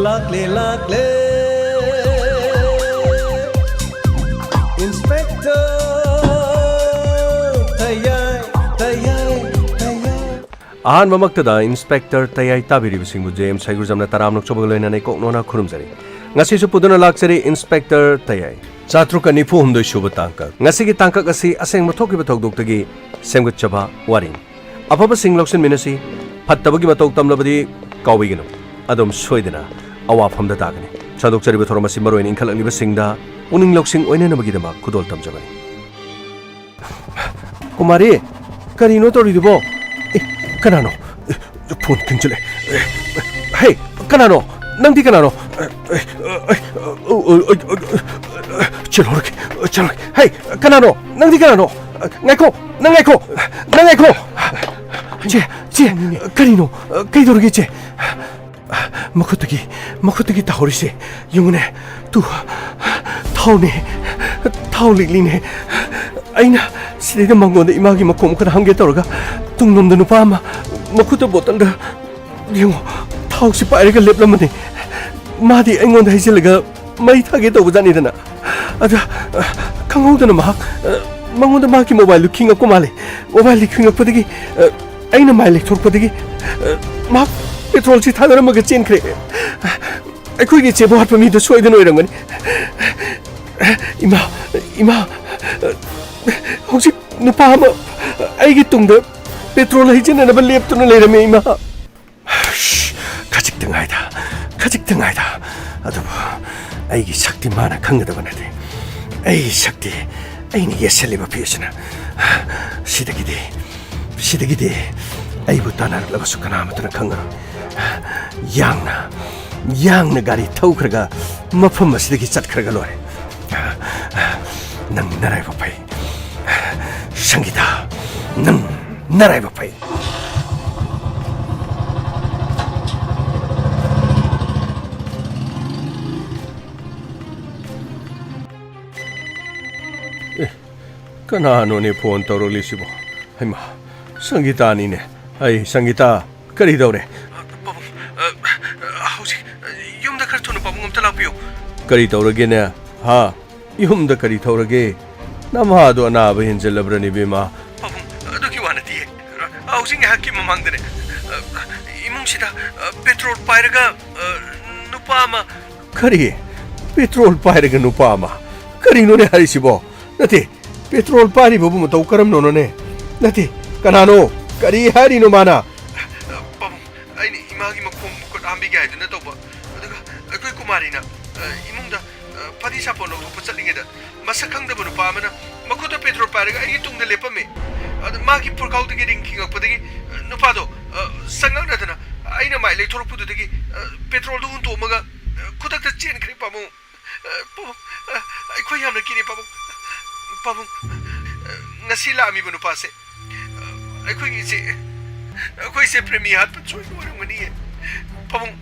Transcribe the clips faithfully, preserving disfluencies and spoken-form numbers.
ꯂꯥꯛꯂꯦ, ꯂꯥꯛꯂꯦ, Inspector ꯇꯌꯥꯏ, ꯇꯌꯥꯏ, ꯇꯌꯥꯏ꯫ ꯑꯍꯥꯟꯕꯃꯛꯇꯗ Inspector ꯇꯌꯥꯏ ꯇꯥꯕꯤꯔꯤꯕꯁꯤꯡꯕꯨ J M ꯁꯩꯒꯨꯖꯝꯅ ꯇꯔꯥꯝꯅ ꯑꯣꯛꯆꯕꯒ ꯂꯣꯏꯅꯅ ꯏꯀꯣꯛ ꯅꯣꯟꯅ ꯈꯨꯔꯨꯝꯖꯔꯤ꯫ ꯉꯁꯤꯁꯨ ꯄꯨꯗꯨꯅ ꯂꯥꯛꯆꯔꯤ Inspector ꯇꯌꯥꯏ꯫ ꯆꯥꯇ꯭ꯔꯨꯛꯀ ꯅꯤꯐꯨ ꯍꯨꯝꯗꯣꯏ ꯁꯨꯕ ꯇꯥꯡꯀꯛ꯫ ꯉꯁꯤꯒꯤ ꯇꯥꯡꯀꯛ ꯑꯁꯤ ꯑꯁꯦꯡꯕ ꯊꯣꯛꯈꯤꯕ ꯊꯧꯗꯣꯛꯇꯒꯤ ꯁꯦꯝꯒꯠꯆꯕ ꯋꯥꯔꯤꯅꯤ꯫ ꯑꯐꯕꯁꯤꯡ ꯂꯧꯁꯤꯟꯃꯤꯟꯅꯁꯤ, ꯐꯠꯇꯕꯒꯤ ꯃꯇꯧ ꯇꯝꯂꯕꯗꯤ ꯀꯥꯎꯕꯤꯒꯅꯨ꯫ ꯑꯗꯨꯝ ꯁꯣꯏꯗꯅ ꯑꯋꯥꯐꯝꯗ ꯇꯥꯒꯅꯤ꯫ ꯁꯟꯗꯣꯛꯆꯔꯤꯕ ꯊꯧꯔꯝ ꯑꯁꯤ ꯃꯔꯨꯑꯣꯏꯅ ꯏꯟꯈꯠꯂꯛꯂꯤꯕꯁꯤꯡꯗ ꯄꯨꯛꯅꯤꯡ ꯂꯧꯁꯤꯡ ꯑꯣꯏꯅꯅꯕꯒꯤꯗꯃꯛ ꯈꯨꯗꯣꯜ ꯇꯝꯖꯕꯅꯤ꯫ ꯀꯨꯃꯥꯔꯤ, ꯀꯔꯤꯅꯣ ꯇꯧꯔꯤꯗꯨꯕꯣ? ꯑꯦ, ꯀꯅꯥꯅꯣ? ꯑꯦ, ꯐꯣꯟ ꯈꯤꯡꯖꯤꯜꯂꯦ꯫ ꯑꯦ, ꯍꯦ, ꯀꯅꯥꯅꯣ? ꯅꯪꯗꯤ ꯀꯅꯥꯅꯣ? ꯑꯦ, ꯑꯦ, ꯑꯦ, ꯑꯦ, ꯆꯦꯜꯍꯧꯔꯒꯦ, ꯆꯦꯜꯍꯧꯔꯒꯦ꯫ ꯍꯦ, ꯀꯅꯥꯅꯣ? ꯅꯪꯗꯤ ꯀꯅꯥꯅꯣ? ꯉꯥꯏꯈꯣ, ꯅꯪ ꯉꯥꯏꯈꯣ, ꯅꯪ ꯉꯥꯏꯈꯣ꯫ ꯆꯦ, ꯆꯦ, ꯀꯔꯤꯅꯣ? ꯀꯩꯗꯧꯔꯒꯦ, ꯆꯦ? ꯃꯈꯨꯠꯇꯒꯤ, ꯃꯈꯨꯠꯇꯒꯤ ꯇꯥꯍꯧꯔꯤꯁꯦ ꯌꯦꯡꯉꯨꯅꯦ꯫ ꯇꯨ, ꯊꯥꯎꯅꯦ, ꯊꯥꯎ ꯂꯤꯛꯂꯤꯅꯦ꯫ ꯑꯩꯅ ꯁꯤꯗꯩꯗ ꯃꯉꯣꯟꯗ ꯏꯃꯥꯒꯤ ꯃꯈꯣꯡ ꯈꯔ ꯍꯪꯒꯦ ꯇꯧꯔꯒ ꯇꯨꯡꯂꯣꯝꯗ ꯅꯨꯄꯥ ꯑꯃ ꯃꯈꯨꯠꯇ ꯕꯣꯇꯜꯗ, ꯌꯦꯡꯉꯣ, ꯊꯥꯎꯁꯤ ꯄꯥꯏꯔꯒ ꯂꯦꯞꯂꯝꯕꯅꯤ꯫ ꯃꯥꯗꯤ ꯑꯩꯉꯣꯟꯗ ꯍꯩꯖꯤꯜꯂꯒ ꯃꯩ ꯊꯥꯒꯦ ꯇꯧꯕꯖꯥꯠꯅꯤꯗꯅ꯫ ꯑꯗ, ꯑ, ꯈꯪꯍꯧꯗꯅ ꯃꯍꯥꯛ, ꯑ, ꯃꯉꯣꯟꯗ ꯃꯍꯥꯛꯀꯤ ꯃꯣꯕꯥꯏꯜꯗꯨ ꯈꯤꯡꯉꯛꯄ ꯃꯥꯜꯂꯦ꯫ ꯃꯣꯕꯥꯏꯜꯗꯨ ꯈꯤꯡꯉꯛꯄꯗꯒꯤ, ꯑ, ꯑꯩꯅ ꯃꯥꯏ ꯂꯩꯊꯣꯛꯄꯗꯒꯤ, ꯑ, ꯃꯍꯥꯛ ꯄꯦꯇ꯭ꯔꯣꯜꯁꯤ ꯊꯥꯗꯔꯝꯃꯒ ꯆꯦꯟꯈ꯭ꯔꯦ꯫ ꯑꯩꯈꯣꯏꯒꯤ ꯆꯦꯕꯣ ꯍꯥꯠꯄ ꯃꯤꯗꯨ ꯁꯣꯏꯗꯅ ꯑꯣꯏꯔꯝꯒꯅꯤ꯫ ꯏꯃꯥ, ꯏꯃꯥ, ꯍꯧꯖꯤꯛ ꯅꯨꯄꯥ ꯑꯃ ꯑꯩꯒꯤ ꯇꯨꯡꯗ ꯄꯦꯇ꯭ꯔꯣꯜ ꯍꯩꯖꯤꯟꯅꯅꯕ ꯂꯦꯞꯇꯨꯅ ꯂꯩꯔꯝꯃꯦ, ꯏꯃꯥ꯫ ꯈꯖꯤꯛꯇ ꯉꯥꯏꯗ, ꯈꯖꯤꯛꯇ ꯉꯥꯏꯗ꯫ ꯑꯗꯨꯕꯨ ꯑꯩꯒꯤ ꯁꯛꯇꯤ ꯃꯥꯅ ꯈꯪꯒꯗꯕ ꯅꯠꯇꯦ꯫ ꯑꯩꯒꯤ ꯁꯛꯇꯤ ꯑꯩꯅ ꯌꯦꯠꯁꯜꯂꯤꯕ ꯐꯤꯁꯤꯅ꯫ ꯁꯤꯗꯒꯤꯗꯤ, ꯁꯤꯗꯒꯤꯗꯤ ꯑꯩꯕꯨ ꯇꯥꯟꯅꯔꯛꯂꯕꯁꯨ ꯀꯅꯥꯃꯠꯇꯅ ꯈꯪꯉꯔꯣꯏ꯫ ꯌꯥꯡꯅ, ꯌꯥꯡꯅ ꯒꯥꯔꯤ ꯊꯧꯈ꯭ꯔꯒ ꯃꯐꯝ ꯑꯁꯤꯗꯒꯤ ꯆꯠꯈ꯭ꯔꯒ ꯂꯣꯏꯔꯦ꯫ ꯅꯪ ꯅꯔꯥꯏꯕꯛ ꯐꯩ꯫ ꯁꯪꯒꯤꯇꯥ, ꯅꯪ ꯅꯔꯥꯏꯕꯛ ꯐꯩ꯫ ꯑꯦ, ꯀꯅꯥꯅꯣꯅꯦ ꯐꯣꯟ ꯇꯧꯔꯛꯂꯤꯁꯤꯕꯣ? ꯍꯩꯃꯥ, ꯁꯪꯒꯤꯇꯥꯅꯤꯅꯦ꯫ ꯑꯩ, ꯁꯪꯒꯤꯇꯥ, ꯀꯔꯤ ꯇꯧꯔꯦ? ꯄꯥꯕꯨꯡ, ꯑ, ꯑ, ꯍꯧꯖꯤꯛ, ꯑ, ꯀꯔꯤ ꯇꯧꯔꯒꯦꯅꯦ? ꯍꯥ? ꯌꯨꯝꯗ ꯀꯔꯤ ꯇꯧꯔꯒꯦ? ꯅꯃꯥꯗꯣ ꯑꯅꯥꯕ ꯍꯦꯟꯖꯜꯂꯕ꯭ꯔꯅꯦ, ꯏꯕꯦꯝꯃ? ꯄꯥꯕꯨꯡ, ꯑꯗꯨꯒꯤ ꯋꯥ ꯅꯠꯇꯤꯌꯦ꯫ ꯍꯧꯖꯤꯛ ꯉꯥꯏꯍꯥꯛꯀꯤ ꯃꯃꯥꯡꯗꯅꯦ, ꯑ, ꯏꯃꯨꯡꯁꯤꯗ, ꯑ, ꯄꯦꯇ꯭ꯔꯣꯜ ꯄꯥꯏꯔꯒ, ꯑ, ꯅꯨꯄꯥ ꯑꯃ꯫ ꯀꯔꯤ? ꯄꯦꯇ꯭ꯔꯣꯜ ꯄꯥꯏꯔꯒ ꯅꯨꯄꯥ ꯑꯃ? ꯀꯔꯤꯅꯣꯅꯦ ꯍꯥꯏꯔꯤꯁꯤꯕꯣ? ꯅꯠꯇꯦ, ꯄꯦꯇ꯭ꯔꯣꯜ ꯄꯥꯏꯔꯤꯕꯕꯨ ꯃꯇꯧ ꯀꯔꯝꯅꯅꯣꯅꯦ? ꯅꯠꯇꯦ, ꯀꯅꯥꯅꯣ? ꯀꯔꯤ ꯍꯥꯏꯔꯤꯅꯣ ꯃꯥꯅ? ꯄꯥꯕꯨꯡ, ꯑꯩꯅ ꯏꯃꯥꯒꯤ ꯃꯈꯣꯡ ꯃꯈꯨꯠ ꯍꯥꯝꯕꯤꯒꯦ ꯍꯥꯏꯗꯨꯅ ꯇꯧꯕ꯫ ꯑꯗꯨꯒ ꯑꯩꯈꯣꯏ ꯀꯨꯃꯥꯔꯤꯅ, ꯑ, ꯏꯃꯨꯡꯗ, ꯑ, ꯐꯗꯤ ꯁꯥꯄꯣꯟ ꯂꯧꯊꯣꯛꯄ ꯆꯠꯂꯤꯉꯩꯗ ꯃꯁꯛ ꯈꯪꯗꯕ ꯅꯨꯄꯥ ꯑꯃꯅ ꯃꯈꯨꯠꯇ ꯄꯦꯇ꯭ꯔꯣꯜ ꯄꯥꯏꯔꯒ ꯑꯩꯒꯤ ꯇꯨꯡꯗ ꯂꯦꯞꯄꯝꯃꯦ꯫ ꯑꯗ ꯃꯥꯒꯤ ꯄꯨꯔꯈꯥꯎꯗꯒꯤ ꯔꯤꯡ ꯈꯤꯡꯉꯛꯄꯗꯒꯤ, ꯑ, ꯅꯨꯄꯥꯗꯣ, ꯑ, ꯁꯪꯉꯛꯅꯗꯅ ꯑꯩꯅ ꯃꯥꯏ ꯂꯩꯊꯣꯔꯛꯄꯗꯨꯗꯒꯤ, ꯑ, ꯄꯦꯇ꯭ꯔꯣꯜꯗꯨ ꯍꯨꯟꯇꯣꯛꯑꯝꯃꯒ, ꯑ, ꯈꯨꯗꯛꯇ ꯆꯦꯟꯈ꯭ꯔꯦ, ꯄꯥꯕꯨꯡ꯫ ꯑ, ꯄꯥꯕꯨꯡ, ꯑ, ꯑꯩꯈꯣꯏ ꯌꯥꯝꯅ ꯀꯤꯔꯦ, ꯄꯥꯕꯨꯡ꯫ ꯄꯥꯕꯨꯡ, ꯑ, ꯉꯁꯤ ꯂꯥꯛꯑꯝꯃꯤꯕ ꯅꯨꯄꯥꯁꯦ, ꯑ, ꯑꯩꯈꯣꯏꯒꯤ ꯏꯆꯦ, ꯑꯩꯈꯣꯏ ꯏꯆꯦ ꯄ꯭ꯔꯦꯃꯤ ꯍꯥꯠꯄ ꯁꯣꯏꯗꯅ ꯑꯣꯏꯔꯝꯒꯅꯤꯌꯦ꯫ ꯄꯥꯕꯨꯡ,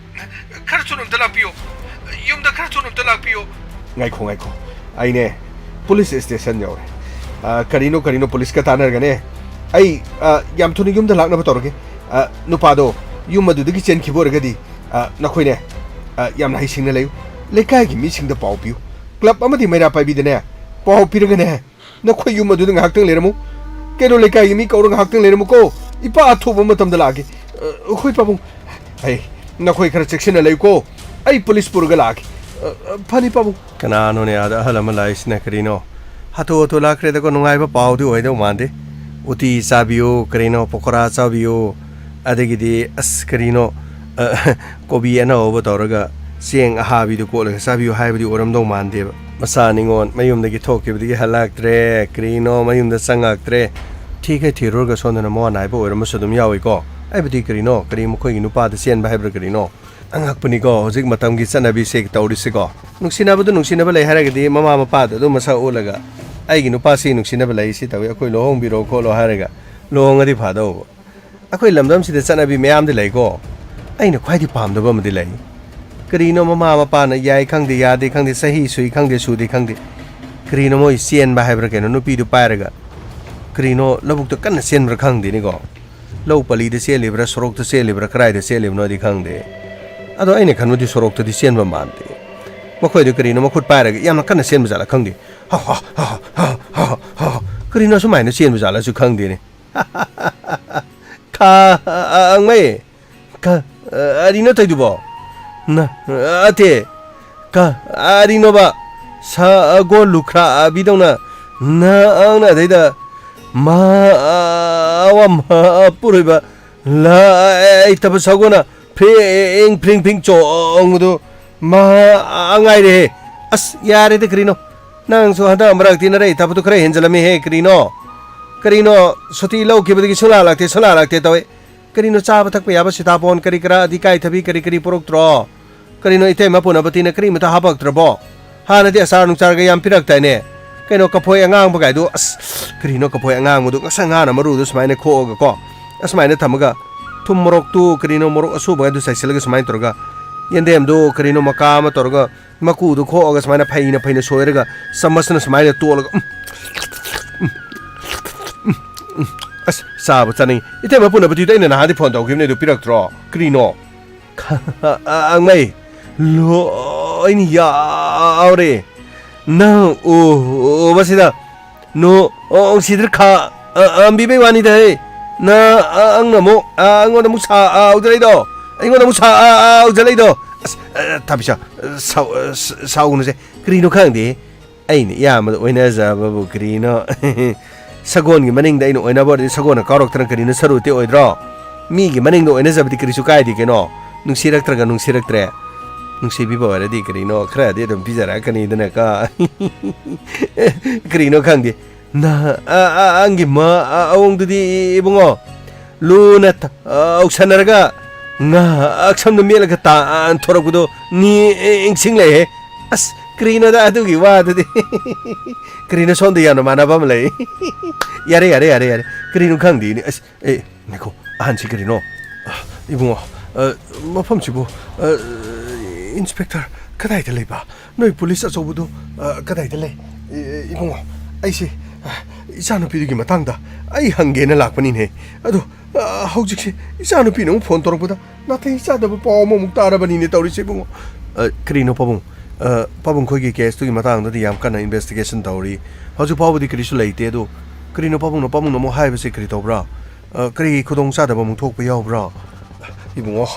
ꯈꯔ ꯊꯨꯅ ꯑꯝꯇ ꯂꯥꯛꯄꯤꯌꯣ꯫ ꯌꯨꯝꯗ ꯈꯔ ꯊꯨꯅ ꯑꯝꯇ ꯂꯥꯛꯄꯤꯌꯣ꯫ ꯉꯥꯏꯈꯣ, ꯉꯥꯏꯈꯣ꯫ ꯑꯩꯅꯦ, ꯄꯨꯂꯤꯁ ꯁ꯭ꯇꯦꯁꯟ ꯌꯧꯔꯦ꯫ ꯑ, ꯀꯔꯤꯅꯣ, ꯀꯔꯤꯅꯣ, ꯄꯨꯂꯤꯁꯀ ꯇꯥꯟꯅꯔꯒꯅꯦ꯫ ꯑꯩ, ꯑ, ꯌꯥꯝ ꯊꯨꯅ ꯌꯨꯝꯗ ꯂꯥꯛꯅꯕ ꯇꯧꯔꯒꯦ꯫ ꯑ, ꯅꯨꯄꯥꯗꯣ ꯌꯨꯝ ꯑꯗꯨꯗꯒꯤ ꯆꯦꯟꯈꯤꯕ ꯑꯣꯏꯔꯒꯗꯤ, ꯑ, ꯅꯈꯣꯏꯅꯦ, ꯑ, ꯌꯥꯝꯅ ꯍꯩꯁꯤꯡꯅ ꯂꯩꯌꯨ꯫ ꯂꯩꯀꯥꯏꯒꯤ ꯃꯤꯁꯤꯡꯗ ꯄꯥꯎ ꯄꯤꯌꯨ꯫ ꯀ꯭ꯂꯕ ꯑꯃꯗꯤ ꯃꯩꯔꯥ ꯄꯥꯏꯕꯤꯗꯅꯦ, ꯄꯥꯎ ꯄꯤꯔꯒꯅꯦ, ꯅꯈꯣꯏ ꯌꯨꯝ ꯑꯗꯨꯗ ꯉꯥꯏꯍꯥꯛꯇꯪ ꯂꯩꯔꯝꯃꯨ꯫ ꯀꯩꯅꯣ, ꯂꯩꯀꯥꯏꯒꯤ ꯃꯤ ꯀꯧꯔ ꯉꯥꯏꯍꯥꯛꯇꯪ ꯂꯩꯔꯝꯃꯨꯀꯣ꯫ ꯏꯄꯥ ꯑꯊꯨꯕ ꯃꯇꯝꯗ ꯂꯥꯛꯑꯒꯦ꯫ ꯑ, ꯍꯣꯏ, ꯄꯥꯕꯨꯡ꯫ ꯑꯩ, ꯅꯈꯣꯏ ꯈꯔ ꯆꯦꯛꯁꯤꯟꯅ ꯂꯩꯌꯨꯀꯣ꯫ ꯑꯩ ꯄꯨꯂꯤꯁ ꯄꯨꯔꯒ ꯂꯥꯛꯑꯒꯦ꯫ ꯑ, ꯑ, ꯐꯅꯤ, ꯄꯥꯕꯨꯡ꯫ ꯀꯅꯥꯅꯣꯅꯦ ꯑꯥꯗ ꯑꯍꯜ ꯑꯃ ꯂꯥꯛꯏꯁꯤꯅ ꯀꯔꯤꯅꯣ? ꯍꯥꯊꯨ ꯍꯥꯊꯨ ꯂꯥꯛꯈ꯭ꯔꯦꯗꯀꯣ, ꯅꯨꯡꯉꯥꯏꯕ ꯄꯥꯎꯗꯤ ꯑꯣꯏꯗꯧ ꯃꯥꯟꯗꯦ꯫ ꯎꯇꯤ ꯆꯥꯕꯤꯌꯨ, ꯀꯔꯤꯅꯣ, ꯄꯀꯣꯔꯥ ꯆꯥꯕꯤꯌꯨ, ꯑꯗꯒꯤꯗꯤ, ꯑꯁ, ꯀꯔꯤꯅꯣ, ꯑ, ꯀꯣꯕꯤ ꯑꯅꯧꯕ ꯇꯧꯔꯒ ꯆꯦꯡ ꯑꯍꯥꯕꯤꯗꯨ ꯀꯣꯠꯂꯒ ꯆꯥꯕꯤꯌꯨ ꯍꯥꯏꯕꯗꯤ ꯑꯣꯏꯔꯝꯗꯧ ꯃꯥꯟꯗꯦꯕ꯫ ꯃꯆꯥ ꯅꯤꯉꯣꯜ ꯃꯌꯨꯝꯗꯒꯤ ꯊꯣꯛꯈꯤꯕꯗꯒꯤ ꯍꯜꯂꯛꯇ꯭ꯔꯦ, ꯀꯔꯤꯅꯣ, ꯃꯌꯨꯝꯗ ꯆꯪꯉꯛꯇ꯭ꯔꯦ꯫ ꯊꯤꯈꯩ ꯊꯤꯔꯨꯔꯒ ꯁꯣꯝꯗꯅ ꯃꯋꯥ ꯅꯥꯏꯕ ꯑꯣꯏꯔꯝꯕꯁꯨ ꯑꯗꯨꯝ ꯌꯥꯎꯏꯀꯣ꯫ ꯑꯩꯕꯨꯗꯤ ꯀꯔꯤꯅꯣ, ꯀꯔꯤ ꯃꯈꯣꯏꯒꯤ ꯅꯨꯄꯥꯗ ꯆꯦꯟꯕ ꯍꯥꯏꯕ꯭ꯔꯥ ꯀꯔꯤꯅꯣ? ꯑꯉꯛꯄꯅꯤꯀꯣ ꯍꯧꯖꯤꯛ ꯃꯇꯝꯒꯤ ꯆꯠꯅꯕꯤꯁꯦ ꯇꯧꯔꯤꯁꯤꯀꯣ꯫ ꯅꯨꯡꯁꯤꯅꯕꯗꯨ ꯅꯨꯡꯁꯤꯅꯕ ꯂꯩ ꯍꯥꯏꯔꯒꯗꯤ ꯃꯃꯥ ꯃꯄꯥꯗ ꯑꯗꯨꯝ ꯃꯁꯛ ꯎꯠꯂꯒ, "ꯑꯩꯒꯤ ꯅꯨꯄꯥꯁꯤ ꯅꯨꯡꯁꯤꯅꯕ ꯂꯩ, ꯁꯤ ꯇꯧꯏ, ꯑꯩꯈꯣꯏ ꯂꯨꯍꯣꯡꯕꯤꯔꯣ ꯈꯣꯠꯂꯣ" ꯍꯥꯏꯔꯒ ꯂꯨꯍꯣꯡꯉꯗꯤ ꯐꯗꯧꯕ꯫ ꯑꯩꯈꯣꯏ ꯂꯝꯗꯝꯁꯤꯗ ꯆꯠꯅꯕꯤ ꯃꯌꯥꯝꯗꯤ ꯂꯩꯀꯣ꯫ ꯑꯩꯅ ꯈ꯭ꯋꯥꯏꯗꯒꯤ ꯄꯥꯝꯗꯕ ꯑꯃꯗꯤ ꯂꯩ꯫ ꯀꯔꯤꯅꯣ ꯃꯃꯥ ꯃꯄꯥꯅ ꯌꯥꯏ ꯈꯪꯗꯦ, ꯌꯥꯗꯦ ꯈꯪꯗꯦ, ꯆꯍꯤ ꯁꯨꯏ ꯈꯪꯗꯦ, ꯁꯨꯗꯦ ꯈꯪꯗꯦ, ꯀꯔꯤꯅꯣ ꯃꯣꯏ ꯆꯦꯟꯕ ꯍꯥꯏꯕ꯭ꯔꯥ ꯀꯩꯅꯣ, ꯅꯨꯄꯤꯗꯨ ꯄꯥꯏꯔꯒ ꯀꯔꯤꯅꯣ ꯂꯧꯕꯨꯛꯇ ꯀꯟꯅ ꯆꯦꯟꯕ꯭ꯔꯥ ꯈꯪꯗꯦꯅꯦꯀꯣ꯫ ꯂꯧ ꯄꯜꯂꯤꯗ ꯆꯦꯜꯂꯤꯕ꯭ꯔꯥ, ꯁꯣꯔꯣꯛꯇ ꯆꯦꯜꯂꯤꯕ꯭ꯔꯥ, ꯀꯗꯥꯏꯗ ꯆꯦꯜꯂꯤꯕꯅꯣꯗꯤ ꯈꯪꯗꯦ꯫ ꯑꯗꯣ ꯑꯩꯅ ꯈꯟꯕꯗꯤ ꯁꯣꯔꯣꯛꯇꯗꯤ ꯆꯦꯟꯕ ꯃꯥꯟꯗꯦ꯫ ꯃꯈꯣꯏꯗꯨ ꯀꯔꯤꯅꯣ ꯃꯈꯨꯠ ꯄꯥꯏꯔꯒ ꯌꯥꯝꯅ ꯀꯟꯅ ꯆꯦꯟꯕ ꯖꯥꯠꯂ ꯈꯪꯗꯦ꯫ ꯍ, ꯍ, ꯍ, ꯍ, ꯍ, ꯍ, ꯍ, ꯍ꯫ ꯀꯔꯤꯅꯣ ꯑꯁꯨꯃꯥꯏꯅ ꯆꯦꯟꯕ ꯖꯥꯠꯂꯁꯨ ꯈꯪꯗꯦꯅꯦ꯫ ꯈꯥ, ꯑ, ꯑꯉꯩ꯫ ꯀ-, ꯑꯔꯤꯅꯣ ꯇꯧꯏꯗꯨꯕꯣ? ꯅ-, ꯑꯇꯦ꯫ ꯀ-, ꯑꯔꯤꯅꯣꯕ? ꯁꯒꯣꯜ ꯂꯨꯈ꯭ꯔꯥꯕꯤꯗꯧꯅ ꯅꯪꯅ ꯑꯗꯩꯗ ꯃꯥ-, ꯑꯋꯥ ꯃꯥ-, ꯄꯨꯔꯣꯏꯕ ꯂꯩꯇꯕ ꯁꯒꯣꯜꯅ ꯐ꯭ꯔꯤꯡ ꯐ꯭ꯔꯤꯡ ꯐ꯭ꯔꯤꯡ ꯆꯣꯡꯕꯗꯨ ꯃꯥ-, ꯉꯥꯏꯔꯦꯍꯦ꯫ ꯑꯁ, ꯌꯥꯔꯦꯗ ꯀꯔꯤꯅꯣ? ꯅꯪꯁꯨ ꯍꯟꯗꯛ ꯃꯔꯛꯇꯤ ꯅꯔꯩ ꯊꯥꯕꯗꯨ ꯈꯔ ꯍꯦꯟꯖꯜꯂꯝꯃꯤꯍꯦ ꯀꯔꯤꯅꯣ? ꯀꯔꯤꯅꯣ? ꯁꯨꯇꯤ ꯂꯧꯈꯤꯕꯗꯒꯤ ꯁꯨꯡꯂꯥꯛ ꯂꯥꯛꯇꯦ, ꯁꯨꯡꯂꯥꯛ ꯂꯥꯛꯇꯦ ꯇꯧꯋꯦ꯫ ꯀꯔꯤꯅꯣ, ꯆꯥꯕ ꯊꯛꯄ ꯌꯥꯕ ꯁꯤꯇꯥꯕꯣꯟ ꯀꯔꯤ ꯀꯔꯥ, ꯑꯗꯤ ꯏꯀꯥꯏ ꯊꯕꯤ ꯀꯔꯤ ꯀꯔꯤ ꯄꯨꯔꯛꯇ꯭ꯔꯣ? ꯀꯔꯤꯅꯣ, ꯏꯇꯩꯃ ꯄꯨꯅꯕꯇꯤꯅ ꯀꯔꯤꯃꯇ ꯍꯥꯞꯄꯛꯇ꯭ꯔꯕꯣ? ꯍꯥꯟꯅꯗꯤ ꯑꯆꯥꯔ ꯅꯨꯡꯆꯥꯔꯒ ꯌꯥꯝ ꯄꯤꯔꯛꯇꯥꯏꯅꯦ? ꯀꯩꯅꯣ, ꯀꯐꯣꯏ ꯑꯉꯥꯡꯕ ꯀꯥꯏꯗꯨ, ꯑꯁ, ꯀꯔꯤꯅꯣ, ꯀꯐꯣꯏ ꯑꯉꯥꯡꯕꯗꯨ ꯉꯁꯪ ꯉꯥꯡꯅ ꯃꯔꯨꯗꯨ ꯁꯨꯃꯥꯏꯅ ꯈꯣꯛꯑꯒꯀꯣ, ꯑꯁꯨꯃꯥꯏꯅ ꯊꯝꯃꯒ, ꯊꯨꯝ ꯃꯣꯔꯣꯛꯇꯨ, ꯀꯔꯤꯅꯣ, ꯃꯣꯔꯣꯛ ꯑꯁꯨꯕ ꯀꯥꯏꯗꯨ ꯆꯥꯏꯁꯤꯜꯂꯒ ꯁꯨꯃꯥꯏꯅ ꯇꯧꯔꯒ, ꯌꯦꯟꯗꯦꯝꯗꯨ, ꯀꯔꯤꯅꯣ, ꯃꯀꯥ ꯑꯃ ꯇꯧꯔꯒ, ꯃꯀꯨꯗꯨ ꯈꯣꯛꯑꯒ ꯁꯨꯃꯥꯏꯅ ꯐꯩꯅ ꯐꯩꯅ ꯁꯣꯏꯔꯒ ꯆꯃꯁꯅ ꯁꯨꯃꯥꯏꯅ ꯇꯣꯠꯂꯒ, ꯎꯝ, ꯎꯝ, ꯎꯝ, ꯎꯝ, ꯎꯝ꯫ ꯑꯁ, ꯆꯥꯕ ꯆꯥꯅꯤꯡꯉꯤ꯫ ꯏꯇꯩꯃ ꯄꯨꯅꯕꯗꯨꯗ ꯑꯩꯅ ꯅꯍꯥꯟꯗꯤ ꯐꯣꯟ ꯇꯧꯈꯤꯕꯅꯦ, ꯑꯗꯨ ꯄꯤꯔꯛꯇ꯭ꯔꯣ? ꯀꯔꯤꯅꯣ? ꯑꯉꯩ, ꯂꯣꯏꯅ ꯌꯥꯎꯔꯦ꯫ ꯅꯪ ꯎꯕꯁꯤꯗ ꯅꯣꯡꯁꯤꯗ ꯈꯥ, ꯑ, ꯑꯝꯕꯤꯕꯩ ꯋꯥꯅꯤꯗ ꯍꯦ꯫ ꯅ, ꯑ, ꯑꯪꯅ ꯑꯃꯨꯛ, ꯑ, ꯑꯩꯉꯣꯟꯗ ꯑꯃꯨꯛ ꯁꯥ, ꯑ, ꯍꯧꯖꯔꯛꯏꯗꯣ? ꯑꯩꯉꯣꯟꯗ ꯑꯃꯨꯛ ꯁꯥ, ꯑ, ꯑ, ꯍꯧꯖꯔꯛꯏꯗꯣ? ꯑꯁ, ꯑ, ꯊꯥꯕꯤꯁꯥ, ꯑ, ꯁꯥꯎ-, ꯑ, ꯁ-, ꯁꯥꯎꯒꯅꯨꯁꯦ꯫ ꯀꯔꯤꯅꯣ ꯈꯪꯗꯦ꯫ ꯑꯩꯅ ꯏꯌꯥꯝꯕꯗ ꯑꯣꯏꯅꯖꯕꯕꯨ ꯀꯔꯤꯅꯣ? ꯁꯒꯣꯜꯒꯤ ꯃꯅꯤꯡꯗ ꯑꯩꯅ ꯑꯣꯏꯅꯕ ꯑꯣꯏꯔꯗꯤ ꯁꯒꯣꯜꯅ ꯀꯥꯎꯔꯛꯇꯅ ꯀꯔꯤꯅꯣ ꯁꯔꯨ ꯇꯦꯛ ꯑꯣꯏꯗ꯭ꯔꯣ? ꯃꯤꯒꯤ ꯃꯅꯤꯡꯗ ꯑꯣꯏꯅꯖꯕꯗꯤ ꯀꯔꯤꯁꯨ ꯀꯥꯏꯗꯦ ꯀꯩꯅꯣ꯫ ꯅꯨꯡꯁꯤꯔꯛꯇ꯭ꯔꯒ ꯅꯨꯡꯁꯤꯔꯛꯇ꯭ꯔꯦ꯫ ꯅꯨꯡꯁꯤꯕꯤꯕ ꯑꯣꯏꯔꯗꯤ ꯀꯔꯤꯅꯣ ꯈꯔꯗꯤ ꯑꯗꯨꯝ ꯄꯤꯖꯔꯛꯀꯅꯤꯗꯅꯀꯣ꯫ ꯀꯔꯤꯅꯣ ꯈꯪꯗꯦ꯫ ꯅ-, ꯑ-, ꯑ-, ꯑꯪꯒꯤ ꯃ-, ꯑ-, ꯑꯋꯣꯡꯗꯨꯗꯤ ꯏꯕꯨꯡꯉꯣ꯫ ꯂꯨꯅ ꯇ-, ꯑ-, ꯑꯧꯁꯟꯅꯔꯒ ꯉꯥ ꯑꯛꯁꯝꯗ ꯃꯦꯠꯂꯒ ꯇꯥꯟꯊꯣꯔꯛꯄꯗꯣ ꯅꯤ-, ꯏꯪꯁꯤꯡꯂꯛꯑꯦꯍꯦ꯫ ꯑꯁ, ꯀꯔꯤꯅꯣꯗ ꯑꯗꯨꯒꯤ ꯋꯥꯗꯨꯗꯤ꯫ ꯀꯔꯤꯅꯣ ꯁꯣꯝꯗ ꯌꯥꯝꯅ ꯃꯥꯟꯅꯕ ꯑꯃ ꯂꯩ꯫ ꯌꯥꯔꯦ, ꯌꯥꯔꯦ, ꯌꯥꯔꯦ, ꯌꯥꯔꯦ꯫ ꯀꯔꯤꯅꯣ ꯈꯪꯗꯦꯅꯦ꯫ ꯑꯁ, ꯑꯦ, ꯉꯥꯏꯈꯣ꯫ ꯑꯍꯟꯁꯤ ꯀꯔꯤꯅꯣ? ꯏꯕꯨꯡꯉꯣ, ꯑ, ꯃꯐꯝꯁꯤꯕꯨ, ꯑ, ꯏꯟꯁꯄꯦꯛꯇꯔ ꯀꯗꯥꯏꯗ ꯂꯩꯕ? ꯅꯣꯏ ꯄꯨꯂꯤꯁ ꯑꯆꯧꯕꯗꯨ, ꯑ, ꯀꯗꯥꯏꯗ ꯂꯩ? ꯏ-, ꯏꯕꯨꯡꯉꯣ, ꯑꯩꯁꯦ, ꯑ, ꯏꯆꯥꯅꯨꯄꯤꯗꯨꯒꯤ ꯃꯇꯥꯡꯗ ꯑꯩ ꯍꯪꯒꯦꯅ ꯂꯥꯛꯄꯅꯤꯅꯦ꯫ ꯑꯗꯣ, ꯑ, ꯍꯧꯖꯤꯛꯁꯦ ꯏꯆꯥꯅꯨꯄꯤꯅ ꯑꯃꯨꯛ ꯐꯣꯟ ꯇꯧꯔꯛꯄꯗ ꯅꯥꯇꯩ ꯆꯥꯗꯕ ꯄꯥꯎ ꯑꯃꯃꯨꯛ ꯇꯥꯔꯕꯅꯤꯅꯦ ꯇꯧꯔꯤꯁꯦ ꯏꯕꯨꯡꯉꯣ꯫ ꯑ, ꯀꯔꯤꯅꯣ ꯄꯥꯕꯨꯡ? ꯑ, ꯄꯥꯕꯨꯡ ꯈꯣꯏꯒꯤ ꯀꯦꯁꯇꯨꯒꯤ ꯃꯇꯥꯡꯗꯗꯤ ꯌꯥꯝ ꯀꯟꯅ ꯏꯟꯚꯦꯁꯇꯤꯒꯦꯁꯟ ꯇꯧꯔꯤ꯫ ꯍꯧꯖꯤꯛ ꯐꯥꯎꯕꯗꯤ ꯀꯔꯤꯁꯨ ꯂꯩꯇꯦ꯫ ꯑꯗꯨ ꯀꯔꯤꯅꯣ ꯄꯥꯕꯨꯡꯅ, ꯄꯥꯕꯨꯡꯅ ꯑꯃꯨꯛ ꯍꯥꯏꯕꯁꯦ ꯀꯔꯤ ꯇꯧꯕ꯭ꯔꯥ? ꯑ, ꯀꯔꯤ ꯈꯨꯗꯣꯡ ꯆꯥꯗꯕ ꯑꯃꯨꯛ ꯊꯣꯛꯄ ꯌꯥꯎꯕ꯭ꯔꯥ? ꯏꯕꯨꯡꯉꯣ,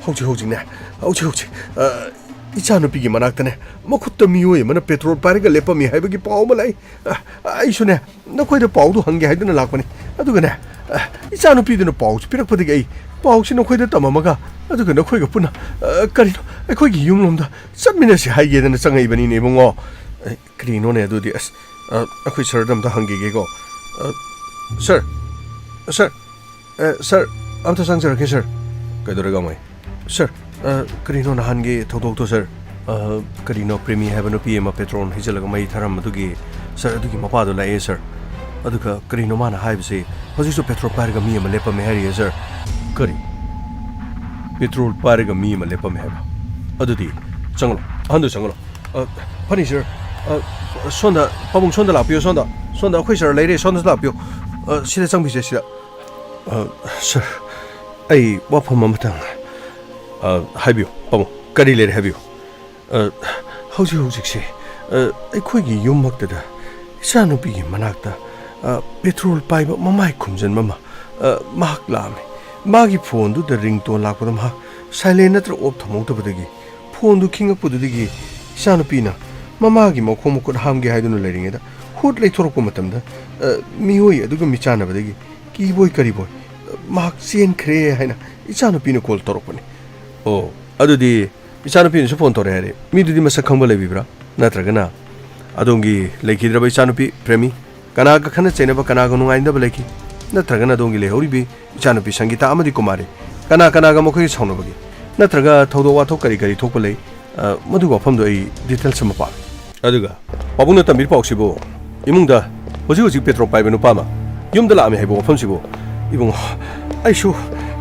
ꯍꯧꯖꯤꯛ ꯍꯧꯖꯤꯛꯅꯦ, ꯍꯧꯖꯤꯛ ꯍꯧꯖꯤꯛ, ꯑ, ꯏꯆꯥꯅꯨꯄꯤꯒꯤ ꯃꯅꯥꯛꯇꯅꯦ, ꯃꯈꯨꯠꯇ ꯃꯤꯑꯣꯏ ꯑꯃꯅ ꯄꯦꯇ꯭ꯔꯣꯜ ꯄꯥꯏꯔꯒ ꯂꯦꯞꯄꯝꯃꯤ ꯍꯥꯏꯕꯒꯤ ꯄꯥꯎ ꯑꯃ ꯂꯥꯛꯏ꯫ ꯑ, ꯑꯩꯁꯨꯅꯦ, ꯅꯈꯣꯏꯗ ꯄꯥꯎꯗꯨ ꯍꯪꯒꯦ ꯍꯥꯏꯗꯨꯅ ꯂꯥꯛꯄꯅꯤ꯫ ꯑꯗꯨꯒꯅꯦ, ꯑ, ꯏꯆꯥꯅꯨꯄꯤꯗꯨꯅ ꯄꯥꯎꯁꯤ ꯄꯤꯔꯛꯄꯗꯒꯤ ꯑꯩ ꯄꯥꯎꯁꯤ ꯅꯈꯣꯏꯗ ꯇꯝꯃꯝꯃꯒ, ꯑꯗꯨꯒ ꯅꯈꯣꯏꯒ ꯄꯨꯟꯅ, ꯑ, ꯀꯔꯤꯅꯣ, ꯑꯩꯈꯣꯏꯒꯤ ꯌꯨꯝꯂꯣꯝꯗ ꯆꯠꯃꯤꯟꯅꯁꯤ ꯍꯥꯏꯒꯦꯗꯅ ꯆꯪꯉꯛꯏꯕꯅꯤꯅꯦ, ꯏꯕꯨꯡꯉꯣ꯫ ꯑ, ꯀꯔꯤꯅꯣꯅꯦ ꯑꯗꯨꯗꯤ? ꯑꯁ, ꯑ, ꯑꯩꯈꯣꯏ ꯁꯔꯗ ꯑꯝꯇ ꯍꯪꯈꯤꯒꯦꯀꯣ꯫ ꯑ, ꯁꯔ, ꯁꯔ, ꯑ, ꯁꯔ, ꯑꯝꯇ ꯆꯪꯖꯔꯛꯀꯦ, ꯁꯔ꯫ ꯀꯩꯗꯧꯔꯦ, ꯒꯥꯡꯃꯩ? ꯁꯔ, ꯑ, ꯀꯔꯤꯅꯣ ꯅꯍꯥꯟꯒꯤ ꯊꯧꯗꯣꯛꯇꯣ, ꯁꯔ? ꯑ, ꯀꯔꯤꯅꯣ, ꯄ꯭ꯔꯦꯃꯤ ꯍꯥꯏꯕ ꯅꯨꯄꯤ ꯑꯃ ꯄꯦꯇ꯭ꯔꯣꯜ ꯍꯩꯖꯤꯜꯂꯒ ꯃꯩ ꯊꯥꯔꯝꯕꯗꯨꯒꯤ, ꯁꯔ, ꯑꯗꯨꯒꯤ ꯃꯄꯥꯗꯣ ꯂꯥꯛꯑꯦ, ꯁꯔ꯫ ꯑꯗꯨꯒ ꯀꯔꯤꯅꯣ ꯃꯥꯅ ꯍꯥꯏꯕꯁꯤ, ꯍꯧꯖꯤꯛꯁꯨ ꯄꯦꯇ꯭ꯔꯣꯜ ꯄꯥꯏꯔꯒ ꯃꯤ ꯑꯃ ꯂꯦꯞꯄꯝꯃꯦ ꯍꯥꯏꯔꯤꯌꯦ, ꯁꯔ꯫ ꯀꯔꯤ? ꯄꯦꯇ꯭ꯔꯣꯜ ꯄꯥꯏꯔꯒ ꯃꯤ ꯑꯃ ꯂꯦꯞꯄꯝꯃꯦ ꯍꯥꯏꯕ? ꯑꯗꯨꯗꯤ ꯆꯪꯂꯣ, ꯑꯍꯟꯗꯨ ꯆꯪꯂꯣ꯫ ꯑ, ꯐꯅꯤ, ꯁꯔ꯫ ꯑ, ꯁꯣꯝꯗ, ꯄꯥꯕꯨꯡ, ꯁꯣꯝꯗ ꯂꯥꯛꯄꯤꯌꯨ, ꯁꯣꯝꯗ꯫ ꯁꯣꯝꯗ ꯑꯩꯈꯣꯏ ꯁꯔ ꯂꯩꯔꯦ, ꯁꯣꯝꯗ ꯂꯥꯛꯄꯤꯌꯨ꯫ ꯑ, ꯁꯤꯗ ꯆꯪꯕꯤꯁꯦ, ꯁꯤꯗ꯫ ꯑ, ꯁꯔ, ꯑꯩ ꯋꯥꯐꯝ ꯑꯃꯇꯪ, ꯑ, ꯍꯥꯏꯕꯤꯌꯨ, ꯄꯥꯕꯨꯡ, ꯀꯔꯤ ꯂꯩꯔꯦ ꯍꯥꯏꯕꯤꯌꯨ꯫ ꯑ, ꯍꯧꯖꯤꯛ ꯍꯧꯖꯤꯛꯁꯦ, ꯑ, ꯑꯩꯈꯣꯏꯒꯤ ꯌꯨꯝꯃꯛꯇꯗ ꯏꯆꯥꯅꯨꯄꯤꯒꯤ ꯃꯅꯥꯛꯇ, ꯑ, ꯄꯦꯇ꯭ꯔꯣꯜ ꯄꯥꯏꯕ ꯃꯃꯥꯏ ꯈꯨꯝꯖꯟꯕ ꯑꯃ, ꯑ, ꯃꯍꯥꯛ ꯂꯥꯛꯑꯝꯃꯤ꯫ ꯃꯥꯒꯤ ꯐꯣꯟꯗꯨꯗ ꯔꯤꯡꯇꯣꯟ ꯂꯥꯛꯄꯗ ꯃꯍꯥꯛ ꯁꯥꯏꯂꯦꯟ ꯅꯠꯇ꯭ꯔ ꯑꯣꯐ ꯊꯝꯍꯧꯗꯕꯗꯒꯤ ꯐꯣꯟꯗꯨ ꯈꯤꯡꯉꯛꯄꯗꯨꯗꯒꯤ ꯏꯆꯥꯅꯨꯄꯤꯅ ꯃꯃꯥꯒꯤ ꯃꯈꯣꯡ ꯃꯈꯨꯠ ꯍꯥꯝꯒꯦ ꯍꯥꯏꯗꯨꯅ ꯂꯩꯔꯤꯉꯩꯗ ꯍꯨꯠ ꯂꯩꯊꯣꯔꯛꯄ ꯃꯇꯝꯗ, ꯑ, ꯃꯤꯑꯣꯏ ꯑꯗꯨꯒ ꯃꯤꯆꯥꯟꯅꯕꯗꯒꯤ ꯀꯤꯕꯣꯏ ꯀꯔꯤꯕꯣꯏ, ꯑ, ꯃꯍꯥꯛ ꯆꯦꯟꯈ꯭ꯔꯦ ꯍꯥꯏꯅ ꯏꯆꯥꯅꯨꯄꯤꯅ ꯀꯣꯜ ꯇꯧꯔꯛꯄꯅꯤ꯫ ꯑꯣ, ꯑꯗꯨꯗꯤ ꯏꯆꯥꯅꯨꯄꯤꯅꯁꯨ ꯐꯣꯟ ꯇꯧꯔꯛꯑꯦ ꯍꯥꯏꯔꯦ꯫ ꯃꯤꯗꯨꯗꯤ ꯃꯁꯛ ꯈꯪꯕ ꯂꯩꯕꯤꯕ꯭ꯔꯥ? ꯅꯠꯇ꯭ꯔꯒꯅ ꯑꯗꯣꯝꯒꯤ ꯂꯩꯈꯤꯗ꯭ꯔꯕ ꯏꯆꯥꯅꯨꯄꯤ ꯄ꯭ꯔꯦꯃꯤ ꯀꯅꯥꯒ ꯈꯠꯅ ꯆꯩꯅꯕ, ꯀꯅꯥꯒ ꯅꯨꯡꯉꯥꯏꯅꯗꯕ ꯂꯩꯈꯤ? ꯅꯠꯇ꯭ꯔꯒꯅ ꯑꯗꯣꯝꯒꯤ ꯂꯩꯍꯧꯔꯤꯕꯤ ꯏꯆꯥꯅꯨꯄꯤ ꯁꯪꯒꯤꯇꯥ ꯑꯃꯗꯤ ꯀꯨꯃꯥꯔꯤ ꯀꯅꯥ ꯀꯅꯥꯒ ꯃꯈꯣꯏꯒꯤ ꯁꯥꯎꯅꯕꯒꯦ? ꯅꯠꯇ꯭ꯔꯒ ꯊꯧꯗꯣꯛ ꯋꯥꯊꯣꯛ ꯀꯔꯤ ꯀꯔꯤ ꯊꯣꯛꯄ ꯂꯩ? ꯑ, ꯃꯗꯨꯒꯤ ꯋꯥꯐꯝꯗꯣ ꯑꯩ ꯗꯤꯇꯦꯜꯁ ꯑꯃ ꯄꯥꯝꯃꯤ꯫ ꯑꯗꯨꯒ ꯄꯥꯕꯨꯡꯅ ꯇꯝꯕꯤꯔꯤꯕ ꯄꯥꯎꯁꯤꯕꯨ ꯏꯃꯨꯡꯗ ꯍꯧꯖꯤꯛ ꯍꯧꯖꯤꯛ ꯄꯦꯇ꯭ꯔꯣꯜ ꯄꯥꯏꯕ ꯅꯨꯄꯥ ꯑꯃ ꯌꯨꯝꯗ ꯂꯥꯛꯑꯝꯃꯦ ꯍꯥꯏꯕ ꯋꯥꯐꯝꯁꯤꯕꯨ? ꯏꯕꯨꯡꯉꯣ, ꯑꯩꯁꯨ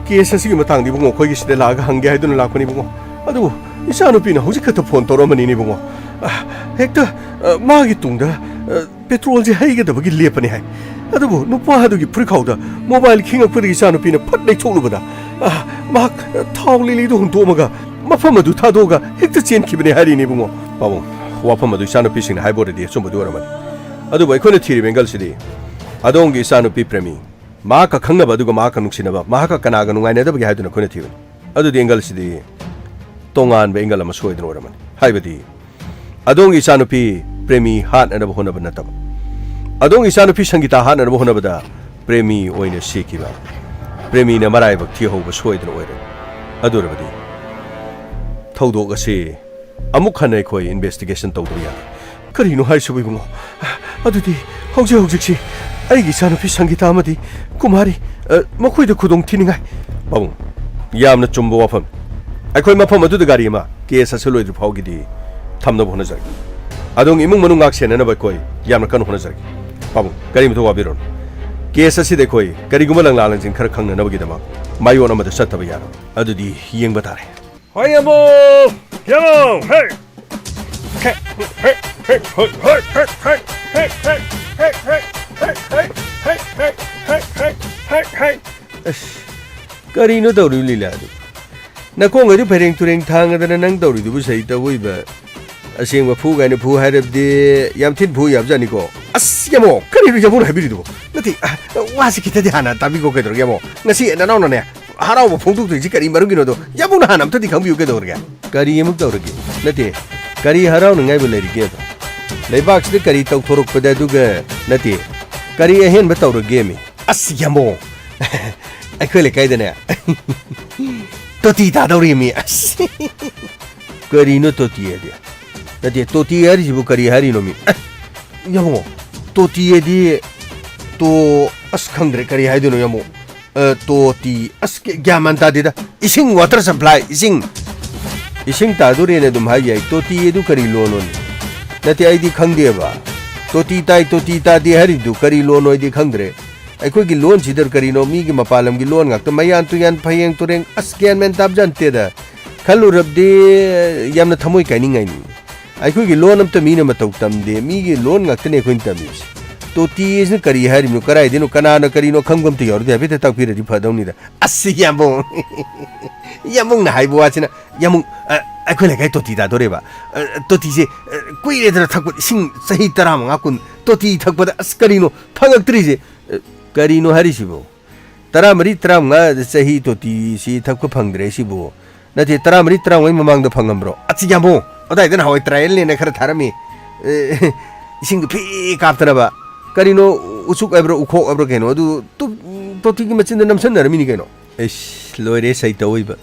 ꯀꯦꯁ ꯑꯁꯤꯒꯤ ꯃꯇꯥꯡꯗ, ꯏꯕꯨꯡꯉꯣ, ꯑꯩꯈꯣꯏꯒꯤ ꯁꯤꯗ ꯂꯥꯛꯑꯒ ꯍꯪꯒꯦ ꯍꯥꯏꯗꯨꯅ ꯂꯥꯛꯄꯅꯤ, ꯏꯕꯨꯡꯉꯣ꯫ ꯑꯗꯨꯕꯨ ꯏꯆꯥꯅꯨꯄꯤꯅ ꯍꯧꯖꯤꯛ ꯈꯛꯇ ꯐꯣꯟ ꯇꯧꯔꯛꯑꯝꯕꯅꯤꯅꯦ, ꯏꯕꯨꯡꯉꯣ꯫ ꯑ, ꯍꯦꯛꯇ, ꯑ, ꯃꯥꯒꯤ ꯇꯨꯡꯗ, ꯑ, ꯄꯦꯇ꯭ꯔꯣꯜꯁꯦ ꯍꯩꯒꯗꯕꯒꯤ ꯂꯦꯞꯄꯅꯤ ꯍꯥꯏ꯫ ꯑꯗꯨꯕꯨ ꯅꯨꯄꯥ ꯑꯗꯨꯒꯤ ꯐꯨꯔꯤꯠꯈꯥꯎꯗ ꯃꯣꯕꯥꯏꯜ ꯈꯤꯡꯉꯛꯄꯗꯒꯤ ꯏꯆꯥꯅꯨꯄꯤꯅ ꯐꯠ ꯂꯩꯊꯣꯛꯂꯨꯕꯗ, ꯑ, ꯃꯍꯥꯛ, ꯑ, ꯊꯥꯎ ꯂꯤꯂꯤꯗꯨ ꯍꯨꯟꯗꯣꯛꯑꯝꯃꯒ ꯃꯐꯝ ꯑꯗꯨ ꯊꯥꯗꯣꯛꯑꯒ ꯍꯦꯛꯇ ꯆꯦꯟꯈꯤꯕꯅꯦ ꯍꯥꯏꯔꯤꯅꯦ, ꯏꯕꯨꯡꯉꯣ꯫ ꯄꯥꯕꯨꯡ, ꯋꯥꯐꯝ ꯑꯗꯨ ꯏꯆꯥꯅꯨꯄꯤꯁꯤꯡꯅ ꯍꯥꯏꯕ ꯑꯣꯏꯔꯗꯤ ꯑꯆꯨꯝꯕꯗꯨ ꯑꯣꯏꯔꯝꯃꯅꯤ꯫ ꯑꯗꯨꯕꯨ ꯑꯩꯈꯣꯏꯅ ꯊꯤꯔꯤꯕ angle ꯁꯤꯗꯤ ꯑꯗꯣꯝꯒꯤ ꯏꯆꯥꯅꯨꯄꯤ ꯄ꯭ꯔꯦꯃꯤ, ꯃꯍꯥꯛꯀ ꯈꯪꯅꯕ ꯑꯗꯨꯒ ꯃꯍꯥꯛꯀ ꯅꯨꯡꯁꯤꯅꯕ, ꯃꯍꯥꯛꯀ ꯀꯅꯥꯒ ꯅꯨꯡꯉꯥꯏꯅꯗꯕꯒꯦ ꯍꯥꯏꯗꯨꯅ ꯑꯩꯈꯣꯏꯅ ꯊꯤꯕꯅꯤ꯫ ꯑꯗꯨꯗꯤ angle ꯁꯤꯗꯤ ꯇꯣꯉꯥꯟꯕ angle ꯑꯃ ꯁꯣꯏꯗꯅ ꯑꯣꯏꯔꯝꯃꯅꯤ꯫ ꯍꯥꯏꯕꯗꯤ ꯑꯗꯣꯝꯒꯤ ꯏꯆꯥꯅꯨꯄꯤ ꯄ꯭ꯔꯦꯃꯤ ꯍꯥꯠꯅꯅꯕ ꯍꯣꯠꯅꯕ ꯅꯠꯇꯕ, ꯑꯗꯣꯝꯒꯤ ꯏꯆꯥꯅꯨꯄꯤ ꯁꯪꯒꯤꯇꯥ ꯍꯥꯠꯅꯅꯕ ꯍꯣꯠꯅꯕꯗ ꯄ꯭ꯔꯦꯃꯤ ꯑꯣꯏꯅ ꯁꯤꯈꯤꯕ, ꯄ꯭ꯔꯦꯃꯤꯅ ꯃꯔꯥꯏꯕꯛ ꯊꯤꯍꯧꯕ ꯁꯣꯏꯗꯅ ꯑꯣꯏꯔꯦ꯫ ꯑꯗꯨ ꯑꯣꯏꯔꯕꯗꯤ ꯊꯧꯗꯣꯛ ꯑꯁꯤ ꯑꯃꯨꯛ ꯍꯟꯅ ꯑꯩꯈꯣꯏ investigation ꯇꯧꯗꯕ ꯌꯥꯗꯦ꯫ ꯀꯔꯤꯅꯣ ꯍꯥꯏꯁꯤꯕꯨ, ꯏꯕꯨꯡꯉꯣ? ꯑꯗꯨꯗꯤ ꯍꯧꯖꯤꯛ ꯍꯧꯖꯤꯛꯁꯤ ꯑꯩꯒꯤ ꯏꯆꯥꯅꯨꯄꯤ ꯁꯪꯒꯤꯇꯥ ꯑꯃꯗꯤ ꯀꯨꯃꯥꯔꯤ, ꯑ, ꯃꯈꯣꯏꯗ ꯈꯨꯗꯣꯡ ꯊꯤꯅꯤꯡꯉꯥꯏ꯫ ꯄꯥꯕꯨꯡ, ꯌꯥꯝꯅ ꯆꯨꯝꯕ ꯋꯥꯐꯝ꯫ ꯑꯩꯈꯣꯏ ꯃꯐꯝ ꯑꯗꯨꯗ ꯒꯥꯔꯤ ꯑꯃ, case ꯑꯁꯤ ꯂꯣꯏꯗ꯭ꯔꯤ ꯐꯥꯎꯒꯤꯗꯤ ꯊꯝꯅꯕ ꯍꯣꯠꯅꯖꯔꯒꯦ꯫ ꯑꯗꯣꯝꯒꯤ ꯏꯃꯨꯡ ꯃꯅꯨꯡ ꯉꯥꯛ ꯁꯦꯟꯅꯅꯕ ꯑꯩꯈꯣꯏ ꯌꯥꯝꯅ ꯀꯟꯅ ꯍꯣꯠꯅꯖꯔꯒꯦ꯫ ꯄꯥꯕꯨꯡ, ꯀꯔꯤꯃꯇ ꯋꯥꯕꯤꯔꯨꯅꯨ꯫ Case ꯑꯁꯤꯗ ꯑꯩꯈꯣꯏ ꯀꯔꯤꯒꯨꯝꯕ ꯂꯪꯂꯥ ꯂꯪꯖꯤꯟ ꯈꯔ ꯈꯪꯅꯅꯕꯒꯤꯗꯃꯛ ꯃꯥꯏꯑꯣꯟ ꯑꯃꯗ ꯆꯠꯇꯕ ꯌꯥꯔꯣꯏ꯫ ꯑꯗꯨꯗꯤ ꯌꯦꯡꯕ ꯇꯥꯔꯦ꯫ ꯍꯣꯏ, ꯌꯥꯝꯕꯨ! ꯌꯥꯝꯕꯨ! ꯍꯦ! ꯑꯁ, ꯀꯔꯤꯅꯣ ꯇꯧꯔꯤꯕ ꯂꯤꯂꯥꯗꯨ? ꯅꯈꯣꯡꯒꯗꯤ ꯐꯩꯔꯦꯡ ꯇꯨꯔꯦꯡ ꯊꯥꯡꯉꯗꯅ ꯅꯪ ꯇꯧꯔꯤꯗꯨꯕꯨ ꯁꯍꯤ ꯇꯧꯕ ꯑꯣꯏꯕ? ꯑꯁꯦꯡꯕ ꯐꯨ ꯀꯥꯏꯅ ꯐꯨ ꯍꯥꯏꯔꯕꯗꯤ ꯌꯥꯝ ꯊꯤꯅ ꯐꯨ ꯌꯥꯕꯖꯥꯠꯅꯤꯀꯣ꯫ ꯑꯁ, ꯌꯥꯝꯕꯨ! ꯀꯔꯤꯅꯣ ꯌꯥꯝꯕꯨꯅ ꯍꯥꯏꯕꯤꯔꯤꯗꯨꯕꯣ? ꯅꯠꯇꯦ, ꯑ, ꯋꯥꯁꯤ ꯈꯤꯇꯗꯤ ꯍꯥꯟꯅ ꯇꯥꯕꯤꯀꯣ, ꯀꯩꯗꯧꯔꯒꯦ, ꯌꯥꯝꯕꯨ? ꯉꯁꯤ ꯅꯅꯥꯎꯅꯅꯦ, ꯍꯔꯥꯎꯕ ꯐꯣꯡꯗꯣꯛꯇꯣꯏꯁꯤ ꯀꯔꯤ ꯃꯔꯝꯒꯤꯅꯣꯗꯣ ꯌꯥꯝꯕꯨꯅ ꯍꯥꯟꯅ ꯑꯝꯇꯗꯤ ꯈꯪꯕꯤꯌꯨ, ꯀꯩꯗꯧꯔꯒꯦ? ꯀꯔꯤ ꯑꯃꯨꯛ ꯇꯧꯔꯒꯦ? ꯅꯠꯇꯦ, ꯀꯔꯤ ꯍꯔꯥꯎꯅꯤꯡꯉꯥꯏꯕꯨ ꯂꯩꯔꯤꯒꯦꯕ? ꯂꯩꯕꯥꯛꯁꯤꯗ ꯀꯔꯤ ꯇꯧꯊꯣꯔꯛꯄꯗ, ꯑꯗꯨꯒ, ꯅꯠꯇꯦ, ꯀꯔꯤ ꯑꯍꯦꯟꯕ ꯇꯧꯔꯒꯦꯃꯤ? ꯑꯁ, ꯌꯥꯝꯕꯨ! ꯑꯩꯈꯣꯏ ꯂꯩꯀꯥꯏꯗꯅꯦ, ꯇꯣꯇꯤ ꯇꯥꯗꯧꯔꯤꯃꯤ, ꯑꯁ꯫ ꯀꯔꯤꯅꯣ ꯇꯣꯇꯤ ꯍꯥꯏꯗꯤ? ꯅꯠꯇꯦ, ꯇꯣꯇꯤ ꯍꯥꯏꯔꯤꯁꯤꯕꯨ ꯀꯔꯤ ꯍꯥꯏꯔꯤꯅꯣ ꯃꯤ? ꯑꯦ, ꯌꯥꯝꯕꯨ, ꯇꯣꯇꯤ ꯍꯥꯏꯗꯤ, ꯇꯣ-, ꯑꯁ, ꯈꯪꯗ꯭ꯔꯦ ꯀꯔꯤ ꯍꯥꯏꯗꯣꯏꯅꯣ ꯌꯥꯝꯕꯨ꯫ ꯑ, ꯇꯣꯇꯤ, ꯑꯁ, ꯒ꯭ꯌꯥꯟ ꯃꯥꯟ ꯇꯥꯗꯦꯗ꯫ ꯏꯁꯤꯡ, water supply, ꯏꯁꯤꯡ, ꯏꯁꯤꯡ ꯇꯥꯗꯣꯔꯦꯅ ꯑꯗꯨꯝ ꯍꯥꯏ ꯌꯥꯏ꯫ ꯇꯣꯇꯤ ꯑꯗꯨ ꯀꯔꯤ ꯂꯣꯟꯅꯣꯅꯦ? ꯅꯠꯇꯦ, ꯑꯩꯗꯤ ꯈꯪꯗꯦꯕ꯫ ꯇꯣꯇꯤ ꯇꯥꯏ, ꯇꯣꯇꯤ ꯇꯥꯗꯦ ꯍꯥꯏꯔꯤꯗꯨ ꯀꯔꯤ ꯂꯣꯟꯅꯣ ꯑꯩꯗꯤ ꯈꯪꯗ꯭ꯔꯦ꯫ ꯑꯩꯈꯣꯏꯒꯤ ꯂꯣꯟꯁꯤꯗ ꯀꯔꯤꯅꯣ, ꯃꯤꯒꯤ ꯃꯄꯥꯟ ꯂꯝꯒꯤ ꯂꯣꯟ ꯉꯥꯛꯇ, ꯃꯌꯥꯟ ꯇꯨꯌꯥꯟ, ꯐꯌꯦꯡ ꯇꯨꯔꯦꯡ, ꯑꯁ, ꯒ꯭ꯌꯥꯟ ꯃꯦꯟ ꯇꯥꯕꯖꯥꯠ ꯅꯠꯇꯦꯗ꯫ ꯈꯜꯂꯨꯔꯕꯗꯤ ꯌꯥꯝꯅ ꯊꯃꯣꯏ ꯀꯥꯏꯅꯤꯡꯉꯥꯏꯅꯤ꯫ ꯑꯩꯈꯣꯏꯒꯤ ꯂꯣꯟ ꯑꯝꯇ ꯃꯤꯅ ꯃꯇꯧ ꯇꯝꯗꯦ, ꯃꯤꯒꯤ ꯂꯣꯟ ꯉꯥꯛꯇꯅꯦ ꯑꯩꯈꯣꯏꯅ ꯇꯝꯃꯤꯕꯁꯦ꯫ ꯇꯣꯇꯤ ꯑꯁꯤꯅ ꯀꯔꯤ ꯍꯥꯏꯔꯤꯕꯅꯣ? ꯀꯗꯥꯏꯗꯩꯅꯣ? ꯀꯅꯥꯅ ꯀꯔꯤꯅꯣ ꯈꯪꯕ ꯑꯝꯇ ꯌꯥꯎꯔꯗꯤ ꯍꯥꯏꯐꯦꯠꯇ ꯇꯥꯛꯄꯤꯔꯗꯤ ꯐꯗꯧꯅꯤꯗ꯫ ꯑꯁ, ꯌꯥꯝꯕꯨꯡ꯫ ꯌꯥꯝꯕꯨꯡꯅ ꯍꯥꯏꯕ ꯋꯥꯁꯤꯅ, ꯌꯥꯝꯕꯨꯡ, ꯑ, ꯑꯩꯈꯣꯏ ꯂꯩꯀꯥꯏ ꯇꯣꯇꯤ ꯇꯥꯗꯣꯔꯦꯕ꯫ ꯑ, ꯇꯣꯇꯤꯁꯦ, ꯑ, ꯀꯨꯏꯔꯦꯗꯅ ꯊꯛꯄ, ꯏꯁꯤꯡ ꯆꯍꯤ ꯇꯔꯥꯃꯉꯥ ꯀꯨꯟ ꯇꯣꯇꯤ ꯊꯛꯄꯗ, ꯑꯁ, ꯀꯔꯤꯅꯣ ꯐꯪꯉꯛꯇ꯭ꯔꯤꯁꯦ? ꯑ, ꯀꯔꯤꯅꯣ ꯍꯥꯏꯔꯤꯁꯤꯕꯣ? ꯇꯔꯥꯃꯔꯤ, ꯇꯔꯥꯃꯉꯥ ꯆꯍꯤ ꯇꯣꯇꯤꯁꯤ ꯊꯛꯄ ꯐꯪꯗ꯭ꯔꯦ ꯁꯤꯕꯨ꯫ ꯅꯠꯇꯦ, ꯇꯔꯥꯃꯔꯤ, ꯇꯔꯥꯃꯉꯥꯒꯤ ꯃꯃꯥꯡꯗ ꯐꯪꯉꯝꯕ꯭ꯔꯣ? ꯑꯁ, ꯌꯥꯝꯕꯨꯡ, ꯑꯗꯥꯏꯗꯅ ꯍꯋꯥꯏ trial ꯅꯦꯅ ꯈꯔ ꯊꯥꯔꯝꯃꯤ꯫ ꯑꯦ, ꯏꯁꯤꯡꯗꯨ ꯐꯤ ꯀꯥꯞꯇꯅꯕ꯫ ꯀꯔꯤꯅꯣ, ꯎꯆꯨꯛ ꯍꯥꯏꯕ꯭ꯔꯣ, ꯎꯈꯣꯛ ꯍꯥꯏꯕ꯭ꯔꯣ ꯀꯩꯅꯣ? ꯑꯗꯨ ꯇꯨ-, ꯇꯣꯇꯤꯒꯤ ꯃꯆꯤꯟꯗ ꯅꯝꯁꯟꯅꯔꯝꯃꯤꯅꯤ ꯀꯩꯅꯣ꯫ ꯑꯩꯁ, ꯂꯣꯏꯔꯦ ꯁꯩꯇ ꯑꯣꯏꯕ꯫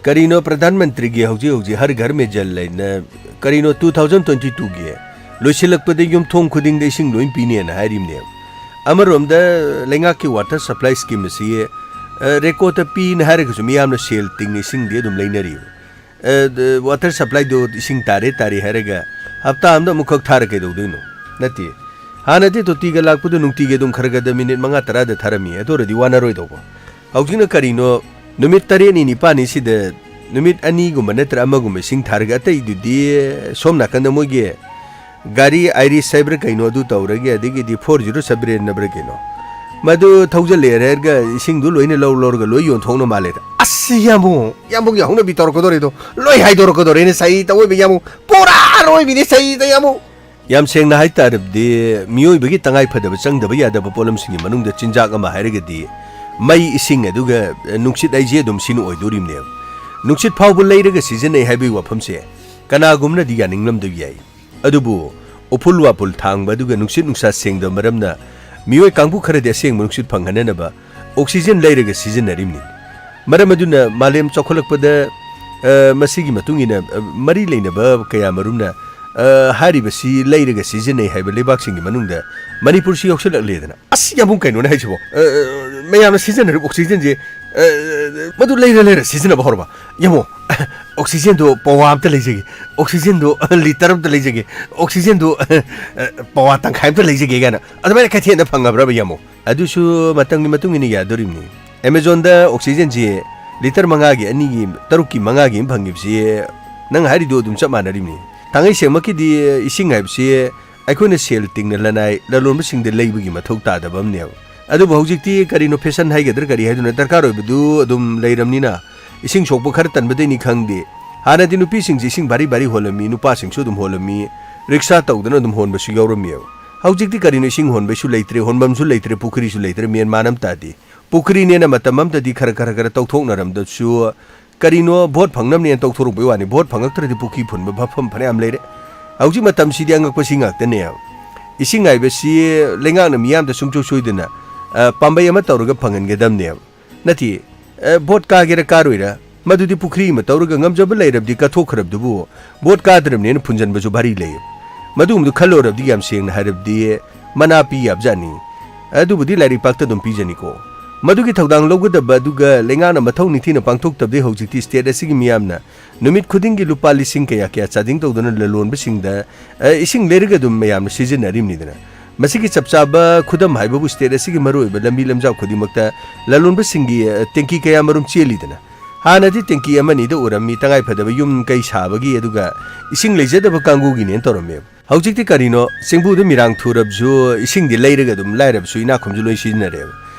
ꯀꯔꯤꯅꯣ ꯄ꯭ꯔꯙꯥꯟ ꯃꯟꯇ꯭ꯔꯤꯒꯤ ꯍꯧꯖꯤꯛ ꯍꯧꯖꯤꯛ ꯍꯔ ꯘꯔ ꯃꯦ ꯖꯜ ꯍꯥꯏꯅ, ꯀꯔꯤꯅꯣ two thousand twenty two ꯒꯤ ꯂꯣꯏꯁꯤꯜꯂꯛꯄꯗ ꯌꯨꯝꯊꯣꯡ ꯈꯨꯗꯤꯡꯗ ꯏꯁꯤꯡ ꯂꯣꯏ ꯄꯤꯅꯦꯅ ꯍꯥꯏꯔꯤꯕꯅꯦ꯫ ꯑꯃꯔꯣꯝꯗ ꯂꯩꯉꯥꯛꯀꯤ water supply scheme ꯑꯁꯤ, ꯑ, record ꯇ ꯄꯤꯅ ꯍꯥꯏꯔꯒꯁꯨ ꯃꯤꯌꯥꯝꯅ ꯁꯦꯜ ꯇꯤꯡꯅ ꯏꯁꯤꯡꯗꯤ ꯑꯗꯨꯝ ꯂꯩꯅꯔꯤꯕ꯫ ꯑ, ꯗ-, water supply ꯗꯣ ꯏꯁꯤꯡ ꯇꯥꯔꯦ ꯇꯥꯔꯦ ꯍꯥꯏꯔꯒ ꯍꯞꯇꯥ ꯑꯃꯗ ꯑꯃꯨꯛꯈꯛ ꯊꯥꯔ ꯀꯩꯗꯧꯗꯣꯏꯅꯣ? ꯅꯠꯇꯦ꯫ ꯍꯥꯟꯅꯗꯤ ꯇꯣꯇꯤꯒ ꯂꯥꯛꯄꯗꯣ ꯅꯨꯡꯇꯤꯒꯤ ꯑꯗꯨꯝ ꯈꯔ ꯈꯔꯗ ꯃꯤꯅꯤꯠ ꯃꯉꯥ ꯇꯔꯥꯗ ꯊꯥꯔꯝꯃꯤ꯫ ꯑꯗꯨ ꯑꯣꯏꯔꯗꯤ ꯋꯥꯅꯔꯣꯏꯗꯧꯕ꯫ ꯍꯧꯖꯤꯛꯅ ꯀꯔꯤꯅꯣ? ꯅꯨꯃꯤꯠ ꯇꯔꯦꯠꯅꯤ ꯅꯤꯄꯥꯜꯅꯤ ꯁꯤꯗ ꯅꯨꯃꯤꯠ ꯑꯅꯤꯒꯨꯝꯕ ꯅꯠꯇ꯭ꯔ ꯑꯃꯒꯨꯝꯕ ꯏꯁꯤꯡ ꯊꯥꯔꯒ ꯑꯇꯩꯗꯨꯗꯤ ꯁꯣꯝ ꯅꯥꯀꯟꯗ ꯃꯣꯏꯒꯤ ꯒꯥꯔꯤ Iris ꯍꯥꯏꯕ꯭ꯔꯥ ꯀꯩꯅꯣ ꯑꯗꯨ ꯇꯧꯔꯒ, ꯑꯗꯒꯤꯗꯤ four zero seven ꯍꯥꯏꯕ꯭ꯔꯥ ꯀꯩꯅꯣ, ꯃꯗꯨ ꯊꯧꯖꯜꯂꯦ ꯍꯥꯏꯔꯒ ꯏꯁꯤꯡꯗꯨ ꯂꯣꯏꯅ ꯂꯧ ꯂꯧꯔꯒ ꯂꯣꯏ ꯌꯣꯟꯊꯣꯛꯅ ꯃꯥꯜꯂꯦꯗ꯫ ꯑꯁ, ꯌꯥꯝꯕꯨꯡ, ꯌꯥꯝꯕꯨꯡꯒꯤ ꯍꯧꯅꯕꯤ ꯇꯧꯔꯛꯀꯗꯧꯔꯦꯗꯣ, ꯂꯣꯏ ꯍꯥꯏꯗꯣꯔꯛꯀꯗꯧꯔꯦꯅꯦ꯫ ꯁꯩꯇ ꯑꯣꯏꯕ ꯌꯥꯝꯕꯨꯡ, ꯄꯨꯔꯥ ꯑꯔꯣꯏꯕꯤꯅꯦ ꯁꯩꯇ ꯌꯥꯝꯕꯨꯡ꯫ ꯌꯥꯝ ꯁꯦꯡꯅ ꯍꯥꯏ ꯇꯥꯔꯕꯗꯤ, ꯃꯤꯑꯣꯏꯕꯒꯤ ꯇꯉꯥꯏ ꯐꯗꯕ ꯆꯪꯗꯕ ꯌꯥꯗꯕ ꯄꯣꯠꯂꯝꯁꯤꯡꯒꯤ ꯃꯅꯨꯡꯗ ꯆꯤꯟꯖꯥꯛ ꯑꯃ ꯍꯥꯏꯔꯒꯗꯤ ꯃꯩ, ꯏꯁꯤꯡ, ꯑꯗꯨꯒ, ꯑ, ꯅꯨꯡꯁꯤꯠ ꯍꯥꯏꯁꯦ ꯑꯗꯨꯝ ꯁꯤꯅ ꯑꯣꯏꯗꯣꯔꯤꯕꯅꯦꯕ꯫ ꯅꯨꯡꯁꯤꯠ ꯐꯥꯎꯕ ꯂꯩꯔꯒ ꯁꯤꯖꯤꯟꯅꯩ ꯍꯥꯏꯕꯒꯤ ꯋꯥꯐꯝꯁꯦ ꯀꯅꯥꯒꯨꯝꯅꯗꯤ ꯌꯥꯅꯤꯡꯂꯝꯗꯕ ꯌꯥꯏ꯫ ꯑꯗꯨꯕꯨ ꯎꯐꯨꯜ ꯋꯥꯐꯨꯜ ꯊꯥꯡꯕ ꯑꯗꯨꯒ ꯅꯨꯡꯁꯤꯠ ꯅꯨꯡꯁꯥ ꯁꯦꯡꯗꯕ ꯃꯔꯝꯅ ꯃꯤꯑꯣꯏ ꯀꯥꯡꯕꯨ ꯈꯔꯗꯤ ꯑꯁꯦꯡꯕ ꯅꯨꯡꯁꯤꯠ ꯐꯪꯍꯟꯅꯅꯕ oxygen ꯂꯩꯔꯒ ꯁꯤꯖꯤꯟꯅꯔꯤꯕꯅꯤ꯫ ꯃꯔꯝ ꯑꯗꯨꯅ ꯃꯥꯂꯦꯝ ꯆꯥꯎꯈꯠꯂꯛꯄꯗ, ꯑ, ꯃꯁꯤꯒꯤ ꯃꯇꯨꯡ ꯏꯟꯅ, ꯑ, ꯃꯔꯤ ꯂꯩꯅꯕ ꯀꯌꯥ ꯃꯔꯨꯝꯅ, ꯑ, ꯍꯥꯏꯔꯤꯕꯁꯤ ꯂꯩꯔꯒ ꯁꯤꯖꯤꯟꯅꯩ ꯍꯥꯏꯕ ꯂꯩꯕꯥꯛꯁꯤꯡꯒꯤ ꯃꯅꯨꯡꯗ ꯃꯅꯤꯄꯨꯔꯁꯨ ꯌꯥꯎꯁꯜꯂꯛꯂꯦꯗꯅ꯫ ꯑꯁ, ꯌꯥꯝꯕꯨꯡ, ꯀꯩꯅꯣꯅꯦ ꯍꯥꯏꯁꯤꯕꯣ? ꯑ, ꯑ, ꯃꯌꯥꯝꯅ ꯁꯤꯖꯤꯟꯅꯔꯤꯕ oxygen ꯁꯦ, ꯑ, ꯃꯗꯨ ꯂꯩꯔ ꯂꯩꯔ ꯁꯤꯖꯤꯟꯅꯕ ꯍꯧꯔꯕ? ꯌꯥꯝꯕꯨꯡ, oxygen ꯗꯣ ꯄꯋꯥ ꯑꯝꯇ ꯂꯩꯖꯒꯦ, oxygen ꯗꯣ litre ꯑꯝꯇ ꯂꯩꯖꯒꯦ, oxygen ꯗꯣ, ꯑ, ꯄꯋꯥ ꯇꯪꯈꯥꯏ ꯑꯝꯇ ꯂꯩꯖꯒꯦ ꯀꯥꯏꯅ ꯑꯗꯨꯃꯥꯏꯅ ꯀꯩꯊꯦꯜꯗ ꯐꯪꯉꯕ꯭ꯔꯕ, ꯌꯥꯝꯕꯨꯡ? ꯑꯗꯨꯁꯨ ꯃꯇꯝꯒꯤ ꯃꯇꯨꯡ ꯏꯟꯅ ꯌꯥꯗꯣꯔꯤꯕꯅꯤ꯫ Amazon ꯗ oxygen ꯁꯤ litre ꯃꯉꯥꯒꯤ, ꯑꯅꯤꯒꯤ, ꯇꯔꯨꯛꯀꯤ, ꯃꯉꯥꯒꯤ ꯑꯃ ꯐꯪꯉꯤꯕꯁꯤ ꯅꯪ ꯍꯥꯏꯔꯤꯗꯣ ꯑꯗꯨꯝ ꯆꯞ ꯃꯥꯟꯅꯔꯤꯕꯅꯤ꯫ ꯊꯥꯡꯉꯩ ꯁꯦꯡꯃꯛꯀꯤꯗꯤ ꯏꯁꯤꯡ ꯍꯥꯏꯕꯁꯤ ꯑꯩꯈꯣꯏꯅ ꯁꯦꯜ ꯇꯤꯡꯅ ꯂꯅꯥꯏ ꯂꯂꯣꯟꯕꯁꯤꯡꯗ ꯂꯩꯕꯒꯤ ꯃꯊꯧ ꯇꯥꯗꯕ ꯑꯃꯅꯦꯕ꯫ ꯑꯗꯨꯕꯨ ꯍꯧꯖꯤꯛꯇꯤ ꯀꯔꯤꯅꯣ, ꯐꯦꯁꯟ ꯍꯥꯏꯒꯗ꯭ꯔꯥ ꯀꯔꯤ ꯍꯥꯏꯗꯣꯏꯅꯣ, ꯗꯔꯀꯥꯔ ꯑꯣꯏꯕꯗꯨ ꯑꯗꯨꯝ ꯂꯩꯔꯝꯅꯤꯅ, ꯏꯁꯤꯡ ꯁꯣꯛꯄ ꯈꯔ ꯇꯟꯕꯗꯩꯅꯤ ꯈꯪꯗꯦ, ꯍꯥꯟꯅꯗꯤ ꯅꯨꯄꯤꯁꯤꯡꯁꯦ ꯏꯁꯤꯡ ꯚꯥꯔꯤ ꯚꯥꯔꯤ ꯍꯣꯜꯂꯝꯃꯤ, ꯅꯨꯄꯥꯁꯤꯡꯁꯨ ꯑꯗꯨꯝ ꯍꯣꯜꯂꯝꯃꯤ, ꯔꯤꯛꯁꯥ ꯇꯧꯗꯅ ꯑꯗꯨꯝ ꯍꯣꯟꯕꯁꯨ ꯌꯥꯎꯔꯝꯃꯦꯕ꯫ ꯍꯧꯖꯤꯛꯇꯤ ꯀꯔꯤꯅꯣ, ꯏꯁꯤꯡ ꯍꯣꯟꯕꯩꯁꯨ ꯂꯩꯇ꯭ꯔꯦ, ꯍꯣꯟꯐꯝꯁꯨ ꯂꯩꯇ꯭ꯔꯦ, ꯄꯨꯈ꯭ꯔꯤꯁꯨ ꯂꯩꯇ꯭ꯔꯦ, ꯃꯦꯟ ꯃꯥꯟ ꯑꯃ ꯇꯥꯗꯦ꯫ ꯄꯨꯈ꯭ꯔꯤꯅꯦꯅ ꯃꯇꯝ ꯑꯃꯗꯗꯤ ꯈꯔ ꯈꯔ ꯈꯔ ꯇꯧꯊꯣꯛꯅꯔꯝꯗꯁꯨ, ꯀꯔꯤꯅꯣ, ꯚꯣꯠ ꯐꯪꯅꯕꯅꯦꯅ ꯇꯧꯊꯣꯔꯛꯄꯩ ꯋꯥꯅꯤ, ꯚꯣꯠ ꯐꯪꯉꯛꯇ꯭ꯔꯗꯤ ꯄꯨꯈ꯭ꯔꯤ ꯐꯨꯟꯕ ꯃꯐꯝ ꯐꯅꯌꯥꯝ ꯂꯩꯔꯦ꯫ ꯍꯧꯖꯤꯛ ꯃꯇꯝꯁꯤꯗꯤ ꯑꯉꯛꯄꯁꯤ ꯉꯥꯛꯇꯅꯦꯕ꯫ ꯏꯁꯤꯡ ꯍꯥꯏꯕꯁꯤ ꯂꯩꯉꯥꯛꯅ ꯃꯤꯌꯥꯝꯗ ꯁꯨꯡꯁꯣꯏ ꯁꯣꯏꯗꯅ, ꯑ, ꯄꯥꯝꯕꯩ ꯑꯃ ꯇꯧꯔꯒ ꯐꯪꯍꯟꯒꯗꯕꯅꯦꯕ꯫ ꯅꯠꯇꯦ, ꯑ, ꯚꯣꯠ ꯀꯥꯒꯦꯔꯥ ꯀꯥꯔꯣꯏꯔꯥ, ꯃꯗꯨꯗꯤ ꯄꯨꯈ꯭ꯔꯤ ꯑꯃ ꯇꯧꯔꯒ ꯉꯝꯖꯕ ꯂꯩꯔꯕꯗꯤ ꯀꯠꯊꯣꯛꯈ꯭ꯔꯕꯗꯨꯕꯨ, ꯚꯣꯠ ꯀꯥꯗ꯭ꯔꯕꯅꯦꯅ ꯐꯨꯟꯖꯟꯕꯁꯨ ꯚꯥꯔꯤ ꯂꯩ꯫ ꯃꯗꯨꯒꯨꯝꯕꯗꯨ ꯈꯜꯂꯨꯔꯕꯗꯤ ꯌꯥꯝ ꯁꯦꯡꯅ ꯍꯥꯏꯔꯕꯗꯤ ꯃꯅꯥ ꯄꯤ ꯌꯥꯕꯖꯥꯠꯅꯤ꯫ ꯑꯗꯨꯕꯨꯗꯤ ꯂꯥꯏꯔꯤꯛ ꯄꯥꯛꯇ ꯑꯗꯨꯝ ꯄꯤꯖꯅꯤꯀꯣ꯫ ꯃꯗꯨꯒꯤ ꯊꯧꯗꯥꯡ ꯂꯧꯒꯗꯕ ꯑꯗꯨꯒ ꯂꯩꯉꯥꯛꯅ ꯃꯊꯧ ꯅꯤꯡꯊꯤꯅ ꯄꯥꯡꯊꯣꯛꯇꯕꯗꯒꯤ ꯍꯧꯖꯤꯛꯇꯤ state ꯑꯁꯤꯒꯤ ꯃꯤꯌꯥꯝꯅ ꯅꯨꯃꯤꯠ ꯈꯨꯗꯤꯡꯒꯤ ꯂꯨꯄꯥ ꯂꯤꯁꯤꯡ ꯀꯌꯥ ꯀꯌꯥ ꯆꯥꯗꯤꯡ ꯇꯧꯗꯨꯅ ꯂꯂꯣꯟꯕꯁꯤꯡꯗ, ꯑ, ꯏꯁꯤꯡ ꯂꯩꯔꯒ ꯑꯗꯨꯝ ꯃꯌꯥꯝꯅ ꯁꯤꯖꯤꯟꯅꯔꯤꯕꯅꯤꯗꯅ꯫ ꯃꯁꯤꯒꯤ ꯆꯞ ꯆꯥꯕ ꯈꯨꯗꯝ ꯍꯥꯏꯕꯕꯨ state ꯑꯁꯤꯒꯤ ꯃꯔꯨꯑꯣꯏꯕ ꯂꯝꯕꯤ ꯂꯝꯖꯥꯎ ꯈꯨꯗꯤꯡꯃꯛꯇ ꯂꯂꯣꯟꯕꯁꯤꯡꯒꯤ, ꯑ, ꯇꯦꯡꯀꯤ ꯀꯌꯥ ꯃꯔꯨꯝ ꯆꯦꯜꯂꯤꯗꯅ꯫ ꯍꯥꯟꯅꯗꯤ ꯇꯦꯡꯀꯤ ꯑꯃꯅꯤꯗ ꯎꯔꯝꯃꯤ, ꯇꯉꯥꯏ ꯐꯗꯕ ꯌꯨꯝ ꯀꯩ ꯁꯥꯕꯒꯤ, ꯑꯗꯨꯒ ꯏꯁꯤꯡ ꯂꯩꯖꯗꯕ ꯀꯥꯡꯕꯨꯒꯤꯅꯦꯅ ꯇꯧꯔꯝꯃꯦꯕ꯫ ꯍꯧꯖꯤꯛꯇꯤ ꯀꯔꯤꯅꯣ, ꯆꯦꯡꯕꯨꯗ ꯃꯤꯔꯥꯡ ꯊꯨꯔꯕꯁꯨ ꯏꯁꯤꯡꯗꯤ ꯂꯩꯔꯒ ꯑꯗꯨꯝ ꯂꯥꯏꯔꯕꯁꯨ ꯏꯅꯥꯛ ꯈꯨꯟꯕꯁꯨ ꯂꯣꯏ ꯁꯤꯖꯤꯟꯅꯔꯦꯕ꯫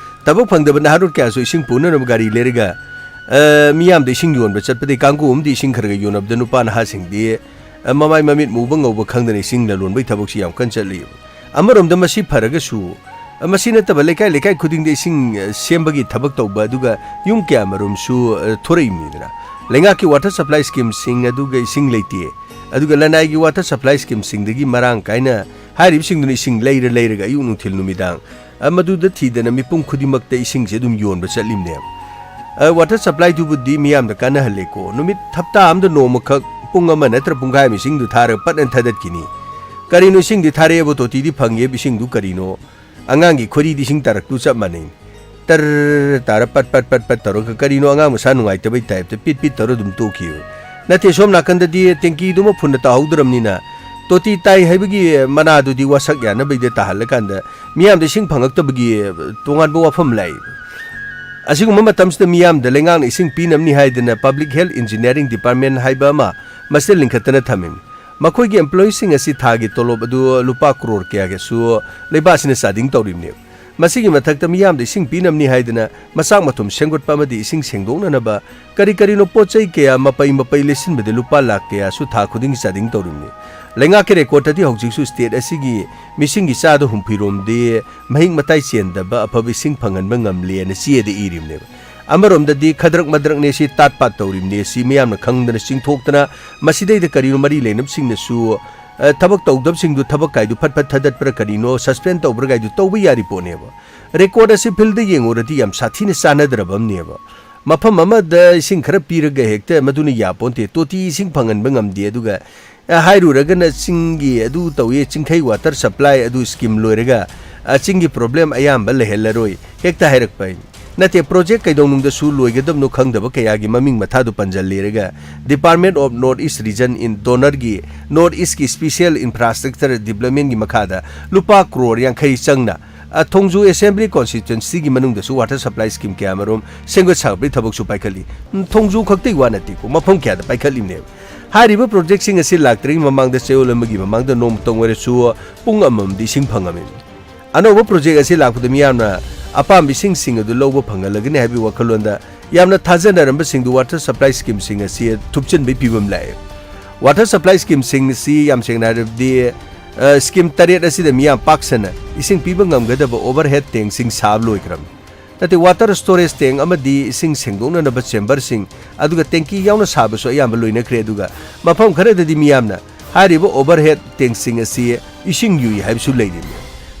ꯊꯕꯛ ꯐꯪꯗꯕ ꯅꯍꯥꯔꯣꯜ ꯀꯌꯥꯁꯨ ꯏꯁꯤꯡ ꯄꯨꯅꯅꯕ ꯒꯥꯔꯤ ꯂꯩꯔꯒ, ꯑ, ꯃꯤꯌꯥꯝꯗ ꯏꯁꯤꯡ ꯌꯣꯟꯕ ꯆꯠꯄꯗꯒꯤ ꯀꯥꯡꯕꯨ ꯑꯃꯗꯤ ꯏꯁꯤꯡ ꯈꯔ ꯈꯔ ꯌꯣꯟꯅꯕꯗ ꯅꯨꯄꯥ ꯅꯍꯥꯁꯤꯡꯗꯤ, ꯑ, ꯃꯃꯥꯏ ꯃꯃꯤꯠ ꯃꯨꯕ ꯉꯧꯕ ꯈꯪꯗꯅ ꯏꯁꯤꯡ ꯂꯂꯣꯟꯕꯒꯤ ꯊꯕꯛꯁꯤ ꯌꯥꯝ ꯀꯟꯅ ꯆꯠꯂꯤ꯫ ꯑꯃꯔꯣꯝꯗ ꯃꯁꯤ ꯐꯔꯒꯁꯨ, ꯑ, ꯃꯁꯤ ꯅꯠꯇꯕ ꯂꯩꯀꯥꯏ ꯂꯩꯀꯥꯏ ꯈꯨꯗꯤꯡꯗ ꯏꯁꯤꯡ, ꯑ, ꯁꯦꯝꯕꯒꯤ ꯊꯕꯛ ꯇꯧꯕ, ꯑꯗꯨꯒ ꯌꯨꯝ ꯀꯌꯥ ꯃꯔꯨꯝꯁꯨ, ꯑ, ꯊꯣꯔꯛꯏꯕꯅꯤꯗꯅ꯫ ꯂꯩꯉꯥꯛꯀꯤ water supply schemeꯁꯤꯡ ꯑꯗꯨꯒ ꯏꯁꯤꯡ ꯂꯩꯇꯦ꯫ ꯑꯗꯨꯒ ꯂꯅꯥꯏꯒꯤ water supply schemeꯁꯤꯡꯗꯒꯤ ꯃꯔꯥꯡ ꯀꯥꯏꯅ ꯍꯥꯏꯔꯤꯕꯁꯤꯡꯗꯨꯅ ꯏꯁꯤꯡ ꯂꯩꯔ ꯂꯩꯔꯒ ꯑꯌꯨꯛ ꯅꯨꯡꯊꯤꯜ ꯅꯨꯃꯤꯗꯥꯡ, ꯑ, ꯃꯗꯨꯗ ꯊꯤꯗꯅ ꯃꯤꯄꯨꯝ ꯈꯨꯗꯤꯡꯃꯛꯇ ꯏꯁꯤꯡꯁꯦ ꯑꯗꯨꯝ ꯌꯣꯟꯕ ꯆꯠꯂꯤꯕꯅꯦꯕ꯫ ꯑ, water supplyꯗꯨꯕꯨꯗꯤ ꯃꯤꯌꯥꯝꯗ ꯀꯥꯟꯅꯍꯜꯂꯦꯀꯣ꯫ ꯅꯨꯃꯤꯠ ꯍꯞꯇꯥ ꯑꯃꯗ ꯅꯣꯡꯃꯈꯛ ꯄꯨꯡ ꯑꯃ ꯅꯠꯇ꯭ꯔ ꯄꯨꯡꯈꯥꯏ ꯑꯃ ꯏꯁꯤꯡꯗꯨ ꯊꯥꯔꯒ ꯄꯠꯅ ꯊꯥꯗꯠꯈꯤꯅꯤ꯫ ꯀꯔꯤꯅꯣ, ꯏꯁꯤꯡꯗꯤ ꯊꯥꯔꯛꯑꯦꯕ, ꯇꯣꯇꯤꯗꯤ ꯐꯪꯉꯦꯕ, ꯏꯁꯤꯡꯗꯨ ꯀꯔꯤꯅꯣ? ꯑꯉꯥꯡꯒꯤ ꯈꯣꯔꯤꯗꯤ ꯏꯁꯤꯡ ꯇꯥꯔꯛꯇꯨ ꯆꯞ ꯃꯥꯟꯅꯩ꯫ ꯇꯔ ꯇꯥꯔ ꯄꯠ ꯄꯠ ꯄꯠ ꯄꯠ ꯇꯧꯔꯒ, ꯀꯔꯤꯅꯣ ꯑꯉꯥꯡ ꯃꯁꯥ ꯅꯨꯡꯉꯥꯏꯇꯕꯩ typeꯇ ꯄꯤꯠ ꯄꯤꯠ ꯇꯧꯔ ꯑꯗꯨꯝ ꯇꯣꯛꯈꯤꯕ꯫ ꯅꯠꯇꯦ, ꯁꯣꯝ ꯅꯥꯀꯟꯗꯗꯤ ꯇꯦꯡꯀꯤꯗꯨꯃ ꯐꯨꯟꯅ ꯇꯥꯍꯧꯗ꯭ꯔꯕꯅꯤꯅ, ꯇꯣꯇꯤ ꯇꯥꯏ ꯍꯥꯏꯕꯒꯤ ꯃꯅꯥꯗꯨꯗꯤ ꯋꯥꯁꯛ ꯌꯥꯅꯕꯩꯗ ꯇꯥꯍꯜꯂꯀꯥꯟꯗ ꯃꯤꯌꯥꯝꯗ ꯏꯁꯤꯡ ꯐꯪꯉꯛꯇꯕꯒꯤ ꯇꯣꯉꯥꯟꯕ ꯋꯥꯐꯝ ꯂꯥꯛꯏ꯫ ꯑꯁꯤꯒꯨꯝꯕ ꯃꯇꯝꯁꯤꯗ ꯃꯤꯌꯥꯝꯗ ꯂꯩꯉꯥꯛꯅ ꯏꯁꯤꯡ ꯄꯤꯅꯕꯅꯤ ꯍꯥꯏꯗꯅ Public Health Engineering Department ꯍꯥꯏꯕ ꯑꯃ ꯃꯁꯤꯗ ꯂꯤꯡꯈꯠꯇꯅ ꯊꯝꯃꯤꯅꯤ꯫ ꯃꯈꯣꯏꯒꯤ ꯑꯦꯝꯄ꯭ꯂꯣꯌꯤꯁꯤꯡ ꯑꯁꯤ ꯊꯥꯒꯤ ꯇꯣꯂꯣꯞ ꯑꯗꯨ ꯂꯨꯄꯥ ꯀ꯭ꯔꯣꯔ ꯀꯌꯥꯒꯤꯁꯨ ꯂꯩꯕꯥꯛ ꯑꯁꯤꯅ ꯆꯥꯗꯤꯡ ꯇꯧꯔꯤꯕꯅꯤ꯫ ꯃꯁꯤꯒꯤ ꯃꯊꯛꯇ ꯃꯤꯌꯥꯝꯗ ꯏꯁꯤꯡ ꯄꯤꯅꯕꯅꯤ ꯍꯥꯏꯗꯅ ꯃꯆꯥꯛ ꯃꯊꯨꯝ ꯁꯦꯝꯒꯠꯄ ꯑꯃꯗꯤ ꯏꯁꯤꯡ ꯁꯦꯡꯗꯣꯛꯅꯅꯕ ꯀꯔꯤ ꯀꯔꯤꯅꯣ ꯄꯣꯠ ꯆꯩ ꯀꯌꯥ ꯃꯄꯩ ꯃꯄꯩ ꯂꯩꯁꯤꯟꯕꯗ ꯂꯨꯄꯥ ꯂꯥꯈ ꯀꯌꯥꯁꯨ ꯊꯥ ꯈꯨꯗꯤꯡꯒꯤ ꯆꯥꯗꯤꯡ ꯇꯧꯔꯤꯕꯅꯤ꯫ ꯂꯩꯉꯥꯛꯀꯤ ꯔꯦꯀꯣꯔꯗꯇꯗꯤ ꯍꯧꯖꯤꯛꯁꯨ ꯁ꯭ꯇꯦꯠ ꯑꯁꯤꯒꯤ ꯃꯤꯁꯤꯡꯒꯤ ꯆꯥꯗ ꯍꯨꯝꯐꯨꯔꯣꯝꯗꯤ ꯃꯍꯤꯛ ꯃꯇꯥꯏ ꯆꯦꯟꯗꯕ ꯑꯐꯕ ꯏꯁꯤꯡ ꯐꯪꯍꯟꯕ ꯉꯝꯂꯦꯅ ꯆꯦꯗ ꯏꯔꯤꯕꯅꯦꯕ꯫ ꯑꯃꯔꯣꯝꯗꯗꯤ ꯈꯗ꯭ꯔꯛ ꯃꯗ꯭ꯔꯛꯅꯦ ꯁꯤ, ꯇꯥꯠ ꯄꯥꯠ ꯇꯧꯔꯤꯕꯅꯦ ꯁꯤ ꯃꯤꯌꯥꯝꯅ ꯈꯪꯗꯅ ꯆꯤꯡꯊꯣꯛꯇꯅ, ꯃꯁꯤꯗꯩꯗ ꯀꯔꯤꯅꯣ ꯃꯔꯤ ꯂꯩꯅꯕꯁꯤꯡꯅꯁꯨ, ꯑ, ꯊꯕꯛ ꯇꯧꯗꯕꯁꯤꯡꯗꯨ ꯊꯕꯛ ꯀꯥꯏꯗꯨ ꯐꯠ ꯐꯠ ꯊꯥꯗꯠꯄ꯭ꯔꯥ ꯀꯔꯤꯅꯣ, ꯁꯁꯄꯦꯟ ꯇꯧꯕ꯭ꯔꯥ ꯀꯥꯏꯗꯨ ꯇꯧꯕ ꯌꯥꯔꯤ ꯄꯣꯠꯅꯦꯕ꯫ ꯔꯦꯀꯣꯔꯗ ꯑꯁꯤ ꯐꯤꯜꯗ ꯌꯦꯡꯉꯨꯔꯗꯤ ꯌꯥꯝ ꯁꯥꯊꯤꯅ ꯆꯥꯟꯅꯗ꯭ꯔꯕ ꯑꯃꯅꯦꯕ꯫ ꯃꯐꯝ ꯑꯃꯗ ꯏꯁꯤꯡ ꯈꯔ ꯄꯤꯔꯒ ꯍꯦꯛꯇ ꯃꯗꯨꯅ ꯌꯥꯄꯣꯟꯇꯦ, ꯇꯣꯇꯤ ꯏꯁꯤꯡ ꯐꯪꯍꯟꯕ ꯉꯝꯗꯦ, ꯑꯗꯨꯒ ꯑ, ꯍꯥꯏꯔꯨꯔꯒꯅ ꯆꯤꯡꯒꯤ ꯑꯗꯨ ꯇꯧꯏ, ꯆꯤꯡꯈꯩ ꯋꯥꯇꯔ ꯁꯄ꯭ꯂꯥꯏ ꯑꯗꯨ ꯁ꯭ꯀꯤꯝ ꯂꯣꯏꯔꯒ, ꯑ, ꯆꯤꯡꯒꯤ ꯄ꯭ꯔꯣꯕ꯭ꯂꯦꯝ ꯑꯌꯥꯝꯕ ꯂꯩꯍꯜꯂꯔꯣꯏ ꯍꯦꯛꯇ ꯍꯥꯏꯔꯛꯄ꯫ ꯅꯠꯇꯦ, ꯄ꯭ꯔꯣꯖꯦꯛ ꯀꯩꯗꯧꯅꯨꯡꯗꯁꯨ ꯂꯣꯏꯒꯗꯕꯅꯣ ꯈꯪꯗꯕ ꯀꯌꯥꯒꯤ ꯃꯃꯤꯡ ꯃꯊꯥꯗꯨ ꯄꯟꯖꯜꯂꯤꯔꯒ Department of North East Region in DoNER-ꯒꯤ ꯅꯣꯔꯠ ꯏꯁꯀꯤ ꯁ꯭ꯄꯤꯁꯦꯜ ꯏꯟꯐ꯭ꯔꯥꯁ꯭ꯇ꯭ꯔꯛꯆꯔ ꯗꯤꯕ꯭ꯂꯞꯃꯦꯟꯒꯤ ꯃꯈꯥꯗ ꯂꯨꯄꯥ ꯀ꯭ꯔꯣꯔ ꯌꯥꯡꯈꯩ ꯆꯪꯅ, ꯑ, ꯊꯣꯡꯖꯨ ꯑꯦꯁꯦꯝꯕ꯭ꯂꯤ ꯀꯣꯟꯁꯇꯤꯇ꯭ꯋꯦꯟꯁꯤꯒꯤ ꯃꯅꯨꯡꯗꯁꯨ ꯋꯥꯇꯔ ꯁꯄ꯭ꯂꯥꯏ ꯁ꯭ꯀꯤꯝ ꯀꯌꯥꯃꯔꯨꯝ ꯁꯦꯝꯒꯠ ꯁꯥꯒꯠꯄꯒꯤ ꯊꯕꯛꯁꯨ ꯄꯥꯏꯈꯠꯂꯤ꯫ ꯎꯝ, ꯊꯣꯡꯖꯨ ꯈꯛꯇꯒꯤ ꯋꯥ ꯅꯠꯇꯦꯀꯣ, ꯃꯐꯝ ꯀꯌꯥꯗ ꯄꯥꯏꯈꯠꯂꯤꯕꯅꯦꯕ꯫ ꯍꯥꯏꯔꯤꯕ ꯄ꯭ꯔꯣꯖꯦꯛꯁꯤꯡ ꯑꯁꯤ ꯂꯥꯛꯇ꯭ꯔꯤꯉꯩ ꯃꯃꯥꯡꯗ ꯆꯌꯣꯜ ꯑꯃꯒꯤ ꯃꯃꯥꯡꯗ ꯅꯣꯡꯃꯇꯪ ꯑꯣꯏꯔꯁꯨ ꯄꯨꯡ ꯑꯃꯃꯝꯗꯤ ꯏꯁꯤꯡ ꯐꯪꯉꯝꯃꯤ꯫ ꯑꯅꯧꯕ ꯄ꯭ꯔꯣꯖꯦꯛ ꯑꯁꯤ ꯂꯥꯛꯄꯗ ꯃꯤꯌꯥꯝꯅ ꯑꯄꯥꯝꯕ ꯏꯁꯤꯡꯁꯤꯡ ꯑꯗꯨ ꯂꯧꯕ ꯐꯪꯍꯜꯂꯒꯅꯤ ꯍꯥꯏꯕꯒꯤ ꯋꯥꯈꯜꯂꯣꯟꯗ ꯌꯥꯝꯅ ꯊꯥꯖꯅꯔꯝꯕꯁꯤꯡꯗꯨ ꯋꯥꯇꯔ ꯁꯄ꯭ꯂꯥꯏ ꯁ꯭ꯀꯤꯝꯁꯤꯡ ꯑꯁꯤ ꯊꯨꯞꯆꯤꯟꯕꯒꯤ ꯐꯤꯕꯝ ꯂꯥꯛꯑꯦ꯫ ꯋꯥꯇꯔ ꯁꯄ꯭ꯂꯥꯏ ꯁ꯭ꯀꯤꯝꯁꯤꯡ ꯑꯁꯤ ꯌꯥꯝ ꯁꯦꯡꯅ ꯍꯥꯏꯔꯕꯗꯤ, ꯑ, ꯁ꯭ꯀꯤꯝ ꯇꯔꯦꯠ ꯑꯁꯤꯗ ꯃꯤꯌꯥꯝ ꯄꯥꯛ ꯁꯟꯅ ꯏꯁꯤꯡ ꯄꯤꯕ ꯉꯝꯒꯗꯕ ꯑꯣꯚꯔꯍꯦꯗ ꯇꯦꯡꯁꯤꯡ ꯁꯥꯕ ꯂꯣꯏꯈ꯭ꯔꯕꯅꯤ꯫ ꯅꯠꯇꯦ, ꯋꯥꯇꯔ ꯁ꯭ꯇꯣꯔꯦꯖ ꯇꯦꯡ ꯑꯃꯗꯤ ꯏꯁꯤꯡ ꯁꯦꯡꯗꯣꯛꯅꯅꯕ ꯆꯦꯝꯕꯔꯁꯤꯡ, ꯑꯗꯨꯒ ꯇꯦꯡꯀꯤ ꯌꯥꯎꯅ ꯁꯥꯕꯁꯨ ꯑꯌꯥꯝꯕ ꯂꯣꯏꯅꯈ꯭ꯔꯦ꯫ ꯑꯗꯨꯒ ꯃꯐꯝ ꯈꯔꯗꯗꯤ ꯃꯤꯌꯥꯝꯅ ꯍꯥꯏꯔꯤꯕ ꯑꯣꯚꯔꯍꯦꯗ ꯇꯦꯡꯁꯤꯡ ꯑꯁꯤ ꯏꯁꯤꯡ ꯌꯨꯏ ꯍꯥꯏꯕꯁꯨ ꯂꯩꯔꯤꯕꯅꯤ꯫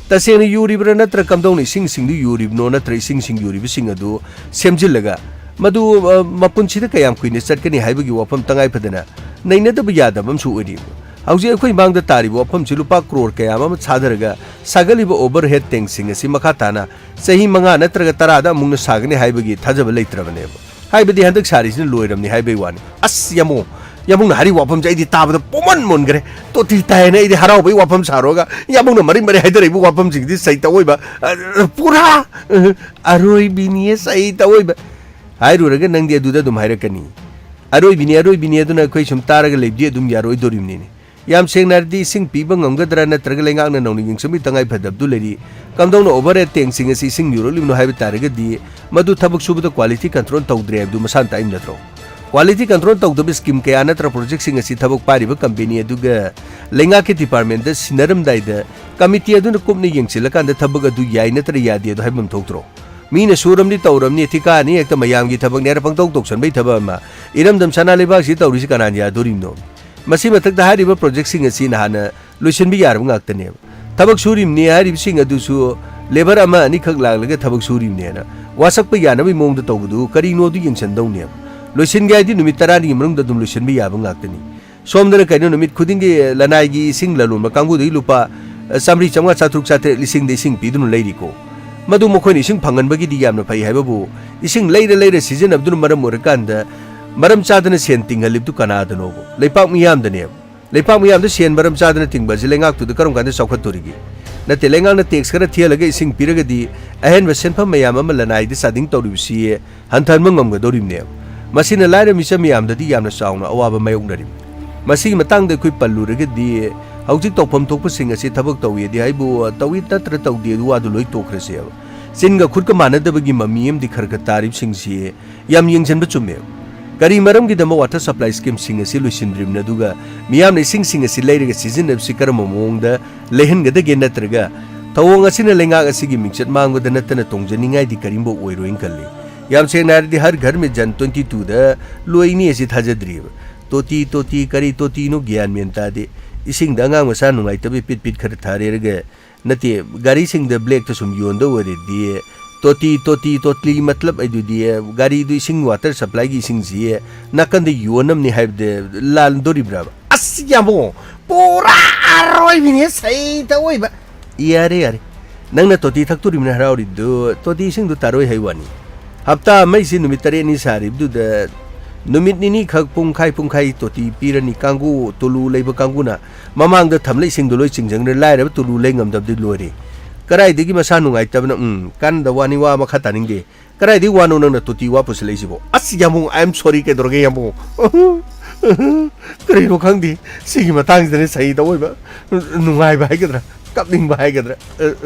ꯇꯁꯦꯡꯅ ꯌꯨꯔꯤꯕ꯭ꯔꯥ ꯅꯠꯇ꯭ꯔ ꯀꯝꯗꯧꯅ ꯏꯁꯤꯡꯁꯤꯡꯗꯨ ꯌꯨꯔꯤꯕꯅꯣ, ꯅꯠꯇ꯭ꯔ ꯏꯁꯤꯡꯁꯤꯡ ꯌꯨꯔꯤꯕꯁꯤꯡ ꯑꯗꯨ ꯁꯦꯝꯖꯤꯜꯂꯒ ꯃꯗꯨ, ꯑ, ꯃꯄꯨꯟꯁꯤꯗ ꯀꯌꯥꯝ ꯀꯨꯏꯅ ꯆꯠꯀꯅꯤ ꯍꯥꯏꯕꯒꯤ ꯋꯥꯐꯝ ꯇꯉꯥꯏ ꯐꯗꯅ ꯅꯩꯅꯗꯕ ꯌꯥꯗꯕ ꯑꯃꯁꯨ ꯑꯣꯏꯔꯤ꯫ ꯍꯧꯖꯤꯛ ꯑꯩꯈꯣꯏ ꯃꯥꯡꯗ ꯇꯥꯔꯤꯕ ꯋꯥꯐꯝꯁꯤ ꯂꯨꯄꯥ ꯀ꯭ꯔꯣꯔ ꯀꯌꯥ ꯑꯃ ꯊꯥꯗꯔꯒ ꯁꯥꯒꯠꯂꯤꯕ ꯑꯣꯚꯔꯍꯦꯗ ꯇꯦꯡꯁꯤꯡ ꯑꯁꯤ ꯃꯈꯥ ꯇꯥꯅ ꯆꯍꯤ ꯃꯉꯥ ꯅꯠꯇ꯭ꯔꯒ ꯇꯔꯥꯗ ꯑꯃꯨꯛꯅ ꯁꯥꯒꯅꯤ ꯍꯥꯏꯕꯒꯤ ꯊꯥꯖꯕ ꯂꯩꯇ꯭ꯔꯕꯅꯦꯕ꯫ ꯍꯥꯏꯕꯗꯤ ꯍꯟꯗꯛ ꯁꯥꯔꯤꯁꯤꯅ ꯂꯣꯏꯔꯕꯅꯤ ꯍꯥꯏꯕꯒꯤ ꯋꯥꯅꯤ꯫ ꯑꯁ, ꯌꯥꯝꯕꯨꯡ, ꯌꯥꯝꯕꯨꯡꯅ ꯍꯥꯏꯔꯤꯕ ꯋꯥꯐꯝꯁꯦ ꯑꯩꯗꯤ ꯇꯥꯕꯗ ꯄꯨꯡꯃꯟ ꯃꯨꯟꯈ꯭ꯔꯦ꯫ ꯇꯣꯇꯤ ꯇꯥꯏꯅ ꯑꯩꯗꯤ ꯍꯔꯥꯎꯕꯒꯤ ꯋꯥꯐꯝ ꯁꯥꯔꯨꯔꯒ ꯌꯥꯝꯕꯨꯡꯅ ꯃꯔꯤ ꯃꯔꯤ ꯍꯥꯏꯗꯔꯛꯏꯕ ꯋꯥꯐꯝꯁꯤꯡꯗꯤ ꯆꯩꯇ ꯑꯣꯏꯕ, ꯑ, ꯄꯨꯔꯥ, ꯑ, ꯑꯔꯣꯏꯕꯤꯅꯤꯌꯦ ꯆꯩꯇ ꯑꯣꯏꯕ꯫ ꯍꯥꯏꯔꯨꯔꯒ ꯅꯪꯗꯤ ꯑꯗꯨꯗ ꯑꯗꯨꯝ ꯍꯥꯏꯔꯛꯀꯅꯤ꯫ ꯑꯔꯣꯏꯕꯤꯅꯤ, ꯑꯔꯣꯏꯕꯤꯅꯤ ꯑꯗꯨꯅ ꯑꯩꯈꯣꯏ ꯁꯨꯝ ꯇꯥꯔꯒ ꯂꯩꯕꯗꯤ ꯑꯗꯨꯝ ꯌꯥꯔꯣꯏꯗꯣꯔꯤꯕꯅꯤꯅꯦ꯫ ꯌꯥꯝ ꯁꯦꯡꯅ ꯍꯥꯏꯔꯗꯤ, ꯏꯁꯤꯡ ꯄꯤꯕ ꯉꯝꯒꯗ꯭ꯔꯥ ꯅꯠꯇ꯭ꯔꯒ ꯂꯩꯉꯥꯛꯅ ꯅꯧꯅ ꯌꯦꯡꯁꯤꯟꯕꯒꯤ ꯇꯉꯥꯏ ꯐꯗꯕꯗꯨ ꯂꯩꯔꯤ? ꯀꯝꯗꯧꯅ overhead tankꯁꯤꯡ ꯑꯁꯤ ꯏꯁꯤꯡ ꯌꯧꯔꯛꯂꯤꯕꯅꯣ ꯍꯥꯏꯕ ꯇꯥꯔꯒꯗꯤ, ꯃꯗꯨ ꯊꯕꯛ ꯁꯨꯕꯗ quality control ꯇꯧꯗ꯭ꯔꯦ ꯍꯥꯏꯕꯗꯨ ꯃꯁꯥꯅ ꯇꯥꯛꯏꯕ ꯅꯠꯇ꯭ꯔꯣ? Quality control ꯇꯧꯗꯕ scheme ꯀꯌꯥ ꯅꯠꯇ꯭ꯔ projectꯁꯤꯡ ꯑꯁꯤ ꯊꯕꯛ ꯄꯥꯏꯔꯤꯕ company ꯑꯗꯨꯒ ꯂꯩꯉꯥꯛꯀꯤ departmentꯗ ꯁꯤꯟꯅꯔꯝꯗꯥꯏꯗ, committee ꯑꯗꯨꯅ ꯀꯨꯞꯅ ꯌꯦꯡꯁꯤꯜꯂꯀꯥꯟꯗ ꯊꯕꯛ ꯑꯗꯨ ꯌꯥꯏ ꯅꯠꯇ꯭ꯔ ꯌꯥꯗꯦ ꯑꯗꯨ ꯍꯥꯏꯐꯝ ꯊꯣꯛꯇ꯭ꯔꯣ? ꯃꯤꯅ ꯁꯨꯔꯝꯅꯤ, ꯇꯧꯔꯝꯅꯤ, ꯊꯤꯀꯥꯅꯤ, ꯍꯦꯛꯇ ꯃꯌꯥꯝꯒꯤ ꯊꯕꯛꯅꯦ ꯍꯥꯏꯅ ꯄꯪꯇꯧ ꯇꯧꯁꯟꯕꯩ ꯊꯕꯛ ꯑꯃ ꯏꯔꯝꯗꯝ ꯁꯅꯥ ꯂꯩꯕꯥꯛꯁꯤ ꯇꯧꯔꯤꯁꯤ ꯀꯅꯥꯅ ꯌꯥꯗꯣꯔꯤꯕꯅꯣ? ꯃꯁꯤ ꯃꯊꯛꯇ ꯍꯥꯏꯔꯤꯕ projectꯁꯤꯡ ꯑꯁꯤ ꯅꯍꯥꯟꯅ ꯂꯣꯏꯁꯤꯟꯕ ꯌꯥꯔꯕ ꯉꯥꯛꯇꯅꯦꯕ꯫ ꯊꯕꯛ ꯁꯨꯔꯤꯕꯅꯤ ꯍꯥꯏꯔꯤꯕꯁꯤꯡ ꯑꯗꯨꯁꯨ labour ꯑꯃ ꯑꯅꯤꯈꯛ ꯂꯥꯛꯂꯒ ꯊꯕꯛ ꯁꯨꯔꯤꯕꯅꯦꯅ ꯋꯥꯁꯛꯄ ꯌꯥꯅꯕꯒꯤ ꯃꯑꯣꯡꯗ ꯇꯧꯕꯗꯨ ꯀꯔꯤꯅꯣ ꯑꯗꯨ ꯌꯦꯡꯁꯤꯟꯗꯧꯅꯦꯕ꯫ ꯂꯣꯏꯁꯤꯟꯒꯦ ꯍꯥꯏꯗꯤ ꯅꯨꯃꯤꯠ ꯇꯔꯥꯅꯤꯒꯤ ꯃꯅꯨꯡꯗ ꯑꯗꯨꯝ ꯂꯣꯏꯁꯤꯟꯕ ꯌꯥꯕ ꯉꯥꯛꯇꯅꯤ꯫ ꯁꯣꯝꯗꯅ ꯀꯩꯅꯣ, ꯅꯨꯃꯤꯠ ꯈꯨꯗꯤꯡꯒꯤ ꯂꯅꯥꯏꯒꯤ ꯏꯁꯤꯡ ꯂꯂꯣꯟꯕ ꯀꯥꯡꯕꯨꯗꯒꯤ ꯂꯨꯄꯥ, ꯑ, ꯆꯥꯝꯃꯔꯤ, ꯆꯥꯝꯃꯉꯥ, ꯆꯥꯇ꯭ꯔꯨꯛ, ꯆꯥꯇ꯭ꯔꯦꯠ, ꯂꯤꯁꯤꯡꯗ ꯏꯁꯤꯡ ꯄꯤꯗꯨꯅ ꯂꯩꯔꯤꯀꯣ꯫ ꯃꯗꯨ ꯃꯈꯣꯏꯅ ꯏꯁꯤꯡ ꯐꯪꯍꯟꯕꯒꯤꯗꯤ ꯌꯥꯝꯅ ꯐꯩ ꯍꯥꯏꯕꯕꯨ, ꯏꯁꯤꯡ ꯂꯩꯔ ꯂꯩꯔ ꯁꯤꯖꯤꯟꯅꯕꯗꯨꯅ ꯃꯔꯝ ꯑꯣꯏꯔꯀꯥꯟꯗ ꯃꯔꯝ ꯆꯥꯗꯅ ꯁꯦꯟ ꯇꯤꯡꯍꯜꯂꯤꯕꯗꯨ ꯀꯅꯥꯗꯅꯣꯕ? ꯂꯩꯄꯥꯛ ꯃꯤꯌꯥꯝꯗꯅꯦꯕ꯫ ꯂꯩꯄꯥꯛ ꯃꯤꯌꯥꯝꯗ ꯁꯦꯟ ꯃꯔꯝ ꯆꯥꯗꯅ ꯇꯤꯡꯕ ꯑꯁꯤ ꯂꯩꯉꯥꯛꯇꯨꯗ ꯀꯔꯝ ꯀꯥꯟꯗ ꯆꯥꯎꯈꯠꯇꯣꯔꯤꯒꯦ? ꯅꯠꯇꯦ, ꯂꯩꯉꯥꯛꯅ tax ꯈꯔ ꯊꯤꯍꯜꯂꯒ ꯏꯁꯤꯡ ꯄꯤꯔꯒꯗꯤ ꯑꯍꯦꯟꯕ ꯁꯦꯟꯐꯝ ꯃꯌꯥꯝ ꯑꯃ ꯂꯅꯥꯏꯗ ꯆꯥꯗꯤꯡ ꯇꯧꯔꯤꯕꯁꯤ ꯍꯟꯊꯍꯟꯕ ꯉꯝꯒꯗꯧꯔꯤꯕꯅꯦꯕ꯫ ꯃꯁꯤꯅ ꯂꯥꯏꯔ ꯃꯤꯆꯝ ꯃꯌꯥꯝꯗꯗꯤ ꯌꯥꯝꯅ ꯆꯥꯎꯅ ꯑꯋꯥꯕ ꯃꯥꯌꯣꯛꯅꯔꯤꯕꯅꯤ꯫ ꯃꯁꯤꯒꯤ ꯃꯇꯥꯡꯗ ꯑꯩꯈꯣꯏ ꯄꯜꯂꯨꯔꯒꯗꯤ, ꯍꯧꯖꯤꯛ ꯇꯧꯐꯝ ꯊꯣꯛꯄꯁꯤꯡ ꯑꯁꯤ ꯊꯕꯛ ꯇꯧꯏꯗꯤ ꯍꯥꯏꯕꯨ, ꯇꯧꯏ ꯅꯠꯇ꯭ꯔ ꯇꯧꯗꯦ ꯑꯗꯨ ꯋꯥꯗꯨ ꯂꯣꯏ ꯇꯣꯛꯈ꯭ꯔꯁꯦꯕ꯫ ꯆꯤꯟꯒ ꯈꯨꯠꯀ ꯃꯥꯟꯅꯗꯕꯒꯤ ꯃꯃꯤ ꯑꯃꯗꯤ ꯈꯔ ꯈꯔ ꯇꯥꯔꯤꯕꯁꯤꯡꯁꯤ ꯌꯥꯝ ꯌꯦꯡꯁꯤꯟꯕ ꯆꯨꯝꯃꯦꯕ꯫ ꯀꯔꯤ ꯃꯔꯝꯒꯤꯗꯃꯛ water supply schemeꯁꯤꯡ ꯑꯁꯤ ꯂꯣꯏꯁꯤꯟꯗ꯭ꯔꯤꯕꯅꯣ, ꯑꯗꯨꯒ ꯃꯤꯌꯥꯝꯅ ꯏꯁꯤꯡꯁꯤꯡ ꯑꯁꯤ ꯂꯩꯔꯒ ꯁꯤꯖꯤꯟꯅꯕꯁꯤ ꯀꯔꯝꯕ ꯃꯑꯣꯡꯗ ꯂꯩꯍꯟꯒꯗꯒꯦ? ꯅꯠꯇ꯭ꯔꯒ ꯊꯧꯑꯣꯡ ꯑꯁꯤꯅ ꯂꯩꯉꯥꯛ ꯑꯁꯤꯒꯤ ꯃꯤꯡꯆꯠ ꯃꯥꯡꯕꯗ ꯅꯠꯇꯅ ꯇꯣꯡꯖꯅꯤꯡꯉꯥꯏꯗꯤ ꯀꯔꯤꯝꯐꯥꯎ ꯑꯣꯏꯔꯣꯏꯅ ꯈꯜꯂꯤ꯫ ꯌꯥꯝ ꯁꯦꯡꯅ ꯍꯥꯏꯔꯗꯤ, ꯍꯔ ꯘꯔ ꯃꯦ ꯖꯜ twenty twoꯗ ꯂꯣꯏꯅꯤ ꯑꯁꯤ ꯊꯥꯖꯗ꯭ꯔꯤꯕ꯫ ꯇꯣꯇꯤ, ꯇꯣꯇꯤ, ꯀꯔꯤ ꯇꯣꯇꯤꯅꯣ ꯒ꯭ꯌꯥꯟ ꯃꯦꯟ ꯇꯥꯗꯦ꯫ ꯏꯁꯤꯡꯗ ꯑꯉꯥꯡ ꯃꯆꯥ ꯅꯨꯡꯉꯥꯏꯇꯕꯩ ꯄꯤꯠ ꯄꯤꯠ ꯈꯔ ꯊꯥꯔꯦꯔꯒ, ꯅꯠꯇꯦ, ꯒꯥꯔꯤꯁꯤꯡꯗ blackꯇ ꯁꯨꯝ ꯌꯣꯟꯗꯧ ꯑꯣꯏꯔꯗꯤ, ꯇꯣꯇꯤ, ꯇꯣꯇꯤ, ꯇꯣꯇꯤ ꯃꯇꯂꯕ ꯑꯗꯨꯗꯤ, ꯒꯥꯔꯤꯗꯨ ꯏꯁꯤꯡ water supplyꯒꯤ ꯏꯁꯤꯡꯁꯤ ꯅꯥꯀꯟꯗ ꯌꯣꯟꯅꯕꯅꯤ ꯍꯥꯏꯕꯗ ꯂꯥꯟꯗꯣꯔꯤꯕ꯭ꯔꯥꯕ? ꯑꯁ, ꯌꯥꯝꯕꯨꯡ, ꯄꯨꯔꯥ ꯑꯔꯣꯏꯕꯤꯅꯦ, ꯁꯩꯇ ꯑꯣꯏꯕ꯫ ꯌꯥꯔꯦ, ꯌꯥꯔꯦ꯫ ꯅꯪꯅ ꯇꯣꯇꯤ ꯊꯛꯇꯣꯔꯤꯕꯅ ꯍꯔꯥꯎꯔꯤꯗꯨ, ꯇꯣꯇꯤ ꯏꯁꯤꯡꯗꯨ ꯇꯥꯔꯣꯏ ꯍꯥꯏ ꯋꯥꯅꯤ꯫ ꯍꯞꯇꯥ ꯑꯃ ꯑꯩꯁꯤ ꯅꯨꯃꯤꯠ ꯇꯔꯦꯠꯅꯤ ꯁꯥꯔꯤꯕꯗꯨꯗ, ꯅꯨꯃꯤꯠ ꯅꯤꯅꯤ ꯈꯛ ꯄꯨꯡꯈꯥꯏ ꯄꯨꯡꯈꯥꯏ ꯇꯣꯇꯤ ꯄꯤꯔꯅꯤ꯫ ꯀꯥꯡꯕꯨ, ꯇꯨꯂꯨ ꯂꯩꯕ ꯀꯥꯡꯕꯨꯅ ꯃꯃꯥꯡꯗ ꯊꯝꯂ ꯏꯁꯤꯡꯗꯣ ꯂꯣꯏ ꯆꯤꯡꯖꯪꯗ꯭ꯔꯦ, ꯂꯥꯏꯔꯕ ꯇꯨꯂꯨ ꯂꯩ ꯉꯝꯗꯕꯗꯤ ꯂꯣꯏꯔꯦ꯫ ꯀꯗꯥꯏꯗꯒꯤ ꯃꯁꯥ ꯅꯨꯡꯉꯥꯏꯇꯕꯅ, ꯎꯝ, ꯀꯥꯟꯅꯗ ꯋꯥꯅꯤ, ꯋꯥ ꯃꯈꯥ ꯇꯥꯅꯤꯡꯗꯦ꯫ ꯀꯗꯥꯏꯗꯒꯤ ꯋꯥꯅꯣ ꯅꯪꯅ ꯇꯣꯇꯤ ꯋꯥ ꯄꯨꯁꯤꯜꯂꯛꯏꯁꯤꯕꯣ? ꯑꯁ, ꯌꯥꯝꯕꯨꯡ, I am sorry, ꯀꯩꯗꯧꯔꯒꯦ, ꯌꯥꯝꯕꯨꯡ? ꯀꯔꯤꯅꯣ ꯈꯪꯗꯦ, ꯁꯤꯒꯤ ꯃꯇꯥꯡꯁꯤꯗꯅꯦ ꯁꯍꯤ ꯇꯧꯑꯣꯏꯕ ꯅꯨꯡꯉꯥꯏꯕ ꯍꯥꯏꯒꯗ꯭ꯔꯥ, ꯀꯞꯅꯤꯡꯕ ꯍꯥꯏꯒꯗ꯭ꯔꯥ,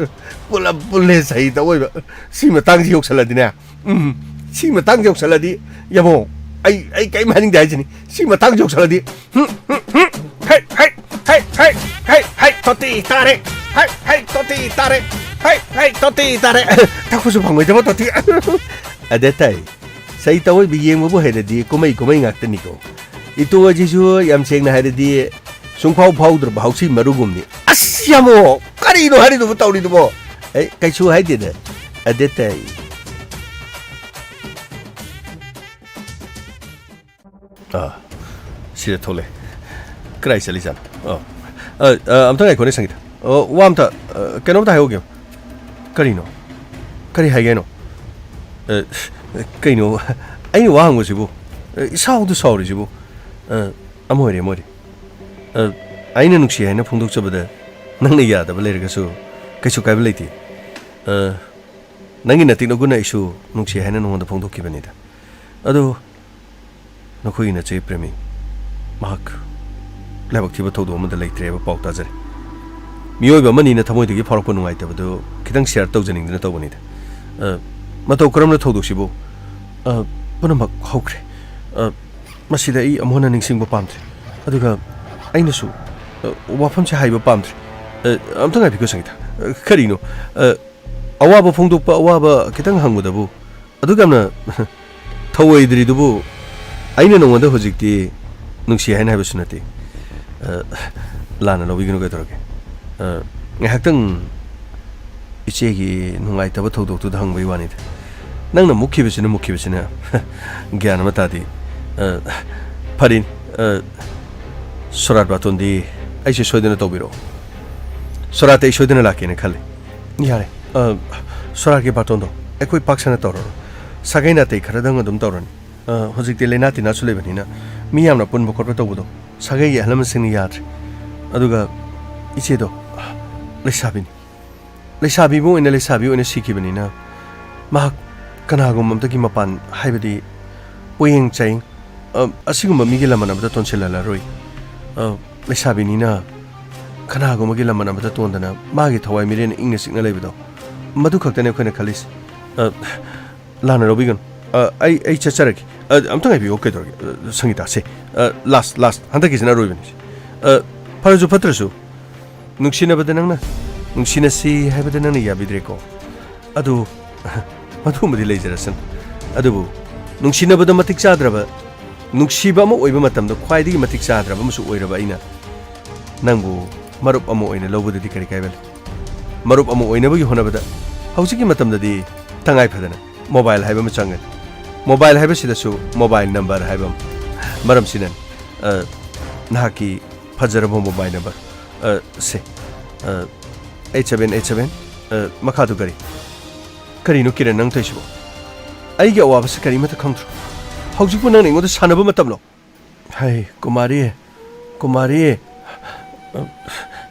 ꯄꯨꯂꯞ ꯄꯨꯜꯂꯦ ꯁꯍꯤ ꯇꯧꯑꯣꯏꯕ꯫ ꯁꯤ ꯃꯇꯥꯡꯁꯤ ꯌꯧꯁꯜꯂꯗꯤꯅꯦ, ꯎꯝ, ꯁꯤ ꯃꯇꯥꯡꯁꯤ ꯌꯧꯁꯜꯂꯗꯤ, ꯌꯥꯃꯣ, ꯑꯩ, ꯑꯩ ꯀꯔꯤꯝ ꯍꯥꯏꯅꯤꯡꯗꯦ ꯍꯥꯏꯁꯤꯅꯤ꯫ ꯁꯤ ꯃꯇꯥꯡꯁꯤ ꯌꯧꯁꯜꯂꯗꯤ, ꯍꯨꯝ, ꯍꯨꯝ, ꯍꯨꯝ, ꯍꯩ, ꯍꯩ, ꯍꯩ, ꯍꯩ, ꯍꯩ, ꯍꯩ, ꯇꯣꯇꯤ ꯇꯥꯔꯦ꯫ ꯍꯩ, ꯍꯩ, ꯇꯣꯇꯤ ꯇꯥꯔꯦ꯫ ꯍꯩ, ꯍꯩ, ꯇꯣꯇꯤ ꯇꯥꯔꯦ꯫ ꯊꯛꯄꯁꯨ ꯐꯪꯉꯣꯏꯗꯕ ꯇꯣꯇꯤ꯫ ꯑꯗ ꯇꯥꯏ꯫ ꯁꯍꯤ ꯇꯧꯑꯣꯏꯕ ꯌꯦꯡꯕꯕꯨ ꯍꯩꯔꯗꯤ ꯀꯨꯝꯍꯩ, ꯀꯨꯝꯍꯩ ꯉꯥꯛꯇꯅꯤꯀꯣ꯫ ꯏꯇꯣ ꯑꯁꯤꯁꯨ ꯌꯥꯝ ꯁꯦꯡꯅ ꯍꯥꯏꯔꯗꯤ ꯁꯨꯡꯐꯥꯎ ꯐꯥꯎꯗ꯭ꯔꯕ ꯍꯧꯁꯤ ꯃꯔꯨꯒꯨꯝꯅꯤ꯫ ꯑꯁ, ꯌꯥꯃꯣ! ꯀꯔꯤꯅꯣ ꯍꯥꯏꯔꯤꯗꯨꯕꯨ, ꯇꯧꯔꯤꯗꯨꯕꯣ? ꯑꯩ ꯀꯩꯁꯨ ꯍꯥꯏꯗꯦꯗ꯫ ꯑꯗꯦ ꯇꯥꯏ꯫ ꯑꯥ, ꯁꯤꯗ ꯊꯣꯛꯂꯛꯑꯦ꯫ ꯀꯗꯥꯏ ꯆꯠꯂꯤꯖꯥꯠꯅꯣ? ꯑꯥ, ꯑ, ꯑ, ꯑꯝꯇ ꯉꯥꯏꯈꯣꯅꯦ, ꯁꯪꯒꯤꯇꯥ꯫ ꯑꯣ, ꯋꯥ ꯑꯝꯇ, ꯑ, ꯀꯩꯅꯣꯝꯇ ꯍꯥꯏꯍꯧꯒꯦ꯫ ꯀꯔꯤꯅꯣ? ꯀꯔꯤ ꯍꯥꯏꯒꯦ ꯍꯥꯏꯅꯣ? ꯑ, ꯀꯩꯅꯣ? ꯑꯩꯅ ꯋꯥ ꯍꯪꯕꯁꯤꯕꯨ? ꯑ, ꯏꯁꯥꯎꯗ ꯁꯥꯎꯔꯤꯁꯤꯕꯨ? ꯑ, ꯑꯃ ꯑꯣꯏꯔꯦ, ꯑꯃ ꯑꯣꯏꯔꯦ꯫ ꯑ, ꯑꯩꯅ ꯅꯨꯡꯁꯤ ꯍꯥꯏꯅ ꯐꯣꯡꯗꯣꯛꯆꯕꯗ ꯅꯪꯅ ꯌꯥꯗꯕ ꯂꯩꯔꯒꯁꯨ ꯀꯩꯁꯨ ꯀꯥꯏꯕ ꯂꯩꯇꯦ꯫ ꯑ, ꯅꯪꯒꯤ ꯅꯇꯤꯛ ꯅꯒꯨꯟꯅ ꯑꯩꯁꯨ ꯅꯨꯡꯁꯤ ꯍꯥꯏꯅ ꯅꯉꯣꯟꯗ ꯐꯣꯡꯗꯣꯛꯈꯤꯕꯅꯤꯗ꯫ ꯑꯗꯨ ꯅꯈꯣꯏꯒꯤ ꯅꯆꯦ ꯄ꯭ꯔꯦꯃꯤ, ꯃꯍꯥꯛ ꯂꯥꯏꯕꯛ ꯊꯤꯕ ꯊꯧꯗꯣꯛ ꯑꯃꯗ ꯂꯩꯇ꯭ꯔꯦ ꯍꯥꯏꯕ ꯄꯥꯎ ꯇꯥꯖꯔꯦ꯫ ꯃꯤꯑꯣꯏꯕ ꯑꯃꯅꯤꯅ ꯊꯃꯣꯏꯗꯒꯤ ꯐꯥꯎꯔꯛꯄ ꯅꯨꯡꯉꯥꯏꯇꯕꯗꯨ ꯈꯤꯇꯪ ꯁꯤꯌꯔ ꯇꯧꯖꯅꯤꯡꯗꯨꯅ ꯇꯧꯕꯅꯤꯗ꯫ ꯑ, ꯃꯇꯧ ꯀꯔꯝꯅ ꯊꯧꯗꯣꯛꯁꯤꯕꯨ? ꯑ, ꯄꯨꯝꯅꯃꯛ ꯍꯧꯈ꯭ꯔꯦ꯫ ꯑ, ꯃꯁꯤꯗ ꯑꯩ ꯑꯃꯨꯛ ꯍꯟꯅ ꯅꯤꯡꯁꯤꯡꯕ ꯄꯥꯝꯗ꯭ꯔꯦ꯫ ꯑꯗꯨꯒ ꯑꯩꯅꯁꯨ, ꯑ, ꯋꯥꯐꯝꯁꯦ ꯍꯥꯏꯕ ꯄꯥꯝꯗ꯭ꯔꯦ꯫ ꯑ, ꯑꯝꯇ ꯉꯥꯏꯕꯤꯌꯨ, ꯁꯪꯒꯤꯇꯥ꯫ ꯑ, ꯀꯔꯤꯅꯣ? ꯑ, ꯑꯋꯥꯕ ꯐꯣꯡꯗꯣꯛꯄ, ꯑꯋꯥꯕ ꯈꯤꯇꯪ ꯍꯪꯕꯗꯕꯨ ꯑꯗꯨꯛ ꯌꯥꯝꯅ ꯊꯧꯑꯣꯏꯗ꯭ꯔꯤꯗꯨꯕꯨ? ꯑꯩꯅ ꯅꯉꯣꯟꯗ ꯍꯧꯖꯤꯛꯇꯤ ꯅꯨꯡꯁꯤ ꯍꯥꯏꯅ ꯍꯥꯏꯕꯁꯨ ꯅꯠꯇꯦ꯫ ꯑ, ꯂꯥꯟꯅ ꯂꯧꯕꯤꯒꯅꯨ, ꯀꯩꯗꯧꯔꯒꯦ? ꯑ, ꯉꯥꯏꯍꯥꯛꯇꯪ ꯏꯆꯦꯒꯤ ꯅꯨꯡꯉꯥꯏꯇꯕ ꯊꯧꯗꯣꯛꯇꯨꯗ ꯍꯪꯕꯒꯤ ꯋꯥꯅꯤꯗ꯫ ꯅꯪꯅ ꯃꯨꯛꯈꯤꯕꯁꯤꯅ, ꯃꯨꯛꯈꯤꯕꯁꯤꯅ ꯒ꯭ꯌꯥꯟ ꯑꯃ ꯇꯥꯗꯦ꯫ ꯑ, ꯐꯔꯦꯅꯦ, ꯑ, ꯁꯣꯔꯥꯠ ꯕꯥꯇꯣꯟꯗꯤ ꯑꯩꯁꯦ ꯁꯣꯏꯗꯅ ꯇꯧꯕꯤꯔꯛꯑꯣ꯫ ꯁꯣꯔꯥꯠꯇ ꯑꯩ ꯁꯣꯏꯗꯅ ꯂꯥꯛꯀꯦꯅ ꯈꯜꯂꯤ꯫ ꯌꯥꯔꯦ꯫ ꯑ, ꯁꯣꯔꯥꯠꯀꯤ ꯕꯥꯇꯣꯟꯗꯣ ꯑꯩꯈꯣꯏ ꯄꯥꯛ ꯁꯟꯅ ꯇꯧꯔꯔꯣꯏ꯫ ꯁꯥꯒꯩ ꯅꯥꯇꯩ ꯈꯔꯗꯪ ꯑꯗꯨꯝ ꯇꯧꯔꯅꯤ꯫ ꯑ, ꯍꯧꯖꯤꯛꯇꯤ ꯂꯩꯅꯥ ꯇꯤꯟꯅꯥꯁꯨ ꯂꯩꯕꯅꯤꯅ ꯃꯤ ꯌꯥꯝꯅ ꯄꯨꯟꯕ ꯈꯣꯠꯄ ꯇꯧꯕꯗꯣ ꯁꯥꯒꯩꯒꯤ ꯑꯍꯜ ꯂꯃꯟꯁꯤꯡꯅ ꯌꯥꯗ꯭ꯔꯦ꯫ ꯑꯗꯨꯒ ꯏꯆꯦꯗꯣ ꯂꯩꯁꯥꯕꯤꯅꯤ꯫ ꯂꯩꯁꯥꯕꯤꯕꯨ ꯑꯣꯏꯅ ꯂꯩꯁꯥꯕꯤ ꯑꯣꯏꯅ ꯁꯤꯈꯤꯕꯅꯤꯅ ꯃꯍꯥꯛ ꯀꯅꯥꯒꯨꯝꯕ ꯑꯝꯇꯒꯤ ꯃꯄꯥꯟ, ꯍꯥꯏꯕꯗꯤ ꯄꯣꯌꯦꯡ ꯆꯥꯌꯦꯡ ꯑ, ꯑꯁꯤꯒꯨꯝꯕ ꯃꯤꯒꯤ ꯂꯃꯟ ꯑꯃꯗ ꯇꯣꯟꯁꯤꯜꯍꯜꯂꯔꯣꯏ꯫ ꯑ, ꯂꯩꯁꯥꯕꯤꯅꯤꯅ ꯀꯅꯥꯒꯨꯝꯕꯒꯤ ꯂꯃꯟ ꯑꯃꯗ ꯇꯣꯟꯗꯅ ꯃꯥꯒꯤ ꯊꯋꯥꯏ ꯃꯤꯔꯦꯟ ꯏꯪꯅ ꯆꯤꯛꯅ ꯂꯩꯕꯗꯣ, ꯃꯗꯨ ꯈꯛꯇꯅꯦ ꯑꯩꯈꯣꯏꯅ ꯈꯜꯂꯤꯁꯦ꯫ ꯑ, ꯂꯥꯟꯅ ꯂꯧꯕꯤꯒꯅꯨ꯫ ꯑ, ꯑꯩ, ꯑꯩ ꯆꯠꯆꯔꯒꯦ꯫ ꯑ, ꯑꯝꯇ ꯉꯥꯏꯕꯤꯌꯨ, ꯀꯩꯗꯧꯔꯒꯦ? ꯑ, ꯁꯪꯒꯤꯇꯥ, ꯁꯦ, ꯑ, ꯂꯥꯁ, ꯂꯥꯁ, ꯍꯟꯗꯛꯀꯤꯁꯤꯅ ꯑꯔꯣꯏꯕꯅꯤ꯫ ꯑ, ꯐꯔꯁꯨ ꯐꯠꯇ꯭ꯔꯁꯨ, ꯅꯨꯡꯁꯤꯅꯕꯗ ꯅꯪꯅ, ꯅꯨꯡꯁꯤꯅꯁꯤ ꯍꯥꯏꯕꯗ ꯅꯪꯅ ꯌꯥꯕꯤꯗ꯭ꯔꯦꯀꯣ꯫ ꯑꯗꯨ, ꯃꯗꯨꯃꯗꯤ ꯂꯩꯖꯔꯁꯅꯨ꯫ ꯑꯗꯨꯕꯨ, ꯅꯨꯡꯁꯤꯅꯕꯗ ꯃꯇꯤꯛ ꯆꯥꯗ꯭ꯔꯕ, ꯅꯨꯡꯁꯤꯕ ꯑꯃ ꯑꯣꯏꯕ ꯃꯇꯝꯗ ꯈ꯭ꯋꯥꯏꯗꯒꯤ ꯃꯇꯤꯛ ꯆꯥꯗ꯭ꯔꯕ ꯑꯃꯁꯨ ꯑꯣꯏꯔꯕ ꯑꯩꯅ ꯅꯪꯕꯨ ꯃꯔꯨꯞ ꯑꯃ ꯑꯣꯏꯅ ꯂꯧꯕꯗꯗꯤ ꯀꯔꯤ ꯀꯥꯏꯕ ꯂꯩ? ꯃꯔꯨꯞ ꯑꯃ ꯑꯣꯏꯅꯕꯒꯤ ꯍꯣꯠꯅꯕꯗ ꯍꯧꯖꯤꯛꯀꯤ ꯃꯇꯝꯗꯗꯤ ꯇꯉꯥꯏ ꯐꯗꯅ ꯃꯣꯕꯥꯏꯜ ꯍꯥꯏꯕ ꯑꯃ ꯆꯪꯒꯅꯤ꯫ ꯃꯣꯕꯥꯏꯜ ꯍꯥꯏꯕꯁꯤꯗꯁꯨ ꯃꯣꯕꯥꯏꯜ ꯅꯝꯕꯔ ꯍꯥꯏꯕ ꯑꯃ, ꯃꯔꯝꯁꯤꯅꯅꯤ꯫ ꯑ, ꯅꯍꯥꯛꯀꯤ ꯐꯖꯔꯕ ꯃꯣꯕꯥꯏꯜ ꯅꯝꯕꯔ꯫ ꯑ, ꯁꯦ, ꯑ, ꯑꯩꯠ ꯁꯚꯦꯟ ꯑꯩꯠ ꯁꯚꯦꯟ, ꯑ, ꯃꯈꯥꯗꯨ ꯀꯔꯤ? ꯀꯔꯤꯅꯣ ꯀꯤꯔꯟ ꯅꯪ ꯇꯧꯏꯁꯤꯕꯣ? ꯑꯩꯒꯤ ꯑꯋꯥꯕꯁꯤ ꯀꯔꯤꯃꯠꯇ ꯈꯪꯗ꯭ꯔꯣ? ꯍꯧꯖꯤꯛꯄꯨ ꯅꯪꯅ ꯑꯩꯉꯣꯟꯗ ꯁꯥꯟꯅꯕ ꯃꯇꯝꯂꯣ? ꯍꯩ, ꯀꯨꯃꯥꯔꯤ, ꯀꯨꯃꯥꯔꯤ, ꯑ,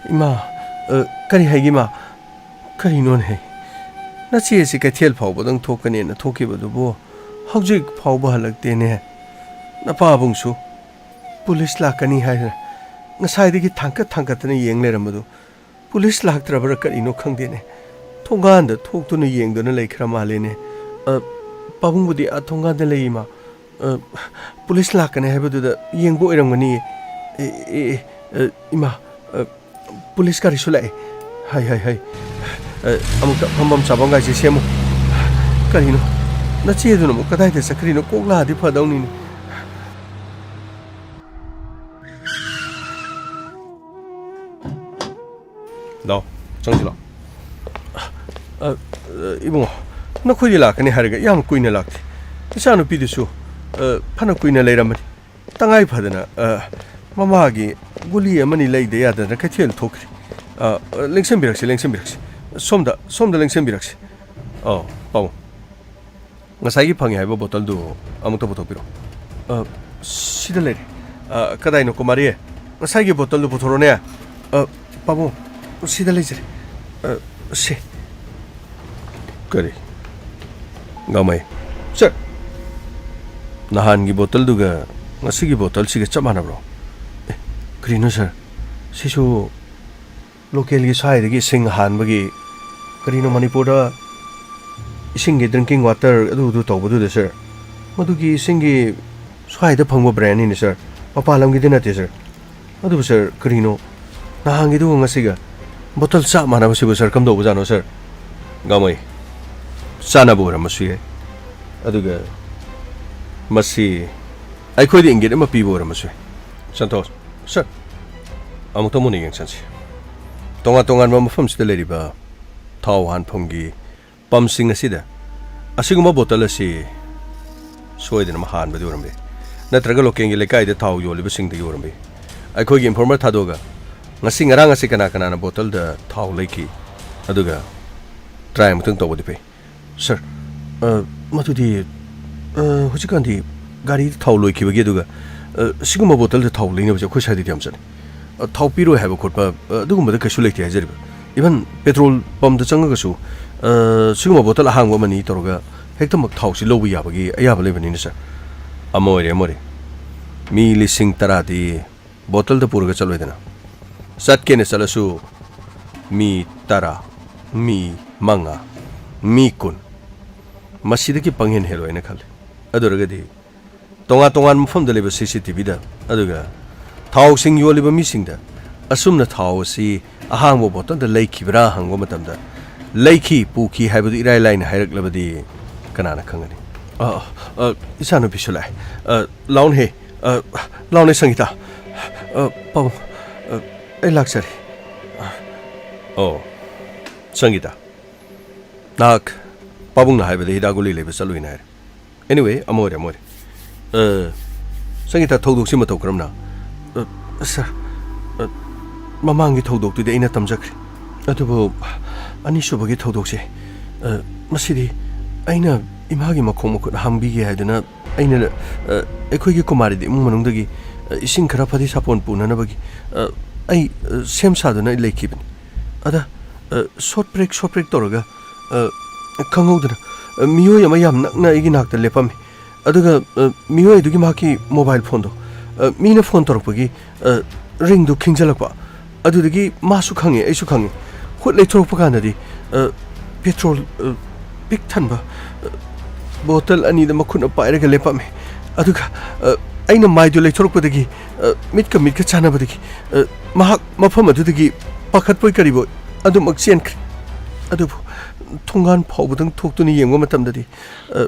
ꯏꯃꯥ, ꯑ, ꯀꯔꯤ ꯍꯥꯏꯒꯦ ꯏꯃꯥ? ꯀꯔꯤꯅꯣꯅꯦ? ꯅꯆꯦ ꯑꯁꯤ ꯀꯩꯊꯦꯜ ꯐꯥꯎꯕꯗꯪ ꯊꯣꯛꯀꯅꯦꯅ ꯊꯣꯛꯈꯤꯕꯗꯨꯕꯨ ꯍꯧꯖꯤꯛ ꯐꯥꯎꯕ ꯍꯜꯂꯛꯇꯦꯅꯦ꯫ ꯅꯄꯥꯕꯨꯡꯁꯨ ꯄꯨꯂꯤꯁ ꯂꯥꯛꯀꯅꯤ ꯍꯥꯏꯗꯅ ꯉꯁꯥꯏꯗꯒꯤ ꯊꯥꯡꯀꯠ ꯊꯥꯡꯀꯠꯇꯅ ꯌꯦꯡ ꯂꯩꯔꯝꯕꯗꯨ ꯄꯨꯂꯤꯁ ꯂꯥꯛꯇ꯭ꯔꯕ꯭ꯔꯥ ꯀꯔꯤꯅꯣ ꯈꯪꯗꯦꯅꯦ꯫ ꯊꯣꯡꯒꯥꯟꯗ ꯊꯣꯛꯇꯨꯅ ꯌꯦꯡꯗꯨꯅ ꯂꯩꯈ꯭ꯔ ꯃꯥꯜꯂꯦꯅꯦ꯫ ꯑ, ꯄꯥꯕꯨꯡꯕꯨꯗꯤ ꯑꯥ ꯊꯣꯡꯒꯥꯟꯗ ꯂꯩ, ꯏꯃꯥ꯫ ꯑ, ꯄꯨꯂꯤꯁ ꯂꯥꯛꯀꯅꯤ ꯍꯥꯏꯕꯗꯨꯗ ꯌꯦꯡꯕ ꯑꯣꯏꯔꯝꯒꯅꯤꯌꯦ꯫ ꯑꯦ, ꯑꯦ, ꯑꯦ, ꯑ, ꯏꯃꯥ, ꯑ, ꯄꯨꯂꯤꯁ ꯒꯥꯔꯤꯁꯨ ꯂꯥꯛꯑꯦ꯫ ꯍꯥꯏ, ꯍꯥꯏ, ꯍꯥꯏ꯫ ꯑ, ꯑꯃꯨꯛꯇ ꯐꯝꯐꯝ ꯆꯥꯐꯝꯒꯥꯏꯁꯦ ꯁꯦꯝꯃꯨ꯫ ꯀꯔꯤꯅꯣ? ꯅꯆꯦꯗꯨꯅ ꯑꯃꯨꯛ ꯀꯗꯥꯏꯗ ꯆꯠꯈ꯭ꯔꯤꯅꯣ? ꯀꯣꯛ ꯂꯥꯛꯑꯗꯤ ꯐꯗꯧꯅꯤꯅꯦ꯫ ꯂꯥꯎ, ꯆꯪꯁꯤ ꯂꯥꯎ꯫ ꯑ, ꯑ, ꯏꯕꯨꯡꯉꯣ, ꯅꯈꯣꯏꯗꯤ ꯂꯥꯛꯀꯅꯤ ꯍꯥꯏꯔꯒ ꯌꯥꯝ ꯀꯨꯏꯅ ꯂꯥꯛꯇꯦ꯫ ꯏꯆꯥꯅꯨꯄꯤꯗꯨꯁꯨ, ꯑ, ꯐꯅ ꯀꯨꯏꯅ ꯂꯩꯔꯝꯃꯅꯤ꯫ ꯇꯉꯥꯏ ꯐꯗꯅ, ꯑ, ꯃꯃꯥꯒꯤ ꯒꯨꯂꯤ ꯑꯃꯅꯤ ꯂꯩꯗ ꯌꯥꯗꯗꯅ ꯀꯩꯊꯦꯜ ꯊꯣꯛꯈ꯭ꯔꯤ꯫ ꯑ, ꯑ, ꯂꯦꯡꯁꯟꯕꯤꯔꯛꯁꯤ, ꯂꯦꯡꯁꯟꯕꯤꯔꯛꯁꯤ꯫ ꯁꯣꯝꯗ, ꯁꯣꯝꯗ ꯂꯦꯡꯁꯟꯕꯤꯔꯛꯁꯤ꯫ ꯑꯧ, ꯄꯥꯕꯨꯡ꯫ ꯉꯁꯥꯏꯒꯤ ꯐꯪꯉꯦ ꯍꯥꯏꯕ ꯕꯣꯇꯜꯗꯨ ꯑꯃꯨꯛꯇ ꯄꯨꯊꯣꯛꯄꯤꯔꯣ꯫ ꯑ, ꯁꯤꯗ ꯂꯩꯔꯦ꯫ ꯑ, ꯀꯗꯥꯏꯅꯣ, ꯀꯨꯃꯥꯔꯤ? ꯉꯁꯥꯏꯒꯤ ꯕꯣꯇꯜꯗꯨ ꯄꯨꯊꯣꯔꯛꯑꯣꯅꯦ꯫ ꯑ, ꯄꯥꯕꯨꯡ, ꯁꯤꯗ ꯂꯩꯖꯔꯦ꯫ ꯑ, ꯁꯦ꯫ ꯀꯔꯤ? ꯒꯥꯡꯃꯩ꯫ ꯁꯦ꯫ ꯅꯍꯥꯟꯒꯤ ꯕꯣꯇꯜꯗꯨꯒ ꯉꯁꯤꯒꯤ ꯕꯣꯇꯜꯁꯤꯒ ꯆꯞ ꯃꯥꯟꯅꯕ꯭ꯔꯣ? ꯑꯦ, ꯀꯔꯤꯅꯣ ꯁꯥꯔ? ꯁꯤꯁꯨ ꯂꯣꯀꯦꯜꯒꯤ ꯁ꯭ꯋꯥꯏꯗꯒꯤ ꯏꯁꯤꯡ ꯍꯥꯟꯕꯒꯤ, ꯀꯔꯤꯅꯣ ꯃꯅꯤꯄꯨꯔꯗ ꯏꯁꯤꯡꯒꯤ drinking water ꯑꯗꯨ ꯑꯗꯨ ꯇꯧꯕꯗꯨꯗ ꯁꯥꯔ, ꯃꯗꯨꯒꯤ ꯏꯁꯤꯡꯒꯤ ꯁ꯭ꯋꯥꯏꯗ ꯐꯪꯕ brandꯅꯤꯅꯦ ꯁꯥꯔ, ꯃꯄꯥꯟ ꯂꯝꯒꯤꯗꯤ ꯅꯠꯇꯦ ꯁꯥꯔ꯫ ꯑꯗꯨꯕꯨ ꯁꯥꯔ, ꯀꯔꯤꯅꯣ ꯅꯍꯥꯟꯒꯤꯗꯨꯒ ꯉꯁꯤꯒ ꯕꯣꯇꯜ ꯆꯞ ꯃꯥꯟꯅꯕꯁꯤꯕꯨ ꯁꯥꯔ, ꯀꯝꯗꯧꯕꯖꯥꯠꯅꯣ ꯁꯥꯔ? ꯒꯥꯡꯃꯩ, ꯆꯥꯟꯅꯕ ꯑꯣꯏꯔꯝꯕꯁꯨ ꯌꯥꯏ, ꯑꯗꯨꯒ ꯃꯁꯤ ꯑꯩꯈꯣꯏꯗ ꯏꯪꯒꯤꯠ ꯑꯃ ꯄꯤꯕ ꯑꯣꯏꯔꯝꯕꯁꯨ ꯌꯥꯏ꯫ ꯁꯟꯇꯣꯁ, ꯁꯥꯔ, ꯑꯃꯨꯛꯇꯪ ꯃꯨꯟꯅ ꯌꯦꯡꯁꯟꯁꯤ꯫ ꯇꯣꯉꯥꯟ ꯇꯣꯉꯥꯟꯕ ꯃꯐꯝꯁꯤꯗ ꯂꯩꯔꯤꯕ ꯊꯥꯎ ꯍꯥꯟꯐꯝꯒꯤ ꯄꯝꯁꯤꯡ ꯑꯁꯤꯗ ꯑꯁꯤꯒꯨꯝꯕ ꯕꯣꯇꯜ ꯑꯁꯤ ꯁꯣꯏꯗꯅ ꯑꯃ ꯍꯥꯟꯕꯗꯤ ꯑꯣꯏꯔꯝꯕ ꯌꯥꯏ, ꯅꯠꯇ꯭ꯔꯒ ꯂꯣꯀꯦꯜꯒꯤ ꯂꯩꯀꯥꯏꯗ ꯊꯥꯎ ꯌꯣꯜꯂꯤꯕꯁꯤꯡꯗꯒꯤ ꯑꯣꯏꯔꯝꯕ ꯌꯥꯏ꯫ ꯑꯩꯈꯣꯏꯒꯤ ꯏꯟꯐꯣꯔꯃꯔ ꯊꯥꯗꯣꯛꯑꯒ ꯉꯁꯤ ꯉꯔꯥꯡ ꯑꯁꯤ ꯀꯅꯥ ꯀꯅꯥꯅ ꯕꯣꯇꯜꯗ ꯊꯥꯎ ꯂꯩꯈꯤ, ꯑꯗꯨꯒ ꯇ꯭ꯔꯥꯏ ꯑꯃꯨꯛꯇꯪ ꯇꯧꯕꯗꯤ ꯐꯩ꯫ ꯁꯥꯔ, ꯑ, ꯃꯗꯨꯗꯤ, ꯑ, ꯍꯧꯖꯤꯛꯀꯥꯟꯗꯤ ꯒꯥꯔꯤꯗ ꯊꯥꯎ ꯂꯣꯏꯈꯤꯕꯒꯤ, ꯑꯗꯨꯒ, ꯑ, ꯁꯤꯒꯨꯝꯕ ꯕꯣꯇꯜꯗ ꯊꯥꯎ ꯂꯩꯅꯕꯁꯦ ꯑꯩꯈꯣꯏ ꯁ꯭ꯋꯥꯏꯗꯗꯤ ꯌꯥꯝ ꯆꯠꯅꯩ꯫ ꯑ, ꯊꯥꯎ ꯄꯤꯔꯣꯏ ꯍꯥꯏꯕ ꯈꯣꯠꯄ, ꯑ, ꯑꯗꯨꯒꯨꯝꯕꯗ ꯀꯩꯁꯨ ꯂꯩꯇꯦ ꯍꯥꯏꯖꯔꯤꯕ꯫ Even ꯄꯦꯇ꯭ꯔꯣꯜ ꯄꯝꯗ ꯆꯪꯉꯒꯁꯨ, ꯑ, ꯁꯤꯒꯨꯝꯕ ꯕꯣꯇꯜ ꯑꯍꯥꯡꯕ ꯑꯃꯅꯤ ꯇꯧꯔꯒ ꯍꯦꯛꯇꯃꯛ ꯊꯥꯎꯁꯤ ꯂꯧꯕ ꯌꯥꯕꯒꯤ ꯑꯌꯥꯕ ꯂꯩꯕꯅꯤꯅ, ꯁꯥꯔ꯫ ꯑꯃ ꯑꯣꯏꯔꯦ, ꯑꯃ ꯑꯣꯏꯔꯦ꯫ ꯃꯤ ꯂꯤꯁꯤꯡ ꯇꯔꯥꯗꯤ ꯕꯣꯇꯜꯗ ꯄꯨꯔꯒ ꯆꯠꯂꯣꯏꯗꯅ꯫ ꯆꯠꯀꯦꯅ ꯆꯠꯂꯁꯨ ꯃꯤ ꯇꯔꯥ, ꯃꯤ ꯃꯉꯥ, ꯃꯤ ꯀꯨꯟ, ꯃꯁꯤꯗꯒꯤ ꯄꯪꯍꯦꯟ ꯍꯦꯜꯂꯣꯏꯅ ꯈꯜꯂꯤ꯫ ꯑꯗꯨ ꯑꯣꯏꯔꯒꯗꯤ ꯇꯣꯉꯥꯟ ꯇꯣꯉꯥꯟꯕ ꯃꯐꯝꯗ ꯂꯩꯕ CCTVꯗ, ꯑꯗꯨꯒ ꯊꯥꯎꯁꯤꯡ ꯌꯣꯜꯂꯤꯕ ꯃꯤꯁꯤꯡꯗ ꯑꯁꯨꯝꯅ ꯊꯥꯎ ꯑꯁꯤ ꯑꯍꯥꯡꯕ ꯕꯣꯇꯜꯗ ꯂꯩꯈꯤꯕ꯭ꯔꯥ ꯍꯪꯕ ꯃꯇꯝꯗ, "ꯂꯩꯈꯤ, ꯄꯨꯈꯤ" ꯍꯥꯏꯕꯗꯨ ꯏꯔꯥꯏ ꯂꯥꯏꯅ ꯍꯥꯏꯔꯛꯂꯕꯗꯤ ꯀꯅꯥꯅ ꯈꯪꯒꯅꯤ? ꯑ, ꯑ, ꯏꯆꯥꯅꯨꯄꯤꯁꯨ ꯂꯥꯛꯑꯦ꯫ ꯑ, ꯂꯥꯎꯅꯍꯦ꯫ ꯑ, ꯂꯥꯎꯅꯦ ꯁꯪꯒꯤꯇꯥ꯫ ꯑ, ꯄꯥꯕꯨꯡ, ꯑ, ꯑꯩ ꯂꯥꯛꯆꯔꯦ꯫ ꯑ, ꯑꯣ, ꯁꯪꯒꯤꯇꯥ, ꯅꯍꯥꯛ ꯄꯥꯕꯨꯡꯅ ꯍꯥꯏꯕꯗ ꯍꯤꯗꯥꯛ ꯒꯨꯂꯤ ꯂꯩꯕ ꯆꯠꯂꯨꯏꯅ ꯍꯥꯏꯔꯦ꯫ Anyway, ꯑꯃ ꯑꯣꯏꯔꯦ, ꯑꯃ ꯑꯣꯏꯔꯦ꯫ ꯑ, ꯁꯪꯒꯤꯇꯥ, ꯊꯧꯗꯣꯛꯁꯤ ꯃꯇꯧ ꯀꯔꯝꯅ? ꯑ, ꯁꯥꯔ, ꯑ, ꯃꯃꯥꯡꯒꯤ ꯊꯧꯗꯣꯛꯇꯨꯗꯤ ꯑꯩꯅ ꯇꯝꯖꯈ꯭ꯔꯦ꯫ ꯑꯗꯨꯕꯨ ꯑꯅꯤꯁꯨꯕꯒꯤ ꯊꯧꯗꯣꯛꯁꯦ, ꯑ, ꯃꯁꯤꯗꯤ ꯑꯩꯅ ꯏꯃꯥꯒꯤ ꯃꯈꯣꯡ ꯃꯈꯨꯠ ꯍꯥꯝꯕꯤꯒꯦ ꯍꯥꯏꯗꯨꯅ ꯑꯩꯅ, ꯑ, ꯑꯩꯈꯣꯏꯒꯤ ꯀꯨꯃꯥꯔꯤꯗ ꯏꯃꯨꯡ ꯃꯅꯨꯡꯗꯒꯤ, ꯑ, ꯏꯁꯤꯡ ꯈꯔ ꯐꯗꯤ ꯁꯥꯄꯣꯟ ꯄꯨꯅꯅꯕꯒꯤ, ꯑ, ꯑꯩ, ꯑ, ꯁꯦꯝ ꯁꯥꯗꯨꯅ ꯑꯩ ꯂꯩꯈꯤꯕꯅꯤ꯫ ꯑꯗ, ꯑ, ꯁꯣꯠ ꯄ꯭ꯔꯦꯛ, ꯁꯣꯠ ꯄ꯭ꯔꯦꯛ ꯇꯧꯔꯒ, ꯑ, ꯈꯪꯍꯧꯗꯅ, ꯑ, ꯃꯤꯑꯣꯏ ꯑꯃ ꯌꯥꯝ ꯅꯛꯅ ꯑꯩꯒꯤ ꯅꯥꯛꯇ ꯂꯦꯞꯄꯝꯃꯤ꯫ ꯑꯗꯨꯒ, ꯑ, ꯃꯤꯑꯣꯏ ꯑꯗꯨꯒꯤ ꯃꯍꯥꯛꯀꯤ ꯃꯣꯕꯥꯏꯜ ꯐꯣꯟꯗꯣ, ꯑ, ꯃꯤꯅ ꯐꯣꯟ ꯇꯧꯔꯛꯄꯒꯤ, ꯑ, ꯔꯤꯡꯗꯨ ꯈꯤꯡꯖꯤꯜꯂꯛꯄ꯫ ꯑꯗꯨꯗꯒꯤ ꯃꯥꯁꯨ ꯈꯪꯉꯦ, ꯑꯩꯁꯨ ꯈꯪꯉꯦ꯫ ꯍꯨꯠ ꯂꯩꯊꯣꯔꯛꯄ ꯀꯥꯟꯗꯗꯤ, ꯑ, ꯄꯦꯇ꯭ꯔꯣꯜ, ꯑ, ꯄꯤꯛ ꯊꯟꯕ, ꯑ, ꯕꯣꯇꯜ ꯑꯅꯤꯗ ꯃꯈꯨꯠꯅ ꯄꯥꯏꯔꯒ ꯂꯦꯞꯄꯝꯃꯦ꯫ ꯑꯗꯨꯒ, ꯑ, ꯑꯩꯅ ꯃꯥꯏꯗꯨ ꯂꯩꯊꯣꯔꯛꯄꯗꯒꯤ, ꯑ, ꯃꯤꯠꯀ ꯃꯤꯠꯀ ꯆꯥꯟꯅꯕꯗꯒꯤ, ꯑ, ꯃꯍꯥꯛ ꯃꯐꯝ ꯑꯗꯨꯗꯒꯤ ꯄꯥꯈꯠꯄꯣꯏ ꯀꯔꯤꯕꯣꯏ ꯑꯗꯨꯃꯛ ꯆꯦꯟꯈ꯭ꯔꯦ꯫ ꯑꯗꯨꯕꯨ ꯊꯣꯡꯒꯥꯟ ꯐꯥꯎꯕꯗꯪ ꯊꯣꯛꯇꯨꯅ ꯌꯦꯡꯕ ꯃꯇꯝꯗꯗꯤ, ꯑ,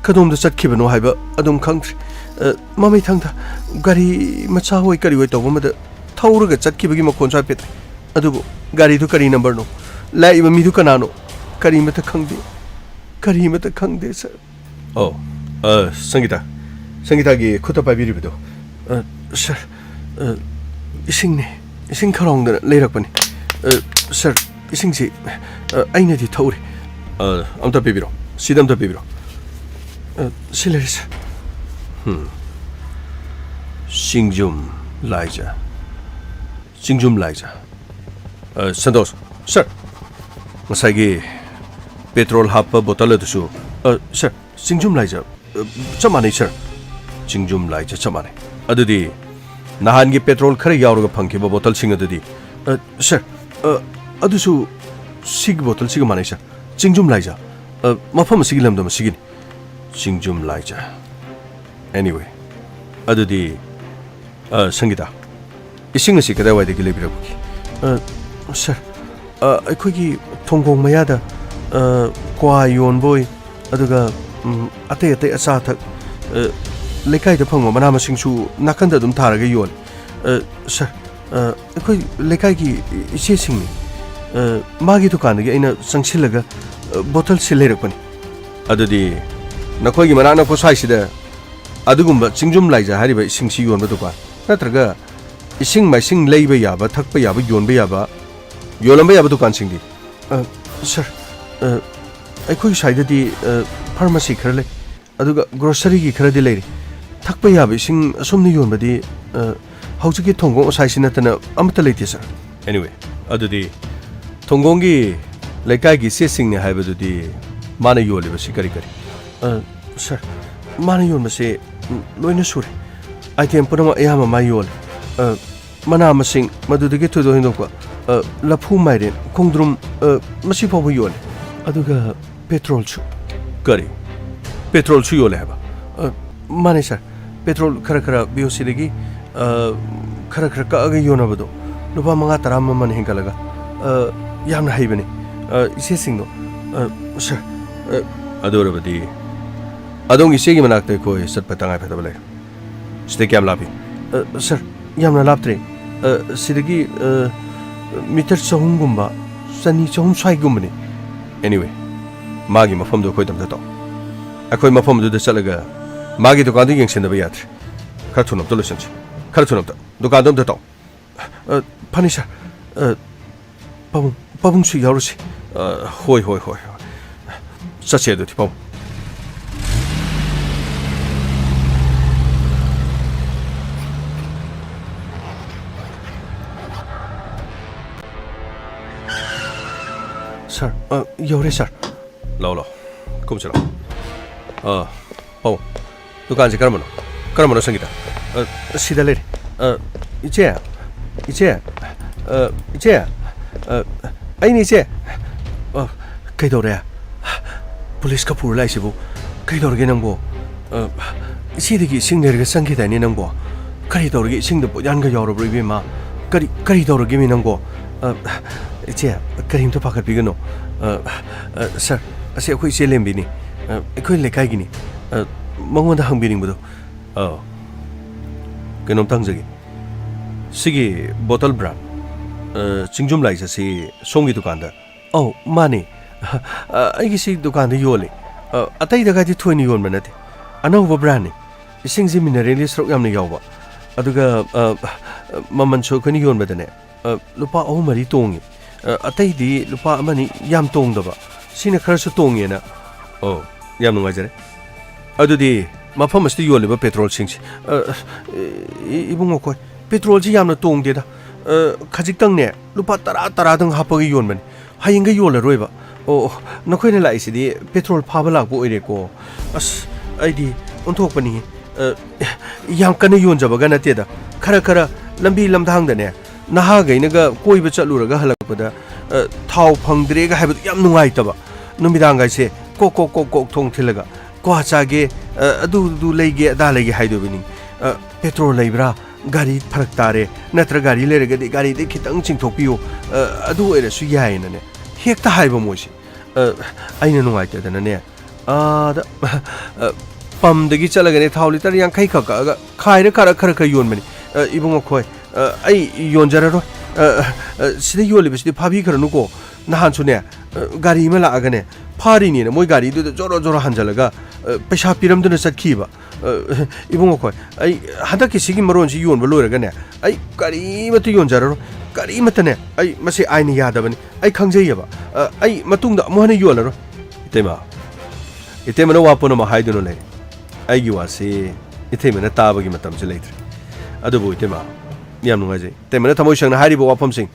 ꯀꯗꯣꯝꯗ ꯆꯠꯈꯤꯕꯅꯣ ꯍꯥꯏꯕ ꯑꯗꯨꯝ ꯈꯪꯗ꯭ꯔꯦ꯫ ꯑ, ꯃꯃꯩꯊꯪꯗ ꯒꯥꯔꯤ ꯃꯆꯥ ꯍꯣꯏ ꯀꯔꯤ ꯍꯣꯏ ꯇꯧꯕ ꯑꯃꯗ ꯊꯧꯔꯒ ꯆꯠꯈꯤꯕꯒꯤ ꯃꯈꯣꯟꯁꯨ ꯍꯥꯏꯐꯦꯠ ꯇꯥꯏ꯫ ꯑꯗꯨꯕꯨ ꯒꯥꯔꯤꯗꯨ ꯀꯔꯤ ꯅꯝꯕꯔꯅꯣ? ꯂꯥꯛꯏꯕ ꯃꯤꯗꯨ ꯀꯅꯥꯅꯣ? ꯀꯔꯤꯃꯠꯇ ꯈꯪꯗꯦ꯫ ꯀꯔꯤꯃꯠꯇ ꯈꯪꯗꯦ, ꯁꯥꯔ꯫ ꯑꯣ, ꯑ, ꯁꯪꯒꯤꯇꯥ꯫ ꯁꯪꯒꯤꯇꯥꯒꯤ ꯈꯨꯠꯇ ꯄꯥꯏꯕꯤꯔꯤꯕꯗꯣ꯫ ꯑ, ꯁꯥꯔ, ꯑ, ꯏꯁꯤꯡꯅꯦ꯫ ꯏꯁꯤꯡ ꯈꯧꯔꯥꯡꯗꯅ ꯂꯩꯔꯛꯄꯅꯤ꯫ ꯑ, ꯁꯥꯔ, ꯏꯁꯤꯡꯁꯤ, ꯑ, ꯑꯩꯅꯗꯤ ꯊꯛꯎꯔꯦ꯫ ꯑ, ꯑꯝꯇ ꯄꯤꯕꯤꯔꯣ꯫ ꯁꯤꯗ ꯑꯝꯇ ꯄꯤꯕꯤꯔꯣ꯫ ꯑ, ꯁꯤ ꯂꯩꯔꯦ, ꯁꯥꯔ꯫ ꯍꯝ꯫ ꯆꯤꯡꯖꯨꯝ ꯂꯥꯏꯖ꯫ ꯆꯤꯡꯖꯨꯝ ꯂꯥꯏꯖ꯫ ꯑ, ꯁꯟꯇꯣꯁ, ꯁꯥꯔ, ꯉꯁꯥꯏꯒꯤ ꯄꯦꯇ꯭ꯔꯣꯜ ꯍꯥꯞꯄ ꯕꯣꯇꯜ ꯑꯗꯨꯁꯨ, ꯑ, ꯁꯥꯔ, ꯆꯤꯡꯖꯨꯝ ꯂꯥꯏꯖ, ꯑ, ꯆꯞ ꯃꯥꯟꯅꯩ, ꯁꯥꯔ꯫ ꯆꯤꯡꯖꯨꯝ ꯂꯥꯏꯖ ꯆꯞ ꯃꯥꯟꯅꯩ꯫ ꯑꯗꯨꯗꯤ ꯅꯍꯥꯟꯒꯤ ꯄꯦꯇ꯭ꯔꯣꯜ ꯈꯔ ꯌꯥꯎꯔꯒ ꯐꯪꯈꯤꯕ ꯕꯣꯇꯜꯁꯤꯡ ꯑꯗꯨꯗꯤ, ꯑ, ꯁꯥꯔ, ꯑ, ꯑꯗꯨꯁꯨ ꯁꯤꯒꯤ ꯕꯣꯇꯜꯁꯤꯒ ꯃꯥꯟꯅꯩ, ꯁꯥꯔ꯫ ꯆꯤꯡꯖꯨꯝ ꯂꯥꯏꯖ, ꯑ, ꯃꯐꯝ ꯑꯁꯤꯒꯤ ꯂꯝꯗꯝ ꯑꯁꯤꯒꯤꯅꯤ꯫ ꯆꯤꯡꯖꯨꯝ ꯂꯥꯏꯖ꯫ Anyway, ꯑꯗꯨꯗꯤ, ꯑ, ꯁꯪꯒꯤꯇꯥ, ꯏꯁꯤꯡ ꯑꯁꯤ ꯀꯗꯥꯏꯋꯥꯏꯗꯒꯤ ꯂꯩꯕꯤꯔꯛꯄꯒꯦ? ꯑ, ꯁꯥꯔ, ꯑ, ꯑꯩꯈꯣꯏꯒꯤ ꯊꯣꯡꯒꯣꯡ ꯃꯌꯥꯗ, ꯑ, ꯀ꯭ꯋꯥ ꯌꯣꯟꯕꯣꯏ, ꯑꯗꯨꯒ, ꯎꯝ, ꯑꯇꯩ ꯑꯇꯩ ꯑꯆꯥ ꯑꯊꯛ, ꯑ, ꯂꯩꯀꯥꯏꯗ ꯐꯪꯕ ꯃꯅꯥ ꯃꯁꯤꯡꯁꯨ ꯅꯥꯀꯟꯗ ꯑꯗꯨꯝ ꯊꯥꯔꯒ ꯌꯣꯜꯂꯤ꯫ ꯑ, ꯁꯥꯔ, ꯑ, ꯑꯩꯈꯣꯏ ꯂꯩꯀꯥꯏꯒꯤ ꯏꯆꯦꯁꯤꯡꯅꯤ꯫ ꯑ, ꯃꯥꯒꯤ ꯗꯨꯀꯥꯟꯗꯒꯤ ꯑꯩꯅ ꯆꯪꯁꯤꯜꯂꯒ, ꯑ, ꯕꯣꯇꯜꯁꯤ ꯂꯩꯔꯛꯄꯅꯤ꯫ ꯑꯗꯨꯗꯤ ꯅꯈꯣꯏꯒꯤ ꯃꯅꯥꯛ ꯅꯛꯄ ꯁ꯭ꯋꯥꯏꯁꯤꯗ ꯑꯗꯨꯒꯨꯝꯕ ꯆꯤꯡꯖꯨꯝ ꯂꯥꯏꯖ ꯍꯥꯏꯔꯤꯕ ꯏꯁꯤꯡꯁꯤ ꯌꯣꯟꯕ ꯗꯨꯀꯥꯟ ꯅꯠꯇ꯭ꯔꯒ ꯏꯁꯤꯡ ꯃꯥꯏꯁꯤꯡ ꯂꯩꯕ ꯌꯥꯕ, ꯊꯛꯄ ꯌꯥꯕ, ꯌꯣꯟꯕ ꯌꯥꯕ, ꯌꯣꯜꯂꯝꯕ ꯌꯥꯕ ꯗꯨꯀꯥꯟꯁꯤꯡꯗꯤ? ꯑ, ꯁꯥꯔ, ꯑ, ꯑꯩꯈꯣꯏ ꯁ꯭ꯋꯥꯏꯗꯗꯤ, ꯑ, ꯐꯥꯔꯃꯥꯁꯤ ꯈꯔ ꯂꯩ, ꯑꯗꯨꯒ ꯒ꯭ꯔꯣꯁꯔꯤꯒꯤ ꯈꯔꯗꯤ ꯂꯩꯔꯤ꯫ ꯊꯛꯄ ꯌꯥꯕ ꯏꯁꯤꯡ ꯑꯁꯨꯝꯅ ꯌꯣꯟꯕꯗꯤ, ꯑ, ꯍꯧꯖꯤꯛꯀꯤ ꯊꯣꯡꯒꯣꯡ ꯑꯁ꯭ꯋꯥꯏꯁꯤ ꯅꯠꯇꯅ ꯑꯃꯠꯇ ꯂꯩꯇꯦ, ꯁꯥꯔ꯫ Anyway, ꯑꯗꯨꯗꯤ ꯊꯣꯡꯒꯣꯡꯒꯤ ꯂꯩꯀꯥꯏꯒꯤ ꯆꯦꯁꯤꯡꯅꯤ ꯍꯥꯏꯕꯗꯨꯗꯤ ꯃꯥꯅ ꯌꯣꯜꯂꯤꯕꯁꯤ ꯀꯔꯤ ꯀꯔꯤ? ꯑ, ꯁꯥꯔ, ꯃꯥꯅ ꯌꯣꯟꯕꯁꯦ, ꯎꯝ, ꯂꯣꯏꯅ ꯁꯨꯔꯦ꯫ ꯑꯥꯏꯇꯦꯝ ꯄꯨꯝꯅꯃꯛ ꯑꯌꯥꯝꯕ ꯃꯥ ꯌꯣꯜꯂꯦ꯫ ꯑ, ꯃꯅꯥ ꯃꯁꯤꯡ, ꯃꯗꯨꯗꯒꯤ ꯊꯣꯏꯗꯣꯛ ꯍꯦꯟꯗꯣꯛꯄ, ꯑ, ꯂꯐꯨ, ꯃꯥꯏꯔꯦꯟ, ꯈꯣꯡꯗ꯭ꯔꯨꯝ, ꯑ, ꯃꯁꯤ ꯐꯥꯎꯕ ꯌꯣꯜꯂꯦ꯫ ꯑꯗꯨꯒ ꯄꯦꯇ꯭ꯔꯣꯜꯁꯨ꯫ ꯀꯔꯤ? ꯄꯦꯇ꯭ꯔꯣꯜꯁꯨ ꯌꯣꯜꯂꯦ ꯍꯥꯏꯕ? ꯑ, ꯃꯥꯅꯦ ꯁꯥꯔ꯫ ꯄꯦꯇ꯭ꯔꯣꯜ ꯈꯔ ꯈꯔ ꯕꯤ ꯑꯣ ꯁꯤꯗꯒꯤ, ꯑ, ꯈꯔ ꯈꯔ ꯀꯛꯑꯒ ꯌꯣꯟꯅꯕꯗꯣ, ꯂꯨꯄꯥ ꯃꯉꯥ ꯇꯔꯥ ꯃꯃꯜ ꯍꯦꯟꯒꯠꯂꯒ, ꯑ, ꯌꯥꯝꯅ ꯍꯩꯕꯅꯤ, ꯑ, ꯏꯆꯦꯁꯤꯡꯗꯣ꯫ ꯑ, ꯁꯥꯔ, ꯑ, ꯑꯗꯨ ꯑꯣꯏꯔꯕꯗꯤ ꯑꯗꯣꯝꯒꯤ ꯏꯆꯦꯒꯤ ꯃꯅꯥꯛꯇ ꯑꯩꯈꯣꯏ ꯆꯠꯄ ꯇꯉꯥꯏ ꯐꯗꯕ ꯂꯩꯔꯦ꯫ ꯁꯤꯗ ꯀꯌꯥꯝ ꯂꯥꯞꯄꯤ? ꯑ, ꯁꯥꯔ, ꯌꯥꯝꯅ ꯂꯥꯞꯇ꯭ꯔꯦ꯫ ꯑ, ꯁꯤꯗꯒꯤ, ꯑ, ꯃꯤꯇꯔ ꯆꯍꯨꯝꯒꯨꯝꯕ, ꯆꯅꯤ, ꯆꯍꯨꯝ ꯁ꯭ꯋꯥꯏꯒꯨꯝꯕꯅꯤ꯫ Anyway, ꯃꯥꯒꯤ ꯃꯐꯝꯗꯨ ꯑꯩꯈꯣꯏꯗ ꯑꯝꯇ ꯇꯧ꯫ ꯑꯩꯈꯣꯏ ꯃꯐꯝꯗꯨꯗ ꯆꯠꯂꯒ ꯃꯥꯒꯤ ꯗꯨꯀꯥꯟꯗꯨ ꯌꯦꯡꯁꯤꯟꯗꯕ ꯌꯥꯗ꯭ꯔꯦ꯫ ꯈꯔ ꯊꯨꯅ ꯑꯝꯇ ꯂꯣꯏꯁꯤꯟꯁꯤ꯫ ꯈꯔ ꯊꯨꯅ ꯑꯝꯇ꯫ ꯗꯨꯀꯥꯟꯗꯣ ꯑꯝꯇ ꯇꯧ꯫ ꯑ, ꯐꯅꯤ, ꯁꯥꯔ꯫ ꯑ, ꯄꯥꯕꯨꯡ, ꯄꯥꯕꯨꯡꯁꯨ ꯌꯥꯎꯔꯨꯁꯤ꯫ ꯑ, ꯍꯣꯏ, ꯍꯣꯏ, ꯍꯣꯏ, ꯍꯣꯏ꯫ ꯆꯠꯁꯦ ꯑꯗꯨꯗꯤ, ꯄꯥꯕꯨꯡ꯫ ꯁꯥꯔ, ꯑ, ꯌꯧꯔꯦ, ꯁꯥꯔ꯫ ꯂꯥꯎ, ꯂꯥꯎ꯫ ꯀꯨꯝꯁꯤ ꯂꯥꯎ꯫ ꯑ, ꯄꯥꯕꯨꯡ꯫ ꯗꯨꯀꯥꯟꯁꯦ ꯀꯔꯝꯕꯅꯣ? ꯀꯔꯝꯕꯅꯣ, ꯁꯪꯒꯤꯇꯥ? ꯑ, ꯁꯤꯗ ꯂꯩꯔꯦ꯫ ꯑ, ꯏꯆꯦ? ꯏꯆꯦ? ꯑ, ꯏꯆꯦ? ꯑ, ꯑꯩꯅꯦ, ꯏꯆꯦ꯫ ꯑ, ꯀꯩꯗꯧꯔꯦ? ꯄꯨꯂꯤꯁꯀ ꯄꯨꯔ ꯂꯥꯛꯏꯁꯤꯕꯨ? ꯀꯩꯗꯧꯔꯒꯦ ꯅꯪꯕꯣ? ꯑ, ꯏꯆꯦꯗꯒꯤ ꯏꯁꯤꯡ ꯂꯩꯔꯒ ꯆꯪꯈꯤꯗꯥꯏꯅꯦ ꯅꯪꯕꯣ? ꯀꯔꯤ ꯇꯧꯔꯒꯦ? ꯏꯁꯤꯡꯗ ꯄꯣꯠꯌꯥꯟꯒ ꯌꯥꯎꯔꯕ꯭ꯔꯣ, ꯏꯕꯦꯝꯃ? ꯀꯔꯤ, ꯀꯔꯤ ꯇꯧꯔꯒꯦꯃꯤ ꯅꯪꯕꯣ? ꯑ, ꯏꯆꯦ, ꯀꯔꯤꯝꯇ ꯄꯥꯈꯠꯄꯤꯒꯅꯨ꯫ ꯑ, ꯑ, ꯁꯥꯔ, ꯑꯁꯤ ꯑꯩꯈꯣꯏ ꯏꯆꯦ ꯂꯦꯝꯕꯤꯅꯤ꯫ ꯑ, ꯑꯩꯈꯣꯏ ꯂꯩꯀꯥꯏꯒꯤꯅꯤ꯫ ꯑ, ꯃꯉꯣꯟꯗ ꯍꯪꯕꯤꯅꯤꯡꯕꯗꯣ꯫ ꯑ, ꯀꯩꯅꯣꯝꯇ ꯍꯪꯖꯒꯦ꯫ ꯁꯤꯒꯤ ꯕꯣꯇꯜ ꯕ꯭ꯔꯥꯟ, ꯑ, ꯆꯤꯡꯖꯨꯝ ꯂꯥꯏꯁ ꯑꯁꯤ ꯁꯣꯝꯒꯤ ꯗꯨꯀꯥꯟꯗ? ꯑꯧ, ꯃꯥꯅꯦ꯫ ꯑ, ꯑꯩꯒꯤ ꯁꯤ ꯗꯨꯀꯥꯟꯗ ꯌꯣꯜꯂꯤ꯫ ꯑ, ꯑꯇꯩꯗꯒꯗꯤ ꯊꯣꯏꯅ ꯌꯣꯟꯕ ꯅꯠꯇꯦ꯫ ꯑꯅꯧꯕ ꯕ꯭ꯔꯥꯟꯅꯤ꯫ ꯏꯁꯤꯡꯁꯤ ꯃꯤꯅꯔꯦꯜꯒꯤ ꯁꯔꯨꯛ ꯌꯥꯝꯅ ꯌꯥꯎꯕ꯫ ꯑꯗꯨꯒ, ꯑ, ꯃꯃꯜꯁꯨ ꯑꯩꯈꯣꯏꯅ ꯌꯣꯟꯕꯗꯅꯦ, ꯑ, ꯂꯨꯄꯥ ꯑꯍꯨꯝ ꯃꯔꯤ ꯇꯣꯡꯉꯤ꯫ ꯑ, ꯑꯇꯩꯗꯤ ꯂꯨꯄꯥ ꯑꯃ ꯑꯅꯤ ꯌꯥꯝ ꯇꯣꯡꯗꯕ꯫ ꯁꯤꯅ ꯈꯔꯁꯨ ꯇꯣꯡꯉꯦꯅ꯫ ꯑꯣ, ꯌꯥꯝ ꯅꯨꯡꯉꯥꯏꯖꯔꯦ꯫ ꯑꯗꯨꯗꯤ ꯃꯐꯝ ꯑꯁꯤꯗ ꯌꯣꯜꯂꯤꯕ ꯄꯦꯇ꯭ꯔꯣꯜꯁꯤꯡꯁꯦ, ꯑ, ꯏ-, ꯏꯕꯨꯡꯉꯣ ꯑꯩꯈꯣꯏ, ꯄꯦꯇ꯭ꯔꯣꯜꯁꯤ ꯌꯥꯝꯅ ꯇꯣꯡꯗꯦꯗ꯫ ꯑ, ꯈꯖꯤꯛꯇꯪꯅꯦ, ꯂꯨꯄꯥ ꯇꯔꯥ, ꯇꯔꯥꯗꯪ ꯍꯥꯞꯄꯒ ꯌꯣꯟꯕꯅꯤ꯫ ꯍꯌꯦꯡꯒ ꯌꯣꯜꯂꯔꯣꯏꯕ꯫ ꯑꯣ, ꯅꯈꯣꯏꯅ ꯂꯥꯛꯏꯁꯤꯗꯤ ꯄꯦꯇ꯭ꯔꯣꯜ ꯐꯥꯕ ꯂꯥꯛꯄ ꯑꯣꯏꯔꯦꯀꯣ꯫ ꯑꯁ, ꯑꯩꯗꯤ ꯑꯣꯟꯊꯣꯛꯄꯅꯤ꯫ ꯑ, ꯌꯥꯝ ꯀꯟꯅ ꯌꯣꯟꯖꯕꯒ ꯅꯠꯇꯦꯗ꯫ ꯈꯔ ꯈꯔ ꯂꯝꯕꯤ ꯂꯝꯗꯥꯡꯗꯅꯦ, ꯅꯍꯥꯈꯩꯅꯒ ꯀꯣꯏꯕ ꯆꯠꯂꯨꯔꯒ ꯍꯜꯂꯛꯄꯗ, ꯑ, ꯊꯥꯎ ꯐꯪꯗ꯭ꯔꯦꯒ ꯍꯥꯏꯕꯗꯨ ꯌꯥꯝ ꯅꯨꯡꯉꯥꯏꯇꯕ꯫ ꯅꯨꯃꯤꯗꯥꯡꯒꯥꯏꯁꯦ ꯀꯣꯛ ꯀꯣꯛ ꯀꯣꯛ ꯀꯣꯛ ꯊꯣꯡ ꯊꯤꯜꯂꯒ, "ꯀ꯭ꯋꯥ ꯆꯥꯒꯦ, ꯑ, ꯑꯗꯨꯗꯨ ꯂꯩꯒꯦ, ꯑꯗꯥ ꯂꯩꯒꯦ" ꯍꯥꯏꯗꯣꯏꯕꯅꯤ꯫ "ꯑ, ꯄꯦꯇ꯭ꯔꯣꯜ ꯂꯩꯕ꯭ꯔꯥ? ꯒꯥꯔꯤ ꯐꯔꯛ ꯇꯥꯔꯦ, ꯅꯠꯇ꯭ꯔ ꯒꯥꯔꯤ ꯂꯩꯔꯒꯗꯤ ꯒꯥꯔꯤꯗꯩ ꯈꯤꯇꯪ ꯆꯤꯡꯊꯣꯛꯄꯤꯌꯨ, ꯑ, ꯑꯗꯨ ꯑꯣꯏꯔꯁꯨ ꯌꯥꯏꯌꯦꯅꯅꯦ" ꯍꯦꯛꯇ ꯍꯥꯏꯕ ꯃꯣꯏꯁꯦ꯫ ꯑ, ꯑꯩꯅ ꯅꯨꯡꯉꯥꯏꯇꯗꯅꯅꯦ, ꯑꯥꯗ, ꯑ, ꯄꯝꯗꯒꯤ ꯆꯠꯂꯒꯅꯦ ꯊꯥꯎ ꯂꯤꯇꯔ ꯌꯥꯡꯈꯩ ꯈꯛ ꯀꯛꯑꯒ ꯈꯥꯏꯔ ꯈꯥꯔ ꯈꯔ ꯈꯔ ꯌꯣꯟꯕꯅꯤ꯫ "ꯑ, ꯏꯕꯨꯡꯉꯣ ꯈꯣꯏ, ꯑ, ꯑꯩ ꯌꯣꯟꯖꯔꯔꯣꯏ꯫ ꯑ, ꯑ, ꯁꯤꯗ ꯌꯣꯜꯂꯤꯕꯁꯤꯗꯤ ꯐꯥꯕꯤꯈ꯭ꯔꯅꯨꯀꯣ꯫ ꯅꯍꯥꯟꯁꯨꯅꯦ, ꯑ, ꯒꯥꯔꯤ ꯑꯃ ꯂꯥꯛꯑꯒꯅꯦ, ꯐꯥꯔꯤꯅꯦꯅ ꯃꯣꯏ ꯒꯥꯔꯤꯗꯨꯗ ꯖꯣꯔꯣ ꯖꯣꯔꯣ ꯍꯟꯖꯜꯂꯒ, ꯑ, ꯄꯩꯁꯥ ꯄꯤꯔꯝꯗꯅ ꯆꯠꯈꯤꯕ꯫ ꯑ, ꯏꯕꯨꯡꯉꯣ ꯈꯣꯏ, ꯑꯩ ꯍꯟꯗꯛꯀꯤ ꯁꯤꯒꯤ ꯃꯔꯣꯟꯁꯤ ꯌꯣꯟꯕ ꯂꯣꯏꯔꯒꯅꯦ, ꯑꯩ ꯀꯔꯤꯃꯠꯇ ꯌꯣꯟꯖꯔꯔꯣꯏ꯫ ꯀꯔꯤꯃꯠꯇꯅꯦ, ꯑꯩ ꯃꯁꯤ ꯑꯥꯏꯟꯅ ꯌꯥꯗꯕꯅꯤ꯫ ꯑꯩ ꯈꯪꯖꯩꯌꯦꯕ꯫ ꯑ, ꯑꯩ ꯃꯇꯨꯡꯗ ꯑꯃꯨꯛ ꯍꯟꯅ ꯌꯣꯜꯂꯔꯣꯏ꯫" ꯏꯇꯩꯃ, ꯏꯇꯩꯃꯅ ꯋꯥ ꯄꯨꯝꯅꯃꯛ ꯍꯥꯏꯗꯨꯅ ꯂꯩꯔꯦ꯫ ꯑꯩꯒꯤ ꯋꯥꯁꯤ ꯏꯇꯩꯃꯅ ꯇꯥꯕꯒꯤ ꯃꯇꯝꯁꯤ ꯂꯩꯇ꯭ꯔꯦ꯫ ꯑꯗꯨꯕꯨ ꯏꯇꯩꯃ, ꯌꯥꯝ ꯅꯨꯡꯉꯥꯏꯖꯩ꯫ ꯏꯇꯩꯃꯅ ꯊꯃꯣꯏ ꯁꯦꯡꯅ ꯍꯥꯏꯔꯤꯕ ꯋꯥꯐꯝꯁꯤꯡ꯫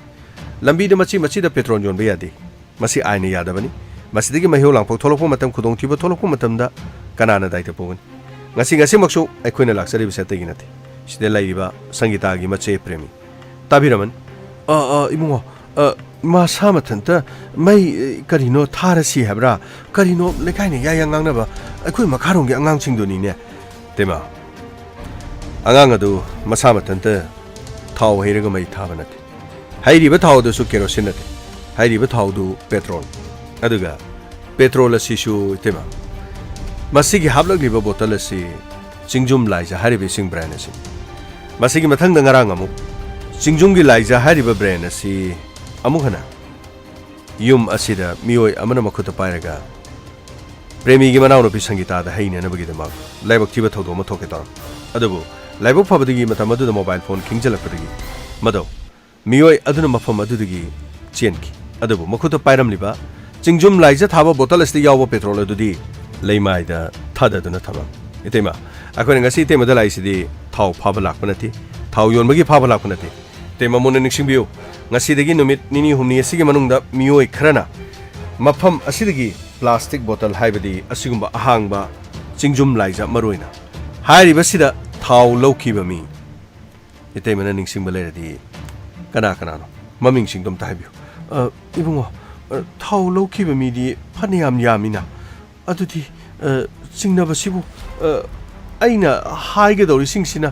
ꯂꯝꯕꯤꯗ ꯃꯆꯤ ꯃꯆꯤꯗ ꯄꯦꯇ꯭ꯔꯣꯜ ꯌꯣꯟꯕ ꯌꯥꯗꯦ꯫ ꯃꯁꯤ ꯑꯥꯏꯟꯅ ꯌꯥꯗꯕꯅꯤ꯫ ꯃꯁꯤꯗꯒꯤ ꯃꯍꯩꯔꯣꯏ ꯂꯥꯡꯄꯣꯛ ꯊꯣꯛꯂꯛꯄ ꯃꯇꯝ, ꯈꯨꯗꯣꯡꯊꯤꯕ ꯊꯣꯛꯂꯛꯄ ꯃꯇꯝꯗ ꯀꯅꯥꯅ ꯗꯥꯏꯇ ꯄꯨꯒꯅꯤ? ꯉꯁꯤ, ꯉꯁꯤꯃꯛꯁꯨ ꯑꯩꯈꯣꯏꯅ ꯂꯥꯛꯆꯔꯤꯕꯁꯤ ꯑꯇꯩꯒꯤ ꯅꯠꯇꯦ꯫ ꯁꯤꯗ ꯂꯩꯔꯤꯕ ꯁꯪꯒꯤꯇꯥꯒꯤ ꯃꯆꯦ ꯄ꯭ꯔꯦꯃꯤ꯫ ꯇꯥꯕꯤꯔꯝꯃꯅꯤ꯫ "ꯑ, ꯑ, ꯏꯕꯨꯡꯉꯣ, ꯑ, ꯃꯁꯥ ꯃꯊꯟꯇ ꯃꯩ, ꯑ, ꯀꯔꯤꯅꯣ ꯊꯥꯔꯁꯤ ꯍꯥꯏꯕ꯭ꯔꯥ? ꯀꯔꯤꯅꯣ ꯂꯩꯀꯥꯏꯅ ꯌꯥ ꯌꯥ ꯉꯥꯡꯅꯕ? ꯑꯩꯈꯣꯏ ꯃꯈꯥꯔꯣꯝꯒꯤ ꯑꯉꯥꯡꯁꯤꯡꯗꯨꯅꯤꯅꯦ꯫" ꯏꯇꯩꯃ, ꯑꯉꯥꯡ ꯑꯗꯨ ꯃꯁꯥ ꯃꯊꯟꯇ ꯊꯥꯎ ꯍꯩꯔꯒ ꯃꯩ ꯊꯥꯕ ꯅꯠꯇꯦ꯫ ꯍꯩꯔꯤꯕ ꯊꯥꯎ ꯑꯗꯨꯁꯨ ꯀꯦꯔꯣꯁꯤꯟ ꯅꯠꯇꯦ꯫ ꯍꯩꯔꯤꯕ ꯊꯥꯎꯗꯨ ꯄꯦꯇ꯭ꯔꯣꯜ꯫ ꯑꯗꯨꯒ ꯄꯦꯇ꯭ꯔꯣꯜ ꯑꯁꯤꯁꯨ, ꯏꯇꯩꯃ, ꯃꯁꯤꯒꯤ ꯍꯥꯞꯂꯛꯂꯤꯕ ꯕꯣꯇꯜ ꯑꯁꯤ ꯆꯤꯡꯖꯨꯝ ꯂꯥꯏꯖ ꯍꯥꯏꯔꯤꯕ ꯏꯁꯤꯡ ꯕ꯭ꯔꯥꯟ ꯑꯁꯤꯅꯤ꯫ ꯃꯁꯤꯒꯤ ꯃꯊꯪꯗ ꯉꯔꯥꯡ ꯑꯃꯨꯛ ꯆꯤꯡꯖꯨꯝꯒꯤ ꯂꯥꯏꯖ ꯍꯥꯏꯔꯤꯕ ꯕ꯭ꯔꯥꯟ ꯑꯁꯤ ꯑꯃꯨꯛ ꯍꯟꯅ ꯌꯨꯝ ꯑꯁꯤꯗ ꯃꯤꯑꯣꯏ ꯑꯃꯅ ꯃꯈꯨꯠꯇ ꯄꯥꯏꯔꯒ ꯄ꯭ꯔꯦꯃꯤꯒꯤ ꯃꯅꯥꯎꯅꯨꯄꯤ ꯁꯪꯒꯤꯇꯥꯗ ꯍꯩꯅꯅꯕꯒꯤꯗꯃꯛ ꯂꯥꯏꯕꯛ ꯊꯤꯕ ꯊꯧꯗꯣꯛ ꯑꯃ ꯊꯣꯛꯀꯦ ꯇꯧꯔꯝꯃꯤ꯫ ꯑꯗꯨꯕꯨ ꯂꯥꯏꯕꯛ ꯐꯕꯗꯒꯤ ꯃꯇꯝ ꯑꯗꯨꯗ ꯃꯣꯕꯥꯏꯜ ꯐꯣꯟ ꯈꯤꯡꯖꯤꯜꯂꯛꯄꯗꯒꯤ ꯃꯗꯨ ꯃꯤꯑꯣꯏ ꯑꯗꯨꯅ ꯃꯐꯝ ꯑꯗꯨꯗꯒꯤ ꯆꯦꯟꯈꯤ꯫ ꯑꯗꯨꯕꯨ ꯃꯈꯨꯠꯇ ꯄꯥꯏꯔꯝꯂꯤꯕ ꯆꯤꯡꯖꯨꯝ ꯂꯥꯏꯖ ꯊꯥꯕ ꯕꯣꯇꯜ ꯑꯁꯤꯗ ꯌꯥꯎꯕ ꯄꯦꯇ꯭ꯔꯣꯜ ꯑꯗꯨꯗꯤ ꯂꯩꯃꯥꯏꯗ ꯊꯥꯗꯗꯨꯅ ꯊꯝꯂꯝꯃꯤ꯫ ꯏꯇꯩꯃ, ꯑꯩꯈꯣꯏꯅ ꯉꯁꯤ ꯏꯇꯩꯃꯗ ꯂꯥꯛꯏꯁꯤꯗꯤ ꯊꯥꯎ ꯐꯥꯕ ꯂꯥꯛꯄ ꯅꯠꯇꯦ, ꯊꯥꯎ ꯌꯣꯟꯕꯒꯤ ꯐꯥꯕ ꯂꯥꯛꯄ ꯅꯠꯇꯦ꯫ ꯏꯇꯩꯃ, ꯃꯨꯟꯅ ꯅꯤꯡꯁꯤꯡꯕꯤꯌꯨ, ꯉꯁꯤꯗꯒꯤ ꯅꯨꯃꯤꯠ ꯅꯤꯅꯤ ꯍꯨꯝꯅꯤ ꯑꯁꯤꯒꯤ ꯃꯅꯨꯡꯗ ꯃꯤꯑꯣꯏ ꯈꯔꯅ ꯃꯐꯝ ꯑꯁꯤꯗꯒꯤ ꯄ꯭ꯂꯥꯁꯇꯤꯛ ꯕꯣꯇꯜ, ꯍꯥꯏꯕꯗꯤ ꯑꯁꯤꯒꯨꯝꯕ ꯑꯍꯥꯡꯕ ꯆꯤꯡꯖꯨꯝ ꯂꯥꯏꯖ ꯃꯔꯨꯑꯣꯏꯅ꯫ ꯍꯥꯏꯔꯤꯕꯁꯤꯗ ꯊꯥꯎ ꯂꯧꯈꯤꯕ ꯃꯤ, ꯏꯇꯩꯃꯅ ꯅꯤꯡꯁꯤꯡꯕ ꯂꯩꯔꯗꯤ ꯀꯅꯥ ꯀꯅꯥꯅꯣ? ꯃꯃꯤꯡꯁꯤꯡꯗꯣ ꯑꯝꯇ ꯍꯥꯏꯕꯤꯌꯨ꯫ ꯑ, ꯏꯕꯨꯡꯉꯣ, ꯑ, ꯊꯥꯎ ꯂꯧꯈꯤꯕ ꯃꯤꯗꯤ ꯐꯅꯌꯥꯝ ꯌꯥꯝꯃꯤꯅ꯫ ꯑꯗꯨꯗꯤ, ꯑ, ꯆꯤꯡꯅꯕꯁꯤꯕꯨ, ꯑ, ꯑꯩꯅ ꯍꯥꯏꯒꯗꯧꯔꯤꯁꯤꯡꯁꯤꯅ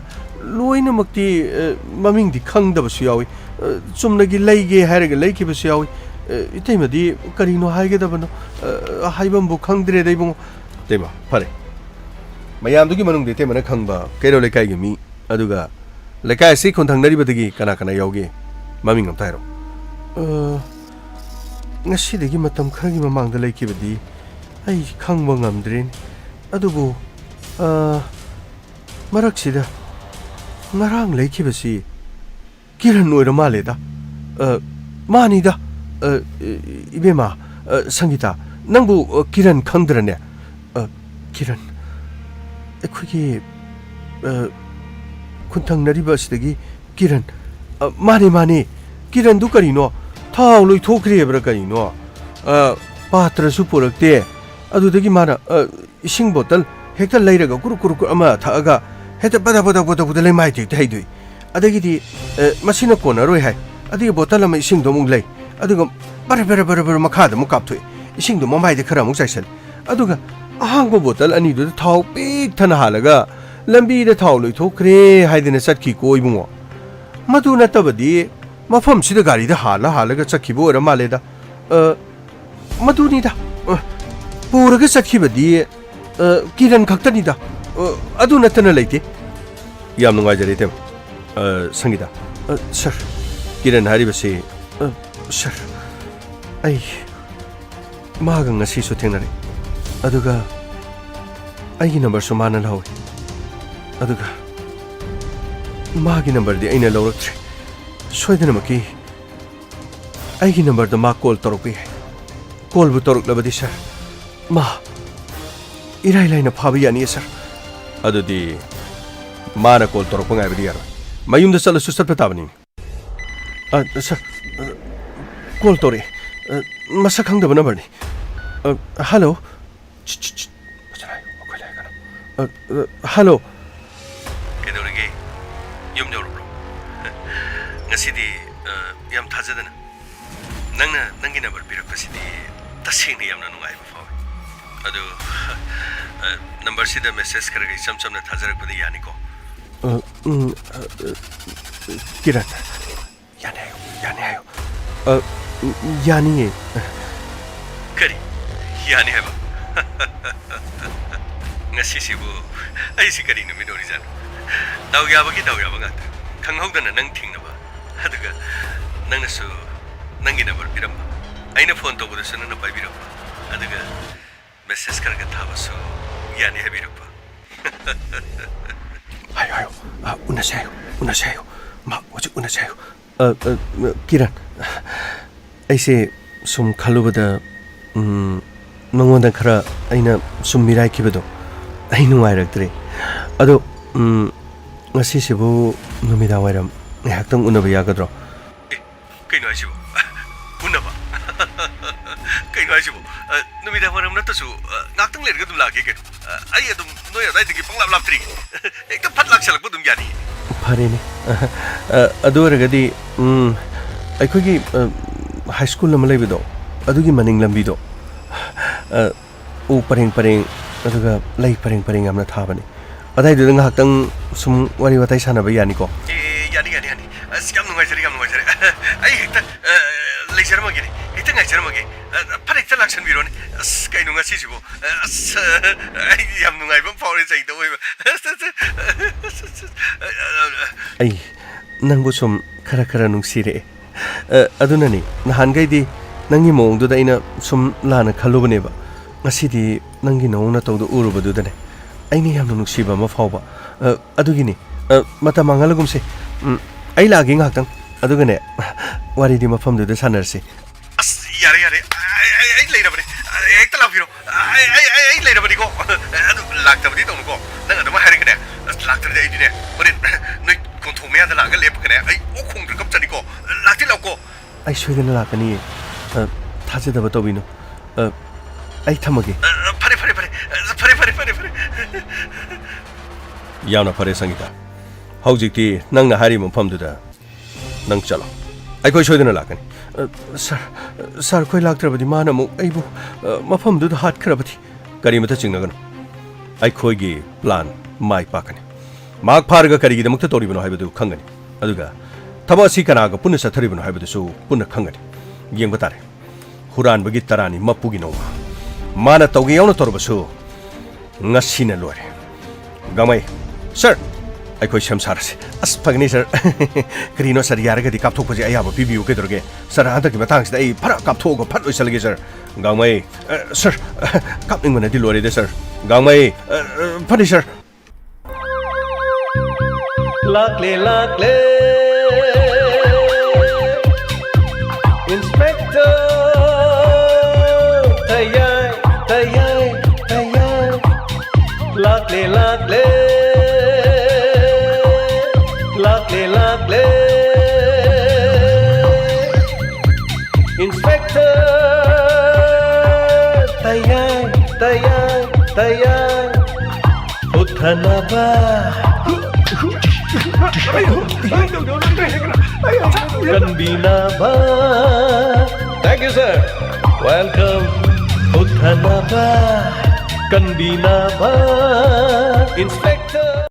ꯂꯣꯏꯅꯃꯛꯇꯤ, ꯑ, ꯃꯃꯤꯡꯗꯤ ꯈꯪꯗꯕꯁꯨ ꯌꯥꯎꯏ꯫ ꯑ, ꯆꯨꯝꯅꯒꯤ ꯂꯩꯒꯦ ꯍꯥꯏꯔꯒ ꯂꯩꯈꯤꯕꯁꯨ ꯌꯥꯎꯏ꯫ ꯑ, ꯏꯇꯩꯃꯗꯤ ꯀꯔꯤꯅꯣ ꯍꯥꯏꯒꯗꯕꯅꯣ, ꯑ, ꯍꯥꯏꯐꯝꯕꯨ ꯈꯪꯗ꯭ꯔꯦꯗ, ꯏꯕꯨꯡꯉꯣ꯫ ꯏꯇꯩꯃ, ꯐꯔꯦ꯫ ꯃꯌꯥꯝꯗꯨꯒꯤ ꯃꯅꯨꯡꯗ ꯏꯇꯩꯃꯅ ꯈꯪꯕ ꯀꯩꯔꯣꯜ ꯂꯩꯀꯥꯏꯒꯤ ꯃꯤ, ꯑꯗꯨꯒ ꯂꯩꯀꯥꯏ ꯑꯁꯤ ꯈꯨꯟꯊꯪꯅꯔꯤꯕꯗꯒꯤ ꯀꯅꯥ ꯀꯅꯥ ꯌꯥꯎꯒꯦ? ꯃꯃꯤꯡ ꯑꯝꯇ ꯍꯥꯏꯔꯣ꯫ ꯑ, ꯉꯁꯤꯗꯒꯤ ꯃꯇꯝ ꯈꯔꯒꯤ ꯃꯃꯥꯡꯗ ꯂꯩꯈꯤꯕꯗꯤ ꯑꯩ ꯈꯪꯕ ꯉꯝꯗ꯭ꯔꯦꯅꯦ꯫ ꯑꯗꯨꯕꯨ, ꯑ, ꯃꯔꯛꯁꯤꯗ ꯉꯔꯥꯡ ꯂꯩꯈꯤꯕꯁꯤ ꯀꯤꯔꯟ ꯑꯣꯏꯔ ꯃꯥꯜꯂꯦꯗ꯫ ꯑ, ꯃꯥꯅꯤꯗ꯫ ꯑ, ꯏꯕꯦꯝꯃ, ꯑ, ꯁꯪꯒꯤꯇꯥ, ꯅꯪꯕꯨ, ꯑ, ꯀꯤꯔꯟ ꯈꯪꯗ꯭ꯔꯅꯦ? ꯑ, ꯀꯤꯔꯟ, ꯑꯩꯈꯣꯏꯒꯤ, ꯑ, ꯈꯨꯟꯊꯪꯅꯔꯤꯕ ꯑꯁꯤꯗꯒꯤ ꯀꯤꯔꯟ꯫ ꯑ, ꯃꯥꯅꯦ, ꯃꯥꯅꯦ꯫ ꯀꯤꯔꯟꯗꯨ ꯀꯔꯤꯅꯣ? ꯊꯥꯎ ꯂꯣꯏꯊꯣꯛꯈ꯭ꯔꯦꯕ꯭ꯔꯥ ꯀꯔꯤꯅꯣ? ꯑ, ꯄꯥꯇ꯭ꯔꯁꯨ ꯄꯨꯔꯛꯇꯦ꯫ ꯑꯗꯨꯗꯒꯤ ꯃꯥꯅ, ꯑ, ꯏꯁꯤꯡ ꯕꯣꯇꯜ ꯍꯦꯛꯇ ꯂꯩꯔꯒ ꯀꯨꯔꯨꯛ ꯀꯨꯔꯨꯛ ꯀꯨꯔꯨꯛ ꯑꯃ ꯊꯛꯑꯒ ꯍꯦꯛꯇ ꯕꯗꯛ ꯕꯗꯛ ꯕꯗꯛ ꯕꯗꯛ ꯂꯩꯃꯥꯏꯗ ꯍꯦꯛꯇ ꯍꯩꯗꯣꯛꯏ꯫ ꯑꯗꯒꯤꯗꯤ, ꯑ, ꯃꯁꯤꯅ ꯀꯣꯟꯅꯔꯣꯏ ꯍꯥꯏ꯫ ꯑꯗꯒꯤ ꯕꯣꯇꯜ ꯑꯃ ꯏꯁꯤꯡꯗꯣ ꯑꯃꯨꯛ ꯂꯩ꯫ ꯑꯗꯨꯒ ꯕꯔ ꯕꯔ ꯕꯔ ꯕꯔ ꯃꯈꯥꯗ ꯑꯃꯨꯛ ꯀꯥꯞꯊꯣꯛꯏ꯫ ꯏꯁꯤꯡꯗꯣ ꯃꯃꯥꯏꯗ ꯈꯔ ꯑꯃꯨꯛ ꯆꯥꯏꯁꯜꯂꯤ꯫ ꯑꯗꯨꯒ ꯑꯍꯥꯡꯕ ꯕꯣꯇꯜ ꯑꯅꯤꯗꯨꯗ ꯊꯥꯎ ꯄꯤꯛ ꯊꯟꯅ ꯍꯥꯜꯂꯒ ꯂꯝꯕꯤꯗ ꯊꯥꯎ ꯂꯣꯏꯊꯣꯛꯈ꯭ꯔꯦ ꯍꯥꯏꯗꯅ ꯆꯠꯈꯤꯀꯣ ꯏꯕꯨꯡꯉꯣ꯫ ꯃꯗꯨ ꯅꯠꯇꯕꯗꯤ ꯃꯐꯝꯁꯤꯗ ꯒꯥꯔꯤꯗ ꯍꯥꯜꯂ ꯍꯥꯜꯂꯒ ꯆꯠꯈꯤꯕ ꯑꯣꯏꯔ ꯃꯥꯜꯂꯦꯗ꯫ ꯑ, ꯃꯗꯨꯅꯤꯗ꯫ ꯑ, ꯄꯨꯔꯒ ꯆꯠꯈꯤꯕꯗꯤ, ꯑ, ꯀꯤꯔꯟ ꯈꯛꯇꯅꯤꯗ꯫ ꯑ, ꯑꯗꯨ ꯅꯠꯇꯅ ꯂꯩꯇꯦ꯫ ꯌꯥꯝ ꯅꯨꯡꯉꯥꯏꯖꯔꯦ, ꯏꯇꯩꯃ꯫ ꯑ, ꯁꯪꯒꯤꯇꯥ꯫ ꯑ, ꯁꯔ, ꯀꯤꯔꯟ ꯍꯥꯏꯔꯤꯕꯁꯤ, ꯑ, ꯁꯔ, ꯑꯩ ꯃꯥꯒ ꯉꯁꯤꯁꯨ ꯊꯦꯡꯅꯔꯦ꯫ ꯑꯗꯨꯒ ꯑꯩꯒꯤ ꯅꯝꯕꯔꯁꯨ ꯃꯥꯅ ꯂꯧꯍꯧꯏ꯫ ꯑꯗꯨꯒ ꯃꯥꯒꯤ ꯅꯝꯕꯔꯗꯤ ꯑꯩꯅ ꯂꯧꯔꯛꯇ꯭ꯔꯦ꯫ ꯁꯣꯏꯗꯅꯃꯛꯀꯤ ꯑꯩꯒꯤ ꯅꯝꯕꯔꯗ ꯃꯥ ꯀꯣꯜ ꯇꯧꯔꯛꯄ ꯌꯥꯏ꯫ ꯀꯣꯜꯕꯨ ꯇꯧꯔꯛꯂꯕꯗꯤ, ꯁꯔ, ꯃꯥ ꯏꯔꯥꯏ ꯂꯥꯏꯅ ꯐꯥꯕ ꯌꯥꯅꯤꯌꯦ, ꯁꯔ꯫ ꯑꯗꯨꯗꯤ ꯃꯥꯅ ꯀꯣꯜ ꯇꯧꯔꯛꯄ ꯉꯥꯏꯕꯗꯤ ꯌꯥꯔꯣꯏ꯫ ꯃꯌꯨꯝꯗ ꯆꯠꯂꯁꯨ ꯆꯠꯄ ꯇꯥꯕꯅꯤ꯫ ꯑ, ꯁꯔ, ꯑ, ꯀꯣꯜ ꯇꯧꯔꯛꯑꯦ꯫ ꯑ, ꯃꯁꯛ ꯈꯪꯗꯕ ꯅꯝꯕꯔꯅꯤ꯫ ꯑ, ꯍꯜꯂꯣ꯫ ꯁꯤꯠ, ꯁꯤꯠ, ꯁꯤꯠ꯫ ꯐꯖꯅ ꯍꯥꯏꯌꯨ, ꯑꯩꯈꯣꯏ ꯂꯩꯔꯀꯥꯟꯗ꯫ ꯑ, ꯑ, ꯍꯜꯂꯣ꯫ ꯀꯩꯗꯧꯔꯤꯒꯦ? ꯌꯨꯝ ꯌꯧꯔꯕ꯭ꯔꯣ? ꯉꯁꯤꯗꯤ, ꯑ, ꯌꯥꯝ ꯊꯥꯖꯗꯅ ꯅꯪꯅ ꯅꯪꯒꯤ ꯅꯝꯕꯔ ꯄꯤꯔꯛꯄꯁꯤꯗꯤ ꯇꯁꯦꯡꯅ ꯌꯥꯝꯅ ꯅꯨꯡꯉꯥꯏꯕ ꯐꯥꯎꯏ꯫ ꯑꯗꯨ, ꯑ, ꯅꯝꯕꯔꯁꯤꯗ ꯃꯦꯁꯦꯖ ꯈꯔꯒ ꯏꯆꯝ ꯆꯝꯅ ꯊꯥꯖꯔꯛꯄꯗꯤ ꯌꯥꯅꯤꯀꯣ? ꯑ, ꯎꯝ, ꯑ, ꯑ, ꯀꯤꯔꯟ, ꯌꯥꯅꯤ ꯍꯥꯏꯌꯨ, ꯌꯥꯅꯤ ꯍꯥꯏꯌꯨ꯫ ꯑ, ꯎꯝ, ꯌꯥꯅꯤꯌꯦ꯫ ꯀꯔꯤ? ꯌꯥꯅꯤ ꯍꯥꯏꯕ? ꯉꯁꯤꯁꯤꯕꯨ ꯑꯩꯁꯤ ꯀꯔꯤ ꯅꯨꯃꯤꯠ ꯑꯣꯏꯔꯤꯖꯥꯠꯅꯣ? ꯗꯥꯎ ꯌꯥꯕꯒꯤ ꯗꯥꯎ ꯌꯥꯕ ꯉꯥꯛꯇ꯫ ꯈꯪꯍꯧꯗꯅ ꯅꯪ ꯊꯦꯡꯅꯕ꯫ ꯑꯗꯨꯒ ꯅꯪꯅꯁꯨ ꯅꯪꯒꯤ ꯅꯝꯕꯔ ꯄꯤꯔꯝꯕ꯫ ꯑꯩꯅ ꯐꯣꯟ ꯇꯧꯕꯗꯁꯨ ꯅꯪꯅ ꯄꯥꯏꯕꯤꯔꯛꯄ꯫ ꯑꯗꯨꯒ ꯃꯦꯁꯦꯖ ꯈꯔ ꯈꯔ ꯊꯥꯕꯁꯨ ꯌꯥꯅꯤ ꯍꯥꯏꯕꯤꯔꯛꯄ꯫ ꯍꯥꯏꯌꯨ, ꯍꯥꯏꯌꯨ꯫ ꯑ, ꯎꯅꯁꯦ ꯍꯥꯏꯌꯨ, ꯎꯅꯁꯦ ꯍꯥꯏꯌꯨ꯫ ꯃꯥ ꯍꯧꯖꯤꯛ ꯎꯅꯁꯦ ꯍꯥꯏꯌꯨ꯫ ꯑ, ꯑ, ꯀꯤꯔꯟ, ꯑꯩꯁꯦ ꯁꯨꯝ ꯈꯜꯂꯨꯕꯗ, ꯎꯝ, ꯅꯉꯣꯟꯗ ꯈꯔ ꯑꯩꯅ ꯁꯨꯝ ꯃꯤꯔꯥꯏꯈꯤꯕꯗꯣ ꯑꯩ ꯅꯨꯡꯉꯥꯏꯔꯛꯇ꯭ꯔꯦ꯫ ꯑꯗꯣ, ꯎꯝ, ꯉꯁꯤꯁꯤꯕꯨ ꯅꯨꯃꯤꯗꯥꯡ ꯋꯥꯏꯔꯝ ꯉꯥꯏꯍꯥꯛꯇꯪ ꯎꯅꯕ ꯌꯥꯒꯗ꯭ꯔꯣ? ꯑꯦ, ꯀꯩꯅꯣ ꯍꯥꯏꯁꯤꯕꯣ? ꯎꯅꯕ? ꯀꯩꯅꯣ ꯍꯥꯏꯁꯤꯕꯣ? ꯑ, ꯅꯨꯃꯤꯗꯥꯡ ꯋꯥꯏꯔꯝ ꯅꯠꯇ꯭ꯔꯁꯨ, ꯑ, ꯉꯥꯛꯇꯪ ꯂꯩꯔꯒ ꯑꯗꯨꯝ ꯂꯥꯛꯀꯦ ꯀꯩꯅꯣ꯫ ꯑ, ꯑꯩ ꯑꯗꯨꯝ ꯅꯣꯏ ꯑꯗꯥꯏꯗꯒꯤ ꯄꯪꯂꯥꯞ ꯂꯥꯞꯇ꯭ꯔꯤ꯫ ꯍꯦꯛꯇ ꯐꯠ ꯂꯥꯛꯁꯜꯂꯛꯄ ꯑꯗꯨꯝ ꯌꯥꯅꯤ꯫ ꯐꯔꯦꯅꯦ꯫ ꯑ, ꯑꯗꯨ ꯑꯣꯏꯔꯒꯗꯤ, ꯎꯝ, ꯑꯩꯈꯣꯏꯒꯤ, ꯑ, ꯍꯥꯏ ꯁ꯭ꯀꯨꯜ ꯑꯃ ꯂꯩꯕꯗꯣ, ꯑꯗꯨꯒꯤ ꯃꯅꯤꯡ ꯂꯝꯕꯤꯗꯣ, ꯑ, ꯎ ꯄꯔꯦꯡ ꯄꯔꯦꯡ, ꯑꯗꯨꯒ ꯂꯩ ꯄꯔꯦꯡ ꯄꯔꯦꯡ ꯌꯥꯝꯅ ꯊꯥꯕꯅꯦ꯫ ꯑꯗꯥꯏꯗꯨꯗ ꯉꯥꯏꯍꯥꯛꯇꯪ ꯁꯨꯝ ꯋꯥꯔꯤ ꯋꯥꯇꯥꯏ ꯁꯥꯟꯅꯕ ꯌꯥꯅꯤꯀꯣ? ꯑꯦ, ꯌꯥꯅꯤ, ꯌꯥꯅꯤ, ꯌꯥꯅꯤ꯫ ꯑꯁ, ꯌꯥꯝ ꯅꯨꯡꯉꯥꯏꯖꯔꯦ, ꯌꯥꯝ ꯅꯨꯡꯉꯥꯏꯖꯔꯦ꯫ ꯑꯩ ꯍꯦꯛꯇ, ꯑ, ꯂꯩꯖꯔꯝꯃꯒꯦꯅꯦ, ꯍꯦꯛꯇ ꯉꯥꯏꯖꯔꯝꯃꯒꯦ꯫ ꯑ, ꯐꯠ ꯍꯦꯛꯇ ꯂꯥꯛꯁꯟꯕꯤꯔꯣꯅꯦ꯫ ꯑꯁ, ꯀꯩꯅꯣ ꯉꯁꯤꯁꯤꯕꯨ? ꯑꯁ, ꯑꯩ ꯌꯥꯝ ꯅꯨꯡꯉꯥꯏꯕ ꯑꯃ ꯐꯥꯎꯔꯦ, ꯆꯩꯇ ꯑꯣꯏꯕ꯫ ꯑꯩ ꯅꯪꯕꯨ ꯁꯨꯝ ꯈꯔ ꯈꯔ ꯅꯨꯡꯁꯤꯔꯛꯑꯦ꯫ ꯑ, ꯑꯗꯨꯅꯅꯤ, ꯅꯍꯥꯟꯈꯩꯗꯤ ꯅꯪꯒꯤ ꯃꯑꯣꯡꯗꯨꯗ ꯑꯩꯅ ꯁꯨꯝ ꯂꯥꯟꯅ ꯈꯜꯂꯨꯕꯅꯦꯕ꯫ ꯉꯁꯤꯗꯤ ꯅꯪꯒꯤ ꯅꯑꯣꯡ ꯅꯇꯧꯗꯣ ꯎꯔꯨꯕꯗꯨꯗꯅꯦ, ꯑꯩꯅ ꯌꯥꯝꯅ ꯅꯨꯡꯁꯤꯕ ꯑꯃ ꯐꯥꯎꯕ꯫ ꯑ, ꯑꯗꯨꯒꯤꯅꯤ꯫ ꯑ, ꯃꯇꯝ ꯃꯥꯡꯍꯜꯂꯒꯨꯝꯁꯦ꯫ ꯎꯝ, ꯑꯩ ꯂꯥꯛꯑꯒꯦ ꯉꯥꯏꯍꯥꯛꯇꯪ꯫ ꯑꯗꯨꯒꯅꯦ, ꯋꯥꯔꯤꯗꯤ ꯃꯐꯝꯗꯨꯗ ꯁꯥꯟꯅꯔꯁꯤ꯫ ꯑꯁ, ꯌꯥꯔꯦ, ꯌꯥꯔꯦ꯫ ꯑꯩ, ꯑꯩ, ꯑꯩ ꯂꯩꯔꯕꯅꯦ꯫ ꯑꯩ ꯍꯦꯛꯇ ꯂꯥꯛꯄꯤꯔꯣ꯫ ꯑꯩ, ꯑꯩ, ꯑꯩ, ꯑꯩ ꯂꯩꯔꯕꯅꯤꯀꯣ꯫ ꯑꯗꯨ ꯂꯥꯛꯇꯕꯗꯤ ꯇꯧꯅꯨꯀꯣ꯫ ꯅꯪ ꯑꯗꯨꯃꯥꯏ ꯍꯥꯏꯔꯒꯅꯦ, ꯑꯁ, ꯂꯥꯛꯇ꯭ꯔꯗꯤ ꯑꯩꯗꯤꯅꯦ, ꯍꯣꯔꯦꯟ ꯅꯣꯏ ꯀꯣꯟꯊꯣꯡ ꯃꯌꯥꯗ ꯂꯥꯛꯑꯒ ꯂꯦꯞꯄꯒꯅꯦ, ꯑꯩ ꯑꯣꯛ ꯈꯣꯡꯗ꯭ꯔ ꯀꯞꯆꯅꯤꯀꯣ꯫ ꯂꯥꯛꯇꯤ ꯂꯥꯛꯎꯀꯣ꯫ ꯑꯩ ꯁꯣꯏꯗꯅ ꯂꯥꯛꯀꯅꯤꯌꯦ꯫ ꯑ, ꯊꯥꯖꯗꯕ ꯇꯧꯕꯤꯅꯨ꯫ ꯑ, ꯑꯩ ꯊꯝꯃꯒꯦ꯫ ꯑ, ꯐꯔꯦ, ꯐꯔꯦ, ꯐꯔꯦ꯫ ꯑ, ꯐꯔꯦ꯫ ꯐꯔꯦ, ꯐꯔꯦ, ꯐꯔꯦ꯫ ꯌꯥꯝꯅ ꯐꯔꯦ, ꯁꯪꯒꯤꯇꯥ꯫ ꯍꯧꯖꯤꯛꯇꯤ ꯅꯪꯅ ꯍꯥꯏꯔꯤꯕ ꯃꯐꯝꯗꯨꯗ ꯅꯪ ꯆꯠꯂꯣ꯫ ꯑꯩꯈꯣꯏ ꯁꯣꯏꯗꯅ ꯂꯥꯛꯀꯅꯤ꯫ ꯑ, ꯁꯥꯔ, ꯁꯥꯔ, ꯑꯩꯈꯣꯏ ꯂꯥꯛꯇ꯭ꯔꯕꯗꯤ ꯃꯥꯅ ꯑꯃꯨꯛ ꯑꯩꯕꯨ, ꯑ, ꯃꯐꯝꯗꯨꯗ ꯍꯥꯠꯈ꯭ꯔꯕꯗꯤ? ꯀꯔꯤꯃꯇ ꯆꯤꯡꯅꯒꯅꯨ꯫ ꯑꯩꯈꯣꯏꯒꯤ ꯄ꯭ꯂꯥꯟ ꯃꯥꯏ ꯄꯥꯛꯀꯅꯤ꯫ ꯃꯍꯥꯛ ꯐꯥꯔꯒ ꯀꯔꯤꯒꯤꯗꯃꯛꯇ ꯇꯧꯔꯤꯕꯅꯣ ꯍꯥꯏꯕꯗꯨ ꯈꯪꯒꯅꯤ꯫ ꯑꯗꯨꯒ ꯊꯕꯛ ꯑꯁꯤ ꯀꯅꯥꯒ ꯄꯨꯟꯅ ꯆꯠꯊꯔꯤꯕꯅꯣ ꯍꯥꯏꯕꯗꯨꯁꯨ ꯄꯨꯟꯅ ꯈꯪꯒꯅꯤ꯫ ꯌꯦꯡꯕ ꯇꯥꯔꯦ꯫ ꯍꯨꯔꯥꯟꯕꯒꯤ ꯇꯔꯥꯅꯤ ꯃꯄꯨꯒꯤ ꯅꯣꯡꯃ꯫ ꯃꯥꯅ ꯇꯧꯒꯦ ꯌꯥꯎꯅ ꯇꯧꯔꯕꯁꯨ ꯉꯁꯤꯅ ꯂꯣꯏꯔꯦ꯫ ꯒꯥꯡꯃꯩ, ꯁꯥꯔ, ꯑꯩꯈꯣꯏ ꯁꯦꯝ ꯁꯥꯔꯁꯤ꯫ ꯑꯁ, ꯐꯒꯅꯤ, ꯁꯥꯔ꯫ ꯀꯔꯤꯅꯣ, ꯁꯥꯔ, ꯌꯥꯔꯒꯗꯤ ꯀꯥꯞꯊꯣꯛꯄꯁꯦ ꯑꯌꯥꯕ ꯄꯤꯕꯤꯌꯨ, ꯀꯩꯗꯧꯔꯒꯦ? ꯁꯥꯔ, ꯍꯟꯗꯛꯀꯤ ꯃꯇꯥꯡꯁꯤꯗ ꯑꯩ ꯐꯔ ꯀꯥꯞꯊꯣꯛꯑꯒ ꯐꯠ ꯂꯣꯏꯁꯤꯜꯂꯒꯦ, ꯁꯥꯔ꯫ ꯒꯥꯡꯃꯩ, ꯑ, ꯁꯥꯔ, ꯀꯥꯞꯅꯤꯡꯕꯅꯗꯤ ꯂꯣꯏꯔꯦꯗ, ꯁꯥꯔ꯫ ꯒꯥꯡꯃꯩ, ꯑ, ꯑ, ꯐꯅꯤ, ꯁꯥꯔ꯫ ꯂꯥꯛꯂꯦ, ꯂꯥꯛꯂꯦ, ꯏꯟꯁꯄꯦꯛꯇꯔ ꯇꯌꯥꯏ, ꯇꯌꯥꯏ, ꯇꯌꯥꯏ꯫ ꯂꯥꯛꯂꯦ, ꯂꯥꯛꯂꯦ, ꯂꯥꯛꯂꯦ, ꯂꯥꯛꯂꯦ, ꯏꯟꯁꯄꯦꯛꯇꯔ ꯇꯌꯥꯏ, ꯇꯌꯥꯏ, ꯇꯌꯥꯏ꯫ ꯍꯨꯠꯊꯅꯕ, ꯀꯟꯕꯤꯅꯕ꯫ Thank you, sir. Welcome. ꯍꯨꯠꯊꯅꯕ, ꯀꯟꯕꯤꯅꯕ, ꯏꯟꯁꯄꯦꯛꯇꯔ꯫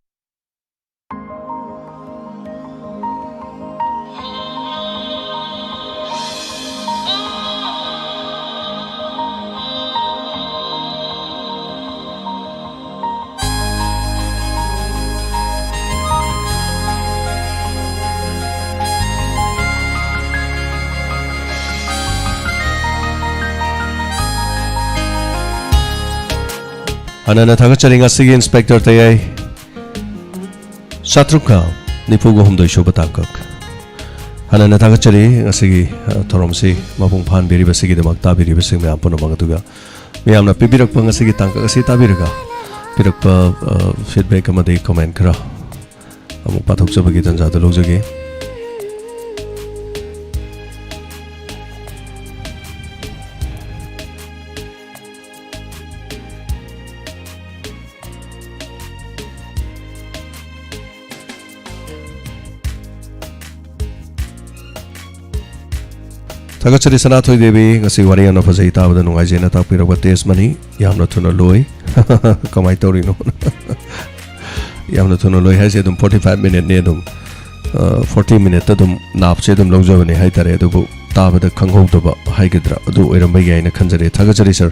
ꯍꯥꯟꯅꯅ ꯊꯥꯒꯠꯆꯔꯤ ꯉꯁꯤꯒꯤ ꯏꯟꯁꯄꯦꯛꯇꯔ ꯇꯌꯥꯏ꯫ ꯆꯥꯇ꯭ꯔꯨꯛꯀ ꯅꯤꯐꯨꯒ ꯍꯨꯝꯗꯣꯏ ꯁꯨꯕ ꯇꯥꯡꯀꯛ꯫ ꯍꯥꯟꯅꯅ ꯊꯥꯒꯠꯆꯔꯤ ꯉꯁꯤꯒꯤ, ꯑ, ꯊꯧꯔꯝꯁꯤ ꯃꯄꯨꯡ ꯐꯥꯍꯟꯕꯤꯔꯤꯕꯁꯤꯒꯤꯗꯃꯛ ꯇꯥꯕꯤꯔꯤꯕꯁꯤꯡ ꯃꯌꯥꯝ ꯄꯨꯝꯅꯃꯛ, ꯑꯗꯨꯒ ꯃꯤꯌꯥꯝꯅ ꯄꯤꯕꯤꯔꯛꯄ ꯉꯁꯤꯒꯤ ꯇꯥꯡꯀꯛ ꯑꯁꯤ ꯇꯥꯕꯤꯔꯒ ꯄꯤꯔꯛꯄ, ꯑ, ꯐꯤꯗꯕꯦꯛ ꯑꯃꯗꯤ ꯀꯣꯃꯦꯟ ꯈꯔ ꯑꯃꯨꯛ ꯄꯥꯊꯣꯛꯆꯕꯒꯤ ꯇꯥꯟꯖꯥꯗꯨ ꯂꯧꯖꯒꯦ꯫ ꯊꯥꯒꯠꯆꯔꯤ ꯁꯅꯥꯊꯣꯏ ꯗꯦꯕꯤ, ꯉꯁꯤ ꯋꯥꯔꯤ ꯌꯥꯝꯅ ꯐꯖꯩ, ꯇꯥꯕꯗ ꯅꯨꯡꯉꯥꯏꯖꯩꯅ ꯇꯥꯛꯄꯤꯔꯛꯄ ꯇꯦꯖꯃꯅꯤ꯫ ꯌꯥꯝꯅ ꯊꯨꯅ ꯂꯣꯏ꯫ ꯀꯃꯥꯏꯅ ꯇꯧꯔꯤꯅꯣ? ꯌꯥꯝꯅ ꯊꯨꯅ ꯂꯣꯏ ꯍꯥꯏꯁꯦ ꯑꯗꯨꯝ ꯐꯣꯔꯇꯤ ꯐꯥꯏꯚ ꯃꯤꯅꯤꯠꯅꯦ ꯑꯗꯨꯝ꯫ ꯐꯣꯔꯇꯤ ꯃꯤꯅꯤꯠꯇ ꯑꯗꯨꯝ ꯅꯥꯞꯁꯦ ꯑꯗꯨꯝ ꯂꯧꯖꯕꯅꯦ ꯍꯥꯏꯇꯥꯔꯦ, ꯑꯗꯨꯕꯨ ꯇꯥꯕꯗ ꯈꯪꯍꯧꯗꯕ ꯍꯥꯏꯒꯗ꯭ꯔꯥ, ꯑꯗꯨ ꯑꯣꯏꯔꯝꯕ ꯌꯥꯏꯅ ꯈꯟꯖꯔꯦ꯫ ꯊꯥꯒꯠꯆꯔꯤ ꯁꯥꯔ꯫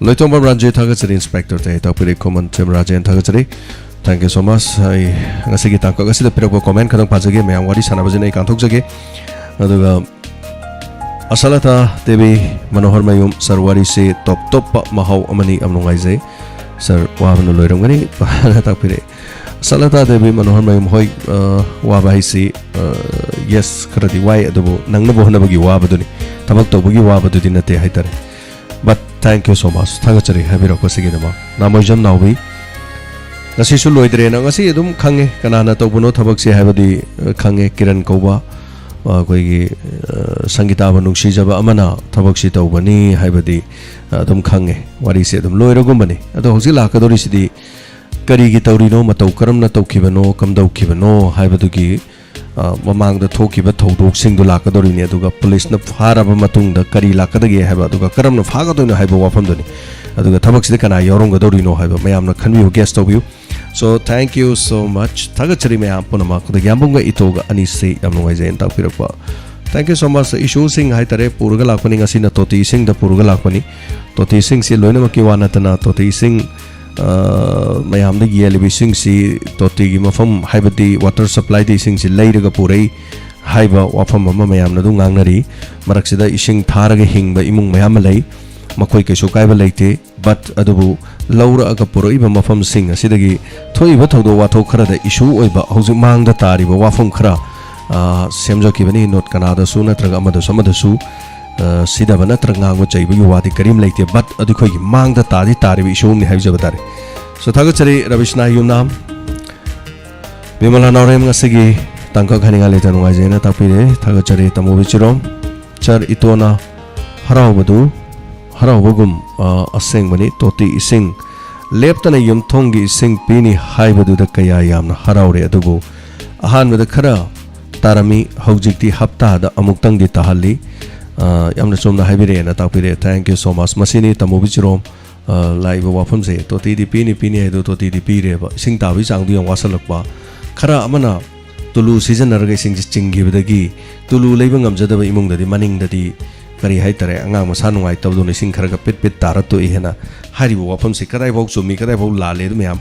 ꯂꯣꯏꯇꯣꯡꯕꯝ ꯔꯥꯟꯖꯦ, ꯊꯥꯒꯠꯆꯔꯤ ꯏꯟꯁꯄꯦꯛꯇꯔ ꯇꯦ ꯇꯥꯛꯄꯤꯔꯤ ꯈꯣꯃꯟ ꯊꯦꯝ ꯔꯥꯖꯦꯟ, ꯊꯥꯒꯠꯆꯔꯤ꯫ Thank you so much꯫ ꯑꯩ ꯉꯁꯤꯒꯤ ꯇꯥꯡꯀꯛ ꯑꯁꯤꯗ ꯄꯤꯔꯛꯄ ꯀꯣꯃꯦꯟ ꯈꯇꯪ ꯄꯥꯖꯒꯦ, ꯃꯌꯥꯝ ꯋꯥꯔꯤ ꯁꯥꯟꯅꯕꯁꯤꯅ ꯑꯩ ꯀꯥꯟꯊꯣꯛꯆꯒꯦ꯫ ꯑꯗꯨꯒ ꯑꯁꯂꯇꯥ ꯗꯦꯕꯤ, ꯃꯅꯣꯍꯔ ꯃꯌꯨꯝ, ꯁꯥꯔ ꯋꯥꯔꯤꯁꯤ ꯇꯣꯞ ꯇꯣꯞꯄ ꯃꯍꯥꯎ ꯑꯃꯅꯤ, ꯌꯥꯝ ꯅꯨꯡꯉꯥꯏꯖꯩ꯫ ꯁꯥꯔ ꯋꯥꯕꯅ ꯂꯣꯏꯔꯝꯒꯅꯤ꯫ ꯇꯥꯛꯄꯤꯔꯛꯑꯦ꯫ ꯑꯁꯂꯇꯥ ꯗꯦꯕꯤ, ꯃꯅꯣꯍꯔ ꯃꯌꯨꯝ, ꯍꯣꯏ, ꯑ, ꯋꯥꯕ ꯍꯥꯏꯁꯤ, ꯑ, ꯌꯦꯁ, ꯈꯔꯗꯤ ꯋꯥꯏ, ꯑꯗꯨꯕꯨ ꯅꯪꯅꯕ ꯍꯣꯠꯅꯕꯒꯤ ꯋꯥꯕꯗꯨꯅꯤ, ꯊꯕꯛ ꯇꯧꯕꯒꯤ ꯋꯥꯕꯗꯨꯗꯤ ꯅꯠꯇꯦ ꯍꯥꯏꯇꯥꯔꯦ꯫ But thank you so much, ꯊꯥꯒꯠꯆꯔꯤ ꯍꯥꯏꯕꯤꯔꯛꯄꯁꯤꯒꯤꯗꯃꯛ꯫ ꯅꯥꯃꯣꯏꯖꯝ ꯅꯥꯎꯕꯤ, ꯉꯁꯤꯁꯨ ꯂꯣꯏꯗ꯭ꯔꯦꯅ, ꯉꯁꯤ ꯑꯗꯨꯝ ꯈꯪꯉꯦ ꯀꯅꯥꯅ ꯇꯧꯕꯅꯣ ꯊꯕꯛꯁꯦ ꯍꯥꯏꯕꯗꯤ, ꯑ, ꯈꯪꯉꯦ꯫ ꯀꯤꯔꯟ ꯀꯧꯕ, ꯑ, ꯑꯩꯈꯣꯏꯒꯤ, ꯑ, ꯁꯪꯒꯤꯇꯥꯕꯨ ꯅꯨꯡꯁꯤꯖꯕ ꯑꯃꯅ ꯊꯕꯛꯁꯤ ꯇꯧꯕꯅꯤ ꯍꯥꯏꯕꯗꯤ, ꯑ, ꯑꯗꯨꯝ ꯈꯪꯉꯦ꯫ ꯋꯥꯔꯤꯁꯦ ꯑꯗꯨꯝ ꯂꯣꯏꯔꯒꯨꯝꯕꯅꯤ꯫ ꯑꯗꯣ ꯍꯧꯖꯤꯛ ꯂꯥꯛꯀꯗꯧꯔꯤꯁꯤꯗꯤ ꯀꯔꯤꯒꯤ ꯇꯧꯔꯤꯅꯣ, ꯃꯇꯧ ꯀꯔꯝꯅ ꯇꯧꯈꯤꯕꯅꯣ, ꯀꯝꯗꯧꯈꯤꯕꯅꯣ ꯍꯥꯏꯕꯗꯨꯒꯤ, ꯑ, ꯃꯃꯥꯡꯗ ꯊꯣꯛꯈꯤꯕ ꯊꯧꯗꯣꯛꯁꯤꯡꯗꯨ ꯂꯥꯛꯀꯗꯧꯔꯤꯅꯤ꯫ ꯑꯗꯨꯒ ꯄꯨꯂꯤꯁꯅ ꯐꯥꯔꯕ ꯃꯇꯨꯡꯗ ꯀꯔꯤ ꯂꯥꯛꯀꯗꯒꯦ ꯍꯥꯏꯕ, ꯑꯗꯨꯒ ꯀꯔꯝꯅ ꯐꯥꯒꯗꯣꯏꯅꯣ ꯍꯥꯏꯕ ꯋꯥꯐꯝꯗꯨꯅꯤ꯫ ꯑꯗꯨꯒ ꯊꯕꯛꯁꯤꯗ ꯀꯅꯥ ꯌꯥꯎꯔꯝꯒꯗꯧꯔꯤꯅꯣ ꯍꯥꯏꯕ ꯃꯌꯥꯝꯅ ꯈꯟꯕꯤꯌꯨ, ꯒꯦꯁ ꯇꯧꯕꯤꯌꯨ꯫ So, thank you so much꯫ ꯊꯥꯒꯠꯆꯔꯤ ꯃꯌꯥꯝ ꯄꯨꯝꯅꯃꯛ꯫ ꯑꯗꯒꯤ ꯌꯥꯝꯕꯨꯡꯒ ꯏꯇꯣꯒ ꯑꯅꯤꯁꯤ ꯌꯥꯝ ꯅꯨꯡꯉꯥꯏꯖꯩꯅ ꯇꯥꯛꯄꯤꯔꯛꯄ꯫ Thank you so much꯫ ꯏꯁꯨꯁꯤꯡ ꯍꯥꯏꯇꯥꯔꯦ, ꯄꯨꯔꯒ ꯂꯥꯛꯄꯅꯤ ꯉꯁꯤꯅ, ꯇꯣꯇꯤ ꯏꯁꯤꯡꯗ ꯄꯨꯔꯒ ꯂꯥꯛꯄꯅꯤ꯫ ꯇꯣꯇꯤ ꯏꯁꯤꯡꯁꯤ ꯂꯣꯏꯅꯃꯛꯀꯤ ꯋꯥ ꯅꯠꯇꯅ, ꯇꯣꯇꯤ ꯏꯁꯤꯡ, ꯑ, ꯃꯌꯥꯝꯗ ꯌꯦꯜꯂꯤꯕ ꯏꯁꯤꯡꯁꯤ ꯇꯣꯇꯤꯒꯤ ꯃꯐꯝ, ꯍꯥꯏꯕꯗꯤ water supplyꯗ ꯏꯁꯤꯡꯁꯤ ꯂꯩꯔꯒ ꯄꯨꯔꯛꯏ ꯍꯥꯏꯕ ꯋꯥꯐꯝ ꯑꯃ ꯃꯌꯥꯝꯅ ꯑꯗꯨꯝ ꯉꯥꯡꯅꯔꯤ꯫ ꯃꯔꯛꯁꯤꯗ ꯏꯁꯤꯡ ꯊꯥꯔꯒ ꯍꯤꯡꯕ ꯏꯃꯨꯡ ꯃꯌꯥꯝ ꯑꯃ ꯂꯩ, ꯃꯈꯣꯏ ꯀꯩꯁꯨ ꯀꯥꯏꯕ ꯂꯩꯇꯦ꯫ But ꯑꯗꯨꯕꯨ ꯂꯧꯔꯛꯑꯒ ꯄꯨꯔꯛꯏꯕ ꯃꯐꯝꯁꯤꯡ ꯑꯁꯤꯗꯒꯤ ꯊꯣꯛꯏꯕ ꯊꯧꯗꯣꯛ ꯋꯥꯊꯣꯛ ꯈꯔꯗ ꯏꯁꯨ ꯑꯣꯏꯕ, ꯍꯧꯖꯤꯛ ꯃꯥꯡꯗ ꯇꯥꯔꯤꯕ ꯋꯥꯐꯝ ꯈꯔ, ꯑ, ꯁꯦꯝꯖꯈꯤꯕꯅꯤ꯫ ꯅꯣꯠ ꯀꯅꯥꯗꯁꯨ ꯅꯠꯇ꯭ꯔꯒ ꯑꯃꯗꯁꯨ ꯑꯃꯗꯁꯨ, ꯑ, ꯁꯤꯗꯕ ꯅꯠꯇ꯭ꯔꯒ ꯉꯥꯡꯕ ꯆꯩꯕꯒꯤ ꯋꯥꯗꯤ ꯀꯔꯤꯝ ꯂꯩꯇꯦ꯫ But ꯑꯗꯨ ꯑꯩꯈꯣꯏꯒꯤ ꯃꯥꯡꯗ ꯇꯥꯗꯤ ꯇꯥꯔꯤꯕ ꯏꯁꯨ ꯑꯃꯅꯤ ꯍꯥꯏꯖꯕ ꯇꯥꯔꯦ꯫ So, ꯊꯥꯒꯠꯆꯔꯤ ꯔꯕꯤꯁꯅꯥ ꯌꯨꯝꯅꯥꯝ꯫ ꯕꯤꯃꯂꯥ ꯅꯥꯎꯔꯦꯝ ꯉꯁꯤꯒꯤ ꯇꯥꯡꯀꯛ ꯍꯥꯏꯅꯤꯡꯉꯥꯏ ꯂꯩꯇ ꯅꯨꯡꯉꯥꯏꯖꯩꯅ ꯇꯥꯛꯄꯤꯔꯦ꯫ ꯊꯥꯒꯠꯆꯔꯤ ꯇꯃꯣ ꯕꯤꯆꯤꯔꯣꯝ꯫ ꯆꯔ ꯏꯇꯣꯅ ꯍꯔꯥꯎꯕꯗꯨ ꯍꯔꯥꯎꯕꯒꯨꯝ, ꯑ, ꯑꯁꯦꯡꯕꯅꯤ꯫ ꯇꯣꯇꯤ ꯏꯁꯤꯡ ꯂꯦꯞꯇꯅ ꯌꯨꯝꯊꯣꯡꯒꯤ ꯏꯁꯤꯡ ꯄꯤꯅꯤ ꯍꯥꯏꯕꯗꯨꯗ ꯀꯌꯥ ꯌꯥꯝꯅ ꯍꯔꯥꯎꯔꯦ꯫ ꯑꯗꯨꯕꯨ ꯑꯍꯥꯟꯕꯗ ꯈꯔ ꯇꯥꯔꯝꯃꯤ, ꯍꯧꯖꯤꯛꯇꯤ ꯍꯞꯇꯥꯗ ꯑꯃꯨꯛꯇꯪꯗꯤ ꯇꯥꯍꯜꯂꯤ꯫ ꯑ, ꯌꯥꯝꯅ ꯆꯨꯝꯅ ꯍꯥꯏꯕꯤꯔꯛꯑꯦꯅ ꯇꯥꯛꯄꯤꯔꯛꯑꯦ꯫ Thank you so much꯫ ꯃꯁꯤꯅꯤ ꯇꯥꯃꯣ ꯕꯤꯆꯤꯔꯣꯝ, ꯑ, ꯂꯥꯛꯏꯕ ꯋꯥꯐꯝꯁꯦ, ꯇꯣꯇꯤꯗꯤ ꯄꯤꯅꯤ ꯄꯤꯅꯤ ꯍꯥꯏꯗꯣ ꯇꯣꯇꯤꯗꯤ ꯄꯤꯔꯦꯕ꯫ ꯏꯁꯤꯡ ꯇꯥꯕꯒꯤ ꯆꯥꯡꯗꯨ ꯌꯥꯝ ꯋꯥꯁꯜꯂꯛꯄ꯫ ꯈꯔ ꯑꯃꯅ ꯇꯨꯂꯨ ꯁꯤꯖꯤꯟꯅꯔꯒ ꯏꯁꯤꯡꯁꯦ ꯆꯤꯡꯈꯤꯕꯗꯒꯤ ꯇꯨꯂꯨ ꯂꯩꯕ ꯉꯝꯖꯗꯕ ꯏꯃꯨꯡꯗꯗꯤ ꯃꯅꯤꯡꯗꯗꯤ ꯀꯔꯤ ꯍꯥꯏꯇꯥꯔꯦ, ꯑꯉꯥꯡ ꯃꯁꯥ ꯅꯨꯡꯉꯥꯏꯇꯕꯗꯧꯅ ꯏꯁꯤꯡ ꯈꯔꯒ ꯄꯤꯠ ꯄꯤꯠ ꯇꯥꯔ ꯇꯣꯛꯏ ꯍꯥꯏꯅ ꯍꯥꯏꯔꯤꯕ ꯋꯥꯐꯝꯁꯦ ꯀꯗꯥꯏꯐꯥꯎ ꯆꯨꯝꯃꯤ, ꯀꯗꯥꯏꯐꯥꯎ ꯂꯥꯜꯂꯦ ꯑꯗꯨ ꯃꯌꯥꯝ,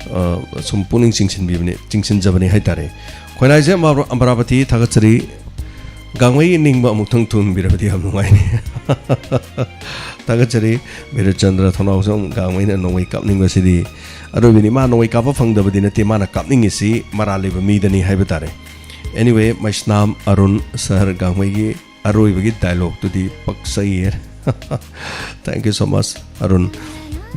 ꯑ, ꯁꯨꯝ ꯄꯨꯛꯅꯤꯡ ꯆꯤꯡꯁꯤꯟꯕꯤꯕꯅꯤ, ꯆꯤꯡꯁꯤꯟꯖꯕꯅꯤ ꯍꯥꯏꯇꯥꯔꯦ꯫ ꯈꯣꯏꯅꯥꯏꯖꯦ ꯑꯃꯔꯥ-, ꯑꯃꯔꯥꯕꯇꯤ ꯊꯥꯒꯠꯆꯔꯤ꯫ ꯒꯥꯡꯃꯩꯒꯤ ꯅꯤꯡꯕ ꯑꯃꯨꯛꯇꯪ ꯊꯨꯡꯕꯤꯔꯕꯗꯤ ꯌꯥꯝ ꯅꯨꯡꯉꯥꯏꯅꯤ꯫ ꯊꯥꯒꯠꯆꯔꯤ꯫ ꯕꯤꯔꯆꯟꯗ꯭ꯔ ꯊꯣꯡꯅꯥꯎꯖꯝ, ꯒꯥꯡꯃꯩꯅ ꯅꯣꯡꯃꯩ ꯀꯥꯞꯅꯤꯡꯕꯁꯤꯗꯤ ꯑꯔꯣꯏꯕꯅꯤ꯫ ꯃꯥ ꯅꯣꯡꯃꯩ ꯀꯥꯞꯄ ꯐꯪꯗꯕꯗꯤ ꯅꯠꯇꯦ, ꯃꯥꯅ ꯀꯥꯞꯅꯤꯡꯉꯤꯁꯤ ꯃꯔꯥꯜ ꯂꯩꯕ ꯃꯤꯗꯅꯤ ꯍꯥꯏꯕ ꯇꯥꯔꯦ꯫ Anyway, ꯃꯩꯁꯅꯥꯝ ꯑꯔꯨꯟ ꯁꯍꯔ ꯒꯥꯡꯃꯩꯒꯤ ꯑꯔꯣꯏꯕꯒꯤ dialogue ꯇꯨꯗꯤ ꯄꯛꯆꯩꯌꯦ꯫ Thank you so much, Arun.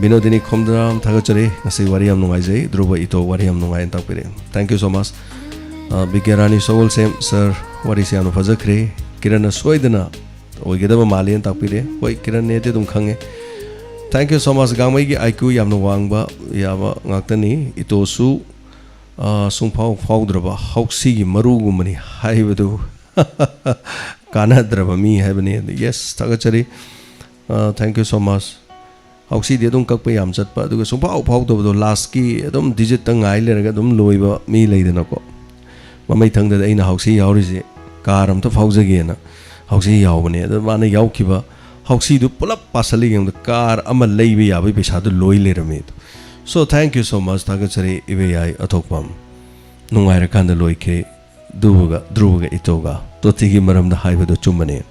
ꯕꯤꯅꯣꯗꯤꯅꯤ ꯈꯣꯝꯗ꯭ꯔꯥꯝ ꯊꯥꯒꯠꯆꯔꯤ꯫ ꯉꯁꯤ ꯋꯥꯔꯤ ꯌꯥꯝ ꯅꯨꯡꯉꯥꯏꯖꯩ꯫ ꯙ꯭ꯔꯨꯕ ꯏꯇꯣ ꯋꯥꯔꯤ ꯌꯥꯝ ꯅꯨꯡꯉꯥꯏꯅ ꯇꯥꯛꯄꯤꯔꯛꯑꯦ꯫ Thank you so much꯫ ꯑ, ꯕꯤꯒ꯭ꯌꯥꯔꯥꯅꯤ ꯁꯒꯣꯜꯁꯦꯝ ꯁꯔ, ꯋꯥꯔꯤꯁꯦ ꯌꯥꯝꯅ ꯐꯖꯈ꯭ꯔꯦ꯫ ꯀꯤꯔꯟꯅ ꯁꯣꯏꯗꯅ ꯑꯣꯏꯒꯗꯕ ꯃꯥꯜꯂꯦꯅ ꯇꯥꯛꯄꯤꯔꯦ꯫ ꯍꯣꯏ, ꯀꯤꯔꯟꯅꯦꯗꯤ ꯑꯗꯨꯝ ꯈꯪꯉꯦ꯫ Thank you so much꯫ ꯒꯥꯡꯃꯩꯒꯤ I Q ꯌꯥꯝꯅ ꯋꯥꯡꯕ ꯌꯥꯕ ꯉꯥꯛꯇꯅꯤ꯫ ꯏꯇꯣꯁꯨ, ꯑ, ꯁꯨꯡꯐꯥꯎ ꯐꯥꯎꯗ꯭ꯔꯕ ꯍꯥꯎꯁꯤꯒꯤ ꯃꯔꯨꯒꯨꯝꯕꯅꯤ ꯍꯥꯏꯕꯗꯨ ꯀꯥꯟꯅꯗ꯭ꯔꯕ ꯃꯤ ꯍꯥꯏꯕꯅꯤ꯫ Yes, ꯊꯥꯒꯠꯆꯔꯤ꯫ ꯑ, thank you so much꯫ ꯍꯥꯎꯁꯤꯗꯤ ꯑꯗꯨꯝ ꯀꯛꯄ ꯌꯥꯝ ꯆꯠꯄ, ꯑꯗꯨꯒ ꯁꯨꯡꯐꯥꯎ ꯐꯥꯎꯗꯕꯗꯣ, last ꯀꯤ ꯑꯗꯨꯝ digit ꯇ ꯉꯥꯏ ꯂꯩꯔꯒ ꯑꯗꯨꯝ ꯂꯣꯏꯕ ꯃꯤ ꯂꯩꯗꯅꯀꯣ꯫ ꯃꯃꯩ ꯊꯪꯗꯗ ꯑꯩꯅ ꯍꯥꯎꯁꯤ ꯌꯥꯎꯔꯤꯁꯦ, car ꯑꯝꯇ ꯐꯥꯎꯖꯒꯦꯅ ꯍꯥꯎꯁꯤ ꯌꯥꯎꯕꯅꯦ꯫ ꯑꯗ ꯃꯥꯅ ꯌꯥꯎꯈꯤꯕ ꯍꯥꯎꯁꯤꯗꯨ ꯄꯨꯂꯞ ꯄꯥꯁꯜꯂ ꯌꯦꯡꯕꯗ car ꯑꯃ ꯂꯩꯕ ꯌꯥꯕꯒꯤ ꯄꯩꯁꯥꯗꯨ ꯂꯣꯏ ꯂꯩꯔꯝꯃꯦ꯫ So, thank you so much꯫ ꯊꯥꯒꯠꯆꯔꯤ ꯏꯕꯦꯌꯥꯏ ꯑꯊꯣꯛꯄꯝ꯫ ꯅꯨꯡꯉꯥꯏꯔꯀꯥꯟꯗ ꯂꯣꯏꯈ꯭ꯔꯦ꯫ ꯙ꯭ꯔꯨꯕꯒ, ꯙ꯭ꯔꯨꯕꯒ ꯏꯇꯣꯒ ꯇꯣꯇꯤꯒꯤ ꯃꯔꯝꯗ ꯍꯥꯏꯕꯗꯣ ꯆꯨꯝꯕꯅꯦ꯫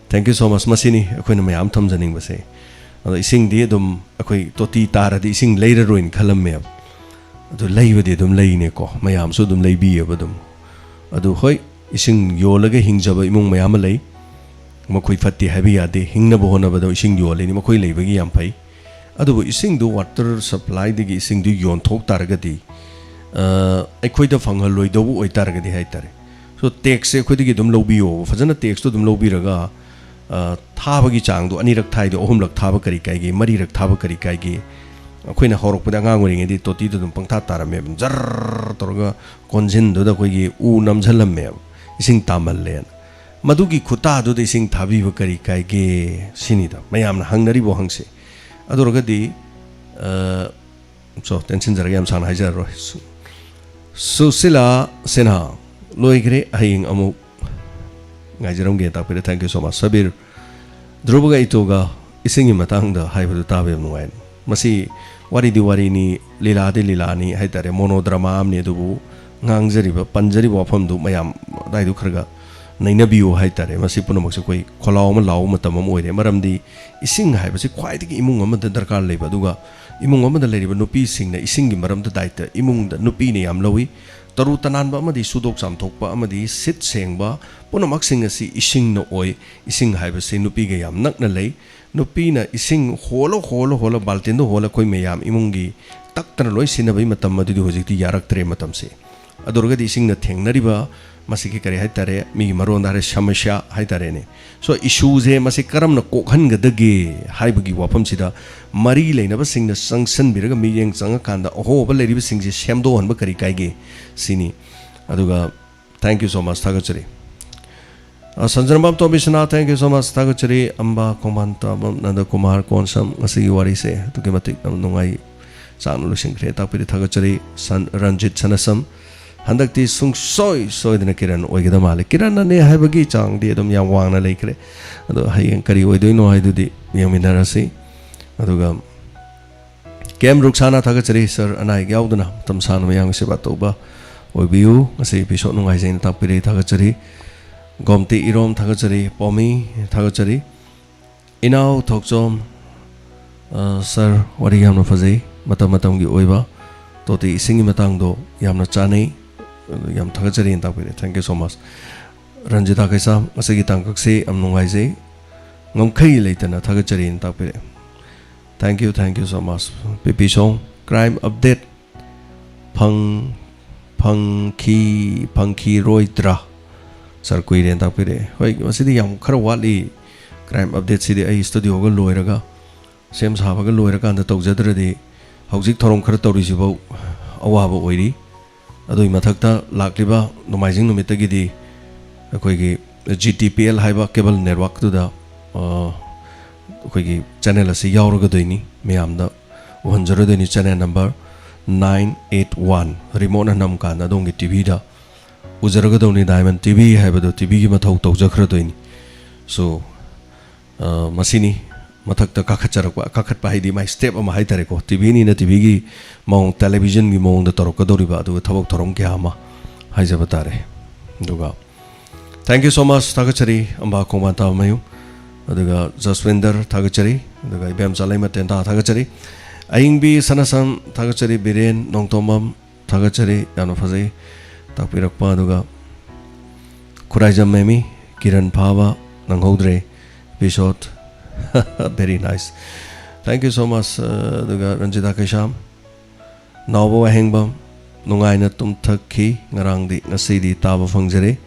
Thank you so much꯫ ꯃꯁꯤꯅꯤ ꯑꯩꯈꯣꯏꯅ ꯃꯌꯥꯝ ꯊꯝꯖꯅꯤꯡꯕꯁꯦ꯫ ꯑꯗꯣ ꯏꯁꯤꯡꯗꯤ ꯑꯗꯨꯝ ꯑꯩꯈꯣꯏ ꯇꯣꯇꯤ ꯇꯥꯔꯗꯤ ꯏꯁꯤꯡ ꯂꯩꯔꯔꯣꯏꯅ ꯈꯜꯂꯝꯃꯦꯕ꯫ ꯑꯗꯨ ꯂꯩꯕꯗꯤ ꯑꯗꯨꯝ ꯂꯩꯅꯦꯀꯣ, ꯃꯌꯥꯝꯁꯨ ꯑꯗꯨꯝ ꯂꯩꯕꯤꯌꯦꯕ ꯑꯗꯨꯝ꯫ ꯑꯗꯨ ꯍꯣꯏ, ꯏꯁꯤꯡ ꯌꯣꯜꯂꯒ ꯍꯤꯡꯖꯕ ꯏꯃꯨꯡ ꯃꯌꯥꯝ ꯑꯃ ꯂꯩ꯫ ꯃꯈꯣꯏ ꯐꯠꯇꯦ ꯍꯥꯏꯕ ꯌꯥꯗꯦ, ꯍꯤꯡꯅꯕ ꯍꯣꯠꯅꯕꯗ ꯏꯁꯤꯡ ꯌꯣꯜꯂꯤꯅꯤ, ꯃꯈꯣꯏ ꯂꯩꯕꯒꯤ ꯌꯥꯝ ꯐꯩ꯫ ꯑꯗꯨꯕꯨ ꯏꯁꯤꯡꯗꯨ, water supply ꯗꯒꯤ ꯏꯁꯤꯡꯗꯨ ꯌꯣꯟꯊꯣꯛ ꯇꯥꯔꯒꯗꯤ, ꯑ, ꯑꯩꯈꯣꯏꯗ ꯐꯪꯍꯜꯂꯣꯏꯗꯧꯕ ꯑꯣꯏꯇꯥꯔꯒꯗꯤ ꯍꯥꯏꯇꯥꯔꯦ꯫ So, tax ꯁꯦ ꯑꯩꯈꯣꯏꯗꯒꯤ ꯑꯗꯨꯝ ꯂꯧꯕꯤꯌꯣ꯫ ꯐꯖꯅ tax ꯇꯣ ꯑꯗꯨꯝ ꯂꯧꯕꯤꯔꯒ, ꯑ, ꯊꯥꯕꯒꯤ ꯆꯥꯡꯗꯣ ꯑꯅꯤꯔꯛ ꯊꯥꯏꯗꯣ ꯑꯍꯨꯝꯂꯛ ꯊꯥꯕ ꯀꯔꯤ ꯀꯥꯏꯒꯦ, ꯃꯔꯤꯔꯛ ꯊꯥꯕ ꯀꯔꯤ ꯀꯥꯏꯒꯦ? ꯑꯩꯈꯣꯏꯅ ꯍꯧꯔꯛꯄꯗ ꯑꯉꯥꯡ ꯑꯣꯏꯔꯤꯉꯩꯗꯤ ꯇꯣꯇꯤꯗꯣ ꯑꯗꯨꯝ ꯄꯪꯊꯥ ꯇꯥꯔꯝꯃꯦꯕ꯫ ꯖꯔ ꯇꯧꯔꯒ ꯀꯣꯟꯖꯤꯟꯗꯨꯗ ꯑꯩꯈꯣꯏꯒꯤ ꯎ ꯅꯝꯖꯜꯂꯝꯃꯦꯕ, ꯏꯁꯤꯡ ꯇꯥꯃꯜꯂꯦꯅ꯫ ꯃꯗꯨꯒꯤ ꯈꯨꯠꯇꯥꯗꯨꯗ ꯏꯁꯤꯡ ꯊꯥꯕꯤꯕ ꯀꯔꯤ ꯀꯥꯏꯒꯦ ꯁꯤꯅꯤꯗ ꯃꯌꯥꯝꯅ ꯍꯪꯅꯔꯤꯕ ꯋꯥꯍꯪꯁꯦ꯫ ꯑꯗꯨ ꯑꯣꯏꯔꯒꯗꯤ, ꯑ, so, ꯇꯦꯟꯁꯤꯟꯖꯔꯒꯦ, ꯌꯥꯝ ꯁꯥꯡꯅ ꯍꯥꯏꯖꯔꯔꯣꯏ꯫ ꯁꯨ-, ꯁꯨꯁꯤꯂꯥ ꯁꯤꯟꯍꯥ, ꯂꯣꯏꯈ꯭ꯔꯦ, ꯍꯌꯦꯡ ꯑꯃꯨꯛ ꯉꯥꯏꯖꯔꯝꯒꯦ ꯇꯥꯛꯄꯤꯔꯦ꯫ Thank you so much꯫ Sabir, ꯙ꯭ꯔꯨꯕꯒ ꯏꯇꯣꯒ ꯏꯁꯤꯡꯒꯤ ꯃꯇꯥꯡꯗ ꯍꯥꯏꯕꯗꯨ ꯇꯥꯕ ꯌꯥꯝ ꯅꯨꯡꯉꯥꯏ꯫ ꯃꯁꯤ ꯋꯥꯔꯤꯗꯤ ꯋꯥꯔꯤꯅꯤ, ꯂꯤꯂꯥꯗꯤ ꯂꯤꯂꯥꯅꯤ ꯍꯥꯏꯇꯥꯔꯦ, monodrama ꯑꯃꯅꯤ꯫ ꯑꯗꯨꯕꯨ ꯉꯥꯡꯖꯔꯤꯕ, ꯄꯟꯖꯔꯤꯕ ꯋꯥꯐꯝꯗꯨ ꯃꯌꯥꯝ ꯑꯗꯥꯏꯗꯨ ꯈꯔꯒ ꯅꯩꯅꯕꯤꯌꯨ ꯍꯥꯏꯇꯥꯔꯦ꯫ ꯃꯁꯤ ꯄꯨꯝꯅꯃꯛꯁꯦ ꯑꯩꯈꯣꯏ ꯈꯣꯜꯂꯥꯎ ꯑꯃ ꯂꯥꯎꯕ ꯃꯇꯝ ꯑꯃ ꯑꯣꯏꯔꯦ꯫ ꯃꯔꯝꯗꯤ ꯏꯁꯤꯡ ꯍꯥꯏꯕꯁꯤ ꯈ꯭ꯋꯥꯏꯗꯒꯤ ꯏꯃꯨꯡ ꯑꯃꯗ ꯗꯔꯀꯥꯔ ꯂꯩꯕ, ꯑꯗꯨꯒ ꯏꯃꯨꯡ ꯑꯃꯗ ꯂꯩꯔꯤꯕ ꯅꯨꯄꯤꯁꯤꯡꯅ ꯏꯁꯤꯡꯒꯤ ꯃꯔꯝꯗ ꯗꯥꯏꯇ, ꯏꯃꯨꯡꯗ ꯅꯨꯄꯤꯅ ꯌꯥꯝ ꯂꯧꯏ꯫ ꯇꯔꯨ ꯇꯅꯥꯟꯕ ꯑꯃꯗꯤ ꯁꯨꯗꯣꯛ ꯆꯥꯝꯊꯣꯛꯄ ꯑꯃꯗꯤ ꯁꯤꯠ ꯁꯦꯡꯕ ꯄꯨꯝꯅꯃꯛꯁꯤꯡ ꯑꯁꯤ ꯏꯁꯤꯡꯅ ꯑꯣꯏ꯫ ꯏꯁꯤꯡ ꯍꯥꯏꯕꯁꯤ ꯅꯨꯄꯤꯒ ꯌꯥꯝ ꯅꯛꯅ ꯂꯩ꯫ ꯅꯨꯄꯤꯅ ꯏꯁꯤꯡ ꯍꯣꯜꯂ, ꯍꯣꯜꯂ, ꯍꯣꯜꯂ, ꯕꯥꯜꯇꯤꯟꯗ ꯍꯣꯜꯂ ꯑꯩꯈꯣꯏ ꯃꯌꯥꯝ ꯏꯃꯨꯡꯒꯤ ꯇꯛꯇꯅ ꯂꯣꯏ ꯁꯤꯖꯤꯟꯅꯕꯒꯤ ꯃꯇꯝ ꯑꯗꯨꯗꯤ ꯍꯧꯖꯤꯛꯇꯤ ꯌꯥꯔꯛꯇ꯭ꯔꯦ ꯃꯇꯝꯁꯦ꯫ ꯑꯗꯨ ꯑꯣꯏꯔꯒꯗꯤ ꯏꯁꯤꯡꯅ ꯊꯦꯡꯅꯔꯤꯕ ꯃꯁꯤꯒꯤ ꯀꯔꯤ ꯍꯥꯏꯇꯥꯔꯦ, ꯃꯤꯒꯤ ꯃꯔꯣꯟꯗ ꯍꯥꯏꯔꯦ, ꯁꯃꯁ꯭ꯌꯥ ꯍꯥꯏꯇꯥꯔꯦꯅꯦ꯫ So, ꯏꯁꯨꯁꯦ ꯃꯁꯤ ꯀꯔꯝꯅ ꯀꯣꯛꯍꯟꯒꯗꯒꯦ ꯍꯥꯏꯕꯒꯤ ꯋꯥꯐꯝꯁꯤꯗ ꯃꯔꯤ ꯂꯩꯅꯕꯁꯤꯡꯅ ꯆꯪꯁꯤꯟꯕꯤꯔꯒ ꯃꯤꯠꯌꯦꯡ ꯆꯪꯉꯀꯥꯟꯗ ꯑꯍꯣꯕ ꯂꯩꯔꯤꯕꯁꯤꯡꯁꯦ ꯁꯦꯝꯗꯣꯛꯍꯟꯕ ꯀꯔꯤ ꯀꯥꯏꯒꯦ ꯁꯤꯅꯤ꯫ ꯑꯗꯨꯒ thank you so much, ꯊꯥꯒꯠꯆꯔꯤ꯫ ꯑ, ꯁꯟꯖꯔꯝꯕꯝ ꯇꯣꯝꯕꯤꯁꯅꯥ, thank you so much, ꯊꯥꯒꯠꯆꯔꯤ꯫ ꯑꯝꯕꯥ ꯈꯣꯡꯕꯥꯟ ꯇꯥꯕꯝ ꯅꯟꯗ ꯀꯨꯃꯥꯔ ꯀꯣꯟꯁꯝ, ꯉꯁꯤꯒꯤ ꯋꯥꯔꯤꯁꯦ ꯑꯗꯨꯛꯀꯤ ꯃꯇꯤꯛ ꯌꯥꯝ ꯅꯨꯡꯉꯥꯏ, ꯆꯥꯛꯅ ꯂꯣꯏꯁꯤꯟꯈ꯭ꯔꯦ, ꯇꯥꯛꯄꯤꯔꯦ, ꯊꯥꯒꯠꯆꯔꯤ꯫ ꯁꯟ-, ꯔꯟꯖꯤꯠ ꯁꯅꯁꯝ, ꯍꯟꯗꯛꯇꯤ ꯁꯨꯡꯁꯣꯏ ꯁꯣꯏꯗꯅ ꯀꯤꯔꯟ ꯑꯣꯏꯒꯗꯕ ꯃꯥꯜꯂꯦ꯫ ꯀꯤꯔꯟꯅꯅꯦ ꯍꯥꯏꯕꯒꯤ ꯆꯥꯡꯗꯤ ꯑꯗꯨꯝ ꯌꯥꯝ ꯋꯥꯡꯅ ꯂꯩꯈ꯭ꯔꯦ꯫ ꯑꯗꯣ ꯍꯌꯦꯡ ꯀꯔꯤ ꯑꯣꯏꯗꯣꯏꯅꯣ ꯍꯥꯏꯗꯨꯗꯤ ꯌꯦꯡꯃꯤꯟꯅꯔꯁꯤ꯫ ꯑꯗꯨꯒ ꯀꯦꯝ ꯔꯨꯛꯁꯥꯅꯥ, ꯊꯥꯒꯠꯆꯔꯤ ꯁꯥꯔ, ꯑꯅꯥ ꯑꯌꯦꯛ ꯌꯥꯎꯗꯅ ꯃꯇꯝ ꯁꯥꯡꯅ ꯃꯌꯥꯝꯒꯤ ꯁꯦꯕꯥ ꯇꯧꯕ ꯑꯣꯏꯕꯤꯌꯨ꯫ ꯉꯁꯤ episode ꯅꯨꯡꯉꯥꯏꯖꯩꯅ ꯇꯥꯛꯄꯤꯔꯦ, ꯊꯥꯒꯠꯆꯔꯤ꯫ ꯒꯣꯝꯇꯤ ꯏꯔꯣꯝ, ꯊꯥꯒꯠꯆꯔꯤ꯫ ꯄꯣꯃꯤ, ꯊꯥꯒꯠꯆꯔꯤ꯫ ꯏꯅꯥꯎ ꯊꯣꯛꯆꯣꯝ, ꯑ, ꯁꯥꯔ, ꯋꯥꯔꯤ ꯌꯥꯝꯅ ꯐꯖꯩ, ꯃꯇꯝ ꯃꯇꯝꯒꯤ ꯑꯣꯏꯕ꯫ ꯇꯣꯇꯤ ꯏꯁꯤꯡꯒꯤ ꯃꯇꯥꯡꯗꯣ ꯌꯥꯝꯅ ꯆꯥꯅꯩ, ꯑꯗꯨ ꯌꯥꯝ ꯊꯥꯒꯠꯆꯔꯤꯅ ꯇꯥꯛꯄꯤꯔꯦ꯫ Thank you so much꯫ Ranjita ꯀꯩꯁꯥꯝ, ꯉꯁꯤꯒꯤ ꯇꯥꯡꯀꯛꯁꯤ ꯌꯥꯝ ꯅꯨꯡꯉꯥꯏꯖꯩ, ꯉꯝꯈꯩ ꯂꯩꯇꯅ ꯊꯥꯒꯠꯆꯔꯤꯅ ꯇꯥꯛꯄꯤꯔꯦ꯫ Thank you, thank you so much꯫ P P song, crime update ꯐꯪ-, ꯐꯪꯈꯤ-, ꯐꯪꯈꯤꯔꯣꯏꯗ꯭ꯔꯥ? ꯁꯥꯔ, ꯀꯨꯏꯔꯦꯅ ꯇꯥꯛꯄꯤꯔꯛꯑꯦ꯫ ꯍꯣꯏ, ꯃꯁꯤꯗꯤ ꯌꯥꯝ ꯈꯔ ꯋꯥꯠꯂꯤ꯫ Crime update ꯁꯤꯗꯤ ꯑꯩ ꯁ꯭ꯇꯨꯗꯤꯑꯣꯒ ꯂꯣꯏꯔꯒ, ꯁꯦꯝ ꯁꯥꯕꯒ ꯂꯣꯏꯔꯀꯥꯟꯗ ꯇꯧꯖꯗ꯭ꯔꯗꯤ ꯍꯧꯖꯤꯛ ꯊꯧꯔꯝ ꯈꯔ ꯇꯧꯔꯤꯁꯤꯐꯥꯎ ꯑꯋꯥꯕ ꯑꯣꯏꯔꯤ꯫ ꯑꯗꯨꯒꯤ ꯃꯊꯛꯇ ꯂꯥꯛꯂꯤꯕ ꯅꯣꯡꯃꯥꯏꯖꯤꯡ ꯅꯨꯃꯤꯠꯇꯒꯤꯗꯤ ꯑꯩꯈꯣꯏꯒꯤ ꯖꯤ ꯇꯤ ꯄꯤ ꯑꯦꯜ ꯍꯥꯏꯕ ꯀꯦꯕꯜ ꯅꯦꯠꯋꯥꯛꯇꯨꯗ, ꯑ, ꯑꯩꯈꯣꯏꯒꯤ ꯆꯦꯅꯦꯜ ꯑꯁꯤ ꯌꯥꯎꯔꯒꯗꯣꯏꯅꯤ꯫ ꯃꯌꯥꯝꯗ ꯎꯍꯟꯖꯔꯗꯣꯏꯅꯤ, channel number nine eight one. ꯔꯤꯃꯣꯠꯅ ꯅꯝꯀꯥꯟꯗ ꯑꯗꯣꯝꯒꯤ ꯇꯤ ꯚꯤꯗ ꯎꯖꯔꯒꯗꯧꯅꯤ꯫ ꯗꯥꯏꯃꯟ ꯇꯤ ꯚꯤ ꯍꯥꯏꯕꯗꯣ ꯇꯤ ꯚꯤꯒꯤ ꯃꯊꯧ ꯇꯧꯖꯈ꯭ꯔꯗꯣꯏꯅꯤ꯫ ꯁꯣ, ꯑ, ꯃꯁꯤꯅꯤ ꯃꯊꯛꯇ ꯀꯥꯈꯠꯆꯔꯛꯄ, ꯀꯥꯈꯠꯄ ꯍꯥꯏꯗꯤ ꯃꯥꯏ ꯁ꯭ꯇꯦꯞ ꯑꯃ ꯍꯥꯏꯇꯥꯔꯦꯀꯣ꯫ ꯇꯤ ꯚꯤꯅꯤꯅ ꯇꯤ ꯚꯤꯒꯤ ꯃꯑꯣꯡ, ꯇꯦꯂꯤꯚꯤꯖꯟꯒꯤ ꯃꯑꯣꯡꯗ ꯇꯧꯔꯛꯀꯗꯧꯔꯤꯕ, ꯑꯗꯨꯒ ꯊꯕꯛ ꯊꯧꯔꯝ ꯀꯌꯥ ꯑꯃ ꯍꯥꯏꯖꯕ ꯇꯥꯔꯦ꯫ ꯑꯗꯨꯒ thank you so much, ꯊꯥꯒꯠꯆꯔꯤ ꯑꯝꯕꯥ ꯈꯣꯡꯕꯥꯟ ꯇꯥꯕ ꯃꯌꯨꯝ, ꯑꯗꯨꯒ ꯖꯁꯋꯤꯟꯗꯔ ꯊꯥꯒꯠꯆꯔꯤ, ꯑꯗꯨꯒ ꯏꯕꯦꯝꯆꯥ ꯂꯩꯃ ꯇꯦꯟꯊꯥ ꯊꯥꯒꯠꯆꯔꯤ, ꯑꯌꯤꯡꯕꯤ ꯁꯅꯥꯁꯝ ꯊꯥꯒꯠꯆꯔꯤ, ꯕꯤꯔꯦꯟ ꯅꯣꯡꯊꯣꯝꯕꯝ ꯊꯥꯒꯠꯆꯔꯤ, ꯌꯥꯝꯅ ꯐꯖꯩ ꯇꯥꯛꯄꯤꯔꯛꯄ꯫ ꯑꯗꯨꯒ ꯈꯨꯔꯥꯏꯖꯝ ꯃꯦꯃꯤ, ꯀꯤꯔꯟ ꯐꯥꯕ ꯅꯪꯍꯧꯗ꯭ꯔꯦ episode꯫ Very nice, thank you so much꯫ ꯑꯗꯨꯒ ꯔꯟꯖꯤꯇꯥ ꯀꯩꯁꯥꯝ, ꯅꯥꯎꯕ ꯋꯥꯍꯦꯡꯕꯝ, ꯅꯨꯡꯉꯥꯏꯅ ꯇꯨꯝꯊꯈꯤ ꯉꯔꯥꯡꯗꯤ, ꯉꯁꯤꯗꯤ ꯇꯥꯕ ꯐꯪꯖꯔꯦ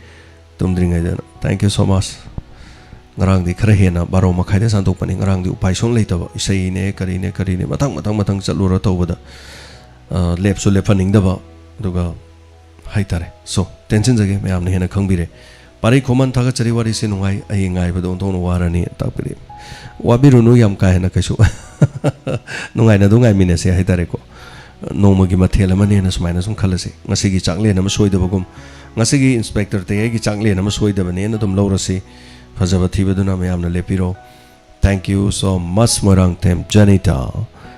ꯇꯨꯝꯗ꯭ꯔꯤꯉꯩꯗ꯫ Thank you so much꯫ ꯉꯔꯥꯡꯗꯤ ꯈꯔ ꯍꯦꯟꯅ ꯕꯥꯔꯣ ꯃꯈꯥꯏꯗ ꯁꯟꯗꯣꯛꯄꯅꯤ꯫ ꯉꯔꯥꯡꯗꯤ ꯎꯄꯥꯏ ꯁꯨꯡ ꯂꯩꯇꯕ, ꯏꯁꯩꯅꯦ ꯀꯔꯤꯅꯦ ꯀꯔꯤꯅꯦ ꯃꯊꯪ ꯃꯊꯪ ꯃꯊꯪ ꯆꯠꯂꯨꯔ ꯇꯧꯕꯗ, ꯑ, ꯂꯦꯞꯁꯨ ꯂꯦꯞꯍꯟꯅꯤꯡꯗꯕ, ꯑꯗꯨꯒ ꯍꯥꯏꯇꯥꯔꯦ꯫ ꯁꯣ, ꯇꯦꯟꯁꯤꯟꯖꯒꯦ, ꯃꯌꯥꯝꯅ ꯍꯦꯟꯅ ꯈꯪꯕꯤꯔꯦ꯫ ꯄꯥꯔꯤ ꯈꯣꯃꯟ ꯊꯥꯒꯠꯆꯔꯤ, ꯋꯥꯔꯤꯁꯤ ꯅꯨꯡꯉꯥꯏ, ꯑꯩ ꯉꯥꯏꯕꯗ ꯑꯣꯟꯊꯣꯛꯅ ꯋꯥꯔꯅꯤ ꯇꯥꯛꯄꯤꯔꯦ꯫ ꯋꯥꯕꯤꯔꯨꯅꯨ ꯌꯥꯝ ꯀꯥ ꯍꯦꯟꯅ ꯀꯩꯁꯨ꯫ ꯅꯨꯡꯉꯥꯏꯅ ꯑꯗꯨꯝ ꯉꯥꯏꯃꯤꯟꯅꯁꯦ ꯍꯥꯏꯇꯥꯔꯦꯀꯣ꯫ ꯅꯣꯡꯃꯒꯤ ꯃꯊꯦꯜ ꯑꯃꯅꯦꯅ ꯁꯨꯃꯥꯏꯅ ꯁꯨꯝ ꯈꯜꯂꯁꯦ꯫ ꯉꯁꯤꯒꯤ ꯆꯥꯛꯂꯦꯟ ꯑꯃ ꯁꯣꯏꯗꯕꯒꯨꯝ, ꯉꯁꯤꯒꯤ ꯏꯟꯁꯄꯦꯛꯇꯔ ꯇꯌꯥꯏꯒꯤ ꯆꯥꯛꯂꯦꯟ ꯑꯃ ꯁꯣꯏꯗꯕꯅꯦꯅ ꯑꯗꯨꯝ ꯂꯧꯔꯁꯤ꯫ ꯐꯖꯕ ꯊꯤꯕꯗꯨꯅ ꯃꯌꯥꯝꯅ ꯂꯦꯞꯄꯤꯔꯣ꯫ Thank you so much, Moirangthem Janita.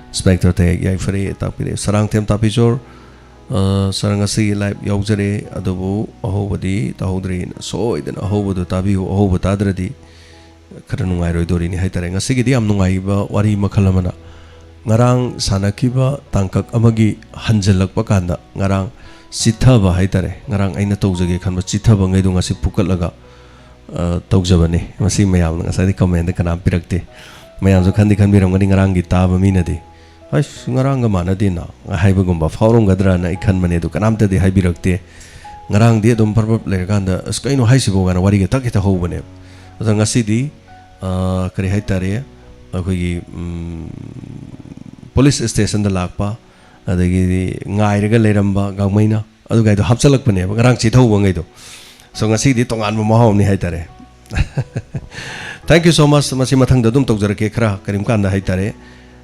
Inspector ꯇꯌꯥꯏ ꯌꯥꯏꯐꯔꯦ ꯇꯥꯛꯄꯤꯔꯦ꯫ ꯁꯔꯥꯡꯊꯦꯝ ꯇꯥꯄꯤꯆꯣꯔ, ꯑ, ꯁꯥꯔ, ꯉꯁꯤꯒꯤ ꯂꯥꯏꯚ ꯌꯥꯎꯖꯔꯦ, ꯑꯗꯨꯕꯨ ꯑꯍꯧꯕꯗꯤ ꯇꯥꯍꯧꯗ꯭ꯔꯦꯅ꯫ ꯁꯣꯏꯗꯅ ꯑꯍꯧꯕꯗꯣ ꯇꯥꯕꯤꯌꯨ, ꯑꯍꯧꯕ ꯇꯥꯗ꯭ꯔꯗꯤ ꯈꯔ ꯅꯨꯡꯉꯥꯏꯔꯣꯏꯗꯣꯔꯤꯅꯤ ꯍꯥꯏꯇꯥꯔꯦ꯫ ꯉꯁꯤꯒꯤꯗꯤ ꯌꯥꯝ ꯅꯨꯡꯉꯥꯏꯕ ꯋꯥꯔꯤ ꯃꯈꯜ ꯑꯃꯅ, ꯉꯔꯥꯡ ꯁꯥꯟꯅꯈꯤꯕ ꯇꯥꯡꯀꯛ ꯑꯃꯒꯤ ꯍꯟꯖꯜꯂꯛꯄ ꯀꯥꯟꯗ, ꯉꯔꯥꯡ ꯆꯤꯊꯕ ꯍꯥꯏꯇꯥꯔꯦ, ꯉꯔꯥꯡ ꯑꯩꯅ ꯇꯧꯖꯒꯦ ꯈꯟꯕ ꯆꯤꯊꯕꯉꯩꯗꯣ ꯉꯁꯤ ꯐꯨꯀꯠꯂꯒ, ꯑ, ꯇꯧꯖꯕꯅꯤ꯫ ꯃꯁꯤ ꯃꯌꯥꯝꯅ ꯉꯁꯥꯏꯗꯤ ꯀꯃꯦꯟꯗ ꯀꯅꯥꯝ ꯄꯤꯔꯛꯇꯦ꯫ ꯃꯌꯥꯝꯁꯨ ꯈꯟꯗꯤ ꯈꯟꯕꯤꯔꯝꯒꯅꯤ, ꯉꯔꯥꯡꯒꯤ ꯇꯥꯕ ꯃꯤꯅꯗꯤ, "ꯑꯁ, ꯉꯔꯥꯡꯒ ꯃꯥꯟꯅꯗꯦꯅ" ꯍꯥꯏꯕꯒꯨꯝꯕ ꯐꯥꯎꯔꯝꯒꯗ꯭ꯔꯅ ꯑꯩ ꯈꯟꯕꯅꯦ, ꯑꯗꯨ ꯀꯅꯥꯝꯇꯗꯤ ꯍꯥꯏꯕꯤꯔꯛꯇꯦ꯫ ꯉꯔꯥꯡꯗꯤ ꯑꯗꯨꯝ ꯄꯔꯞ ꯄꯔꯞ ꯂꯩꯔꯀꯥꯟꯗ, "ꯑꯁ, ꯀꯩꯅꯣ ꯍꯥꯏꯁꯤꯕꯣ?" ꯀꯥꯏꯅ ꯋꯥꯔꯤꯒ ꯇꯛ ꯍꯦꯛꯇ ꯍꯧꯕꯅꯦꯕ꯫ ꯑꯗꯣ ꯉꯁꯤꯗꯤ, ꯑ, ꯀꯔꯤ ꯍꯥꯏꯇꯥꯔꯦ, ꯑꯩꯈꯣꯏꯒꯤ, ꯎꯝ, ꯄꯨꯂꯤꯁ ꯁ꯭ꯇꯦꯁꯟꯗ ꯂꯥꯛꯄ, ꯑꯗꯒꯤꯗꯤ ꯉꯥꯏꯔꯒ ꯂꯩꯔꯝꯕ ꯒꯥꯡꯃꯩꯅ, ꯑꯗꯨꯒꯥꯏꯗꯣ ꯍꯥꯞꯆꯜꯂꯛꯄꯅꯦꯕ, ꯉꯔꯥꯡ ꯆꯤꯊꯍꯧꯕꯉꯩꯗꯣ꯫ So ꯉꯁꯤꯗꯤ ꯇꯣꯉꯥꯟꯕ ꯃꯍꯥꯎ ꯑꯃꯅꯤ ꯍꯥꯏꯇꯥꯔꯦ. Thank you so much. ꯃꯁꯤ ꯃꯊꯪꯗ ꯑꯗꯨꯝ ꯇꯧꯖꯔꯛꯀꯦ, ꯈꯔ ꯀꯔꯤꯝ ꯀꯥꯟꯗ ꯍꯥꯏꯇꯥꯔꯦ.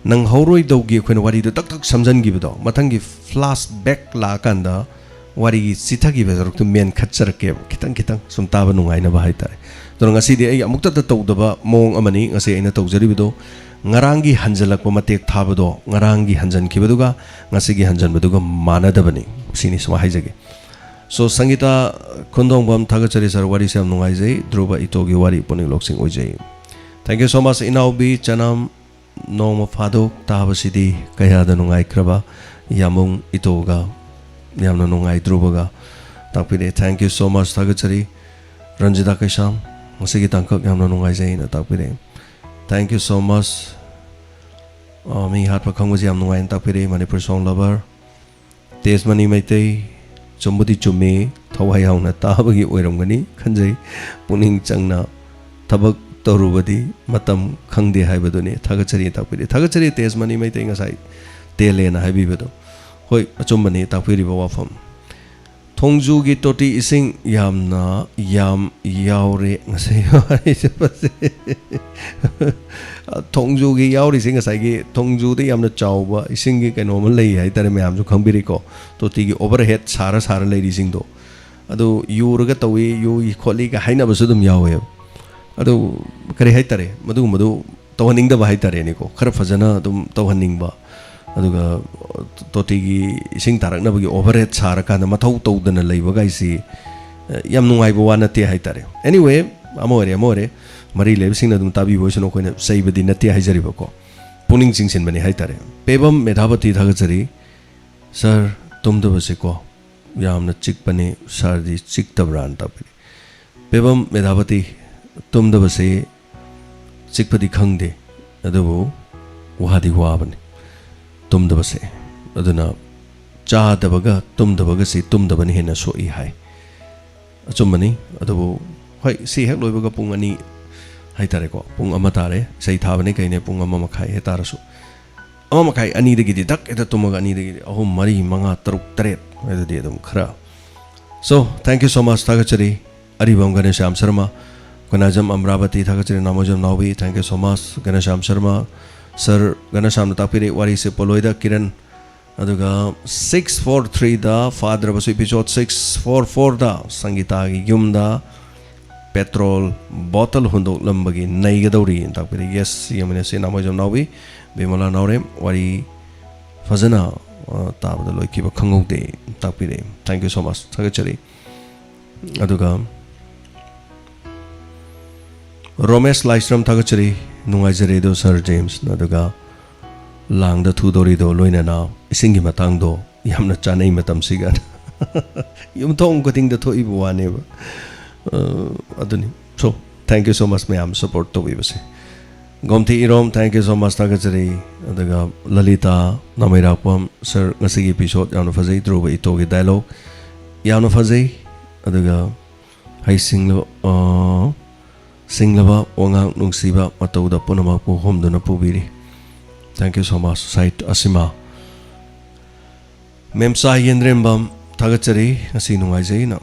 ꯅꯪ ꯍꯧꯔꯣꯏꯗꯧꯒꯤ ꯑꯩꯈꯣꯏꯅ ꯋꯥꯔꯤꯗꯣ ꯇꯛ ꯇꯛ ꯁꯝꯖꯟꯈꯤꯕꯗꯣ, ꯃꯊꯪꯒꯤ flashback ꯂꯥꯛꯑꯀꯥꯟꯗ ꯋꯥꯔꯤꯒꯤ ꯆꯤꯊꯈꯤꯕ ꯁꯔꯨꯛꯇꯨ ꯃꯦꯟꯈꯠꯆꯔꯛꯀꯦꯕ, ꯈꯤꯇꯪ ꯈꯤꯇꯪ ꯁꯨꯝ ꯇꯥꯕ ꯅꯨꯡꯉꯥꯏꯅꯕ ꯍꯥꯏꯇꯥꯔꯦ. ꯑꯗꯨꯅ ꯉꯁꯤꯗꯤ ꯑꯩ ꯑꯃꯨꯛꯇꯗ ꯇꯧꯗꯕ ꯃꯑꯣꯡ ꯑꯃꯅꯤ ꯉꯁꯤ ꯑꯩꯅ ꯇꯧꯖꯔꯤꯕꯗꯣ. ꯉꯔꯥꯡꯒꯤ ꯍꯟꯖꯜꯂꯛꯄ ꯃꯇꯦꯛ ꯊꯥꯕꯗꯣ ꯉꯔꯥꯡꯒꯤ ꯍꯟꯖꯟꯈꯤꯕꯗꯨꯒ ꯉꯁꯤꯒꯤ ꯍꯟꯖꯟꯕꯗꯨꯒ ꯃꯥꯟꯅꯗꯕꯅꯤ, ꯁꯤꯅꯤ ꯁꯨꯃꯥꯏ ꯍꯥꯏꯖꯒꯦ. So ꯁꯪꯒꯤꯇꯥ ꯈꯨꯟꯗꯣꯡꯕꯝ, ꯊꯥꯒꯠꯆꯔꯤ sir, ꯋꯥꯔꯤꯁꯦ ꯌꯥꯝ ꯅꯨꯡꯉꯥꯏꯖꯩ. ꯙ꯭ꯔꯨꯕ ꯏꯇꯣꯒꯤ ꯋꯥꯔꯤ ꯄꯨꯛꯅꯤꯡ ꯂꯧꯁꯤꯡ ꯑꯣꯏꯖꯩ. Thank you so much ꯏꯅꯥꯎꯕꯤ ꯆꯅꯝ. ꯅꯣꯡꯃ ꯐꯥꯗꯣꯛ ꯇꯥꯕꯁꯤꯗꯤ ꯀꯌꯥꯗ ꯅꯨꯡꯉꯥꯏꯈ꯭ꯔꯕ꯫ ꯌꯥꯃꯨꯡ ꯏꯇꯣꯒ ꯌꯥꯝꯅ ꯅꯨꯡꯉꯥꯏ, ꯙ꯭ꯔꯨꯕꯒ ꯇꯥꯛꯄꯤꯔꯛꯑꯦ. Thank you so much, ꯊꯥꯒꯠꯆꯔꯤ. ꯔꯟꯖꯤꯇꯥ ꯀꯩꯁꯥꯝ, ꯉꯁꯤꯒꯤ ꯇꯥꯡꯀꯛ ꯌꯥꯝꯅ ꯅꯨꯡꯉꯥꯏꯖꯩꯅ ꯇꯥꯛꯄꯤꯔꯛꯑꯦ. Thank you so much. ꯑ, ꯃꯤ ꯍꯥꯠꯄ ꯈꯪꯕꯁꯤ ꯌꯥꯝ ꯅꯨꯡꯉꯥꯏꯅ ꯇꯥꯛꯄꯤꯔꯛꯏ, ꯃꯅꯤꯄꯨꯔ song lover. ꯇꯦꯖꯃꯅꯤ ꯃꯩꯇꯩ, ꯆꯨꯝꯕꯨꯗꯤ ꯆꯨꯝꯃꯤ, ꯊꯋꯥꯏ ꯌꯥꯎꯅ ꯇꯥꯕꯒꯤ ꯑꯣꯏꯔꯝꯒꯅꯤ ꯈꯟꯖꯩ꯫ ꯄꯨꯛꯅꯤꯡ ꯆꯪꯅ ꯊꯕꯛ ꯇꯧꯔꯨꯕꯗꯤ ꯃꯇꯝ ꯈꯪꯗꯦ ꯍꯥꯏꯕꯗꯨꯅꯤ꯫ ꯊꯥꯒꯠꯆꯔꯤ ꯇꯥꯛꯄꯤꯔꯤ꯫ ꯊꯥꯒꯠꯆꯔꯤ ꯇꯦꯖꯃꯅꯤ ꯃꯩꯇꯩ, ꯉꯁꯥꯏ ꯇꯦꯜꯂꯦꯅ ꯍꯥꯏꯕꯤꯕꯗꯣ꯫ ꯍꯣꯏ, ꯑꯆꯨꯝꯕꯅꯤ ꯇꯥꯛꯄꯤꯔꯤꯕ ꯋꯥꯐꯝ꯫ ꯊꯣꯡꯖꯨꯒꯤ ꯇꯣꯇꯤ ꯏꯁꯤꯡ ꯌꯥꯝꯅ ꯌꯥꯝ ꯌꯥꯎꯔꯦ ꯉꯁꯤ ꯋꯥꯔꯤ ꯆꯠꯄꯁꯦ꯫ ꯊꯣꯡꯖꯨꯒꯤ ꯌꯥꯎꯔꯤꯁꯦ ꯉꯁꯥꯏꯒꯤ ꯊꯣꯡꯖꯨꯗ ꯌꯥꯝꯅ ꯆꯥꯎꯕ ꯏꯁꯤꯡꯒꯤ ꯀꯩꯅꯣ ꯑꯃ ꯂꯩ ꯍꯥꯏꯇꯥꯔꯦ, ꯃꯌꯥꯝꯁꯨ ꯈꯪꯕꯤꯔꯤꯀꯣ, ꯇꯣꯇꯤꯒꯤ overhead ꯁꯥꯔ ꯁꯥꯔ ꯂꯩꯔꯤꯁꯤꯡꯗꯣ꯫ ꯑꯗꯨ ꯌꯨꯔꯒ ꯇꯧꯏ, ꯌꯨꯏ ꯈꯣꯠꯂꯤꯒ ꯍꯥꯏꯅꯕꯁꯨ ꯑꯗꯨꯝ ꯌꯥꯎꯋꯦꯕ꯫ ꯑꯗꯨ ꯀꯔꯤ ꯍꯥꯏꯇꯥꯔꯦ, ꯃꯗꯨꯒꯨꯝꯕꯗꯨ ꯇꯧꯍꯟꯅꯤꯡꯗꯕ ꯍꯥꯏꯇꯥꯔꯦꯅꯦꯀꯣ, ꯈꯔ ꯐꯖꯅ ꯑꯗꯨꯝ ꯇꯧꯍꯟꯅꯤꯡꯕ꯫ ꯑꯗꯨꯒ ꯇꯣꯇꯤꯒꯤ ꯏꯁꯤꯡ ꯇꯥꯔꯛꯅꯕꯒꯤ overhead ꯁꯥꯔꯀꯥꯟꯗ ꯃꯊꯧ ꯇꯧꯗꯅ ꯂꯩꯕꯒꯥꯏꯁꯤ, ꯑ, ꯌꯥꯝ ꯅꯨꯡꯉꯥꯏꯕ ꯋꯥ ꯅꯠꯇꯦ ꯍꯥꯏꯇꯥꯔꯦ꯫ Anyway, ꯑꯃ ꯑꯣꯏꯔꯦ ꯑꯃ ꯑꯣꯏꯔꯦ, ꯃꯔꯤ ꯂꯩꯕꯁꯤꯡꯅ ꯑꯗꯨꯝ ꯇꯥꯕꯤꯕ ꯑꯣꯏꯁꯅꯨ, ꯑꯩꯈꯣꯏꯅ ꯆꯩꯕꯗꯤ ꯅꯠꯇꯦ ꯍꯥꯏꯖꯔꯤꯕꯀꯣ, ꯄꯨꯛꯅꯤꯡ ꯆꯤꯡꯁꯤꯟꯕꯅꯤ ꯍꯥꯏꯇꯥꯔꯦ꯫ ꯄꯦꯕꯝ ꯃꯦꯙꯥꯄꯇꯤ, ꯊꯥꯒꯠꯆꯔꯤ꯫ Sir, ꯇꯨꯝꯗꯕꯁꯦꯀꯣ ꯌꯥꯝꯅ ꯆꯤꯛꯄꯅꯤ, sirꯗꯤ ꯆꯤꯛꯇꯕ꯭ꯔꯥꯅ ꯇꯥꯛꯄꯤꯔꯤ꯫ ꯄꯦꯕꯝ ꯃꯦꯙꯥꯄꯇꯤ, ꯇꯨꯝꯗꯕꯁꯤ ꯆꯤꯛꯄꯗꯤ ꯈꯪꯗꯦ, ꯑꯗꯨꯕꯨ ꯋꯥꯗꯤ ꯋꯥꯕꯅꯤ ꯇꯨꯝꯗꯕꯁꯦ꯫ ꯑꯗꯨꯅ ꯆꯥꯗꯕꯒ ꯇꯨꯝꯗꯕꯒꯁꯤ ꯇꯨꯝꯗꯕꯅ ꯍꯦꯟꯅ ꯁꯣꯛꯏ ꯍꯥꯏ꯫ ꯑꯆꯨꯝꯕꯅꯤ꯫ ꯑꯗꯨꯕꯨ ꯍꯣꯏ, ꯁꯤ ꯍꯦꯛ ꯂꯣꯏꯕꯒ ꯄꯨꯡ ꯑꯅꯤ ꯍꯥꯏꯇꯥꯔꯦꯀꯣ, ꯄꯨꯡ ꯑꯃ ꯇꯥꯔꯦ, ꯏꯁꯩ ꯊꯥꯕꯅꯤ ꯀꯩꯅꯦ, ꯄꯨꯡ ꯑꯃ ꯃꯈꯥꯏ ꯍꯦꯛ ꯇꯥꯔꯁꯨ, ꯑꯃ ꯃꯈꯥꯏ, ꯑꯅꯤꯗꯒꯤꯗꯤ ꯗꯛ ꯍꯦꯛꯇ ꯇꯨꯝꯃꯒ, ꯑꯅꯤꯗꯒꯤꯗꯤ ꯑꯍꯨꯝ, ꯃꯔꯤ, ꯃꯉꯥ, ꯇꯔꯨꯛ, ꯇꯔꯦꯠ ꯑꯗꯨꯗꯤ ꯑꯗꯨꯝ ꯈꯔ So, thank you so much. ꯊꯥꯒꯠꯆꯔꯤ꯫ ꯑꯔꯤꯕꯝ ꯒꯅꯦꯁ꯭ꯌꯥꯝ ꯁꯔꯃ, ꯀꯣꯅꯥꯖꯝ ꯑꯃꯔꯥꯕꯇꯤ, ꯊꯥꯒꯠꯆꯔꯤ꯫ Namojam Naobi, thank you so much꯫ Ghanashyam Sharma, sir ꯒꯅꯦꯁ꯭ꯌꯥꯝꯅ ꯇꯥꯛꯄꯤꯔꯤ꯫ ꯋꯥꯔꯤꯁꯦ ꯄꯣꯂꯣꯏꯗ ꯀꯤꯔꯟ, ꯑꯗꯨꯒ six four threeꯗ ꯐꯥꯗ꯭ꯔꯕꯁꯨ episode six four fourꯗ ꯁꯪꯒꯤꯇꯥꯒꯤ ꯌꯨꯝꯗ petrol bottle ꯍꯨꯟꯗꯣꯛꯂꯝꯕꯒꯤ ꯅꯩꯒꯗꯧꯔꯤ ꯇꯥꯛꯄꯤꯔꯤ꯫ Yes, ꯌꯦꯡꯃꯤꯟꯅꯁꯤ꯫ ꯅꯥꯃꯣꯖꯝ ꯅꯥꯎꯕꯤ, ꯕꯤꯃꯂꯥ ꯅꯥꯎꯔꯦꯝ, ꯋꯥꯔꯤ ꯐꯖꯅ, ꯑ, ꯇꯥꯕꯗ ꯂꯣꯏꯈꯤꯕ ꯈꯪꯍꯧꯗꯦ ꯇꯥꯛꯄꯤꯔꯛꯑꯦ꯫ Thank you so much꯫ ꯊꯥꯒꯠꯆꯔꯤ꯫ ꯑꯗꯨꯒ ꯔꯣꯃꯦꯁ ꯂꯥꯏꯁ꯭ꯔꯝ, ꯊꯥꯒꯠꯆꯔꯤ꯫ ꯅꯨꯡꯉꯥꯏꯖꯔꯦ ꯑꯗꯣ ꯁꯥꯔ ꯖꯦꯝꯁ꯫ ꯑꯗꯨꯒ ꯂꯥꯡꯗ ꯊꯨꯗꯧꯔꯤꯗꯣ, ꯂꯣꯏꯅꯅ ꯏꯁꯤꯡꯒꯤ ꯃꯇꯥꯡꯗꯣ ꯌꯥꯝꯅ ꯆꯥꯅꯩ ꯃꯇꯝꯁꯤꯒ꯫ ꯌꯨꯝꯊꯣꯡ ꯈꯨꯗꯤꯡꯗ ꯊꯣꯛꯏꯕ ꯋꯥꯅꯦꯕ꯫ ꯑ, ꯑꯗꯨꯅꯤ꯫ So, thank you so much ꯃꯌꯥꯝ support ꯇꯧꯕꯤꯕꯁꯦ꯫ ꯒꯣꯝꯊꯤ ꯏꯔꯣꯝ, thank you so much, ꯊꯥꯒꯠꯆꯔꯤ꯫ ꯑꯗꯨꯒ ꯂꯂꯤꯇꯥ ꯅꯥꯃꯩꯔꯥꯛꯄꯝ, ꯁꯥꯔ, ꯉꯁꯤꯒꯤ episode ꯌꯥꯝꯅ ꯐꯖꯩ, ꯙ꯭ꯔꯨꯕ ꯏꯇꯣꯒꯤ dialogue ꯌꯥꯝꯅ ꯐꯖꯩ꯫ ꯑꯗꯨꯒ ꯍꯩꯁꯤꯡꯂꯕ, ꯑ, ꯁꯤꯡꯂꯕ ꯋꯥꯉꯥꯡ, ꯅꯨꯡꯁꯤꯕ ꯃꯇꯧꯗ ꯄꯨꯝꯅꯃꯛꯄꯨ ꯍꯣꯝꯗꯨꯅ ꯄꯨꯕꯤꯔꯤ꯫ Thank you so much, ꯁꯥꯏꯠ ꯑꯁꯤꯃ꯫ ꯃꯦꯝꯆꯥ ꯌꯦꯟꯗ꯭ꯔꯦꯝꯕꯝ, ꯊꯥꯒꯠꯆꯔꯤ, ꯉꯁꯤ ꯅꯨꯡꯉꯥꯏꯖꯩꯅ꯫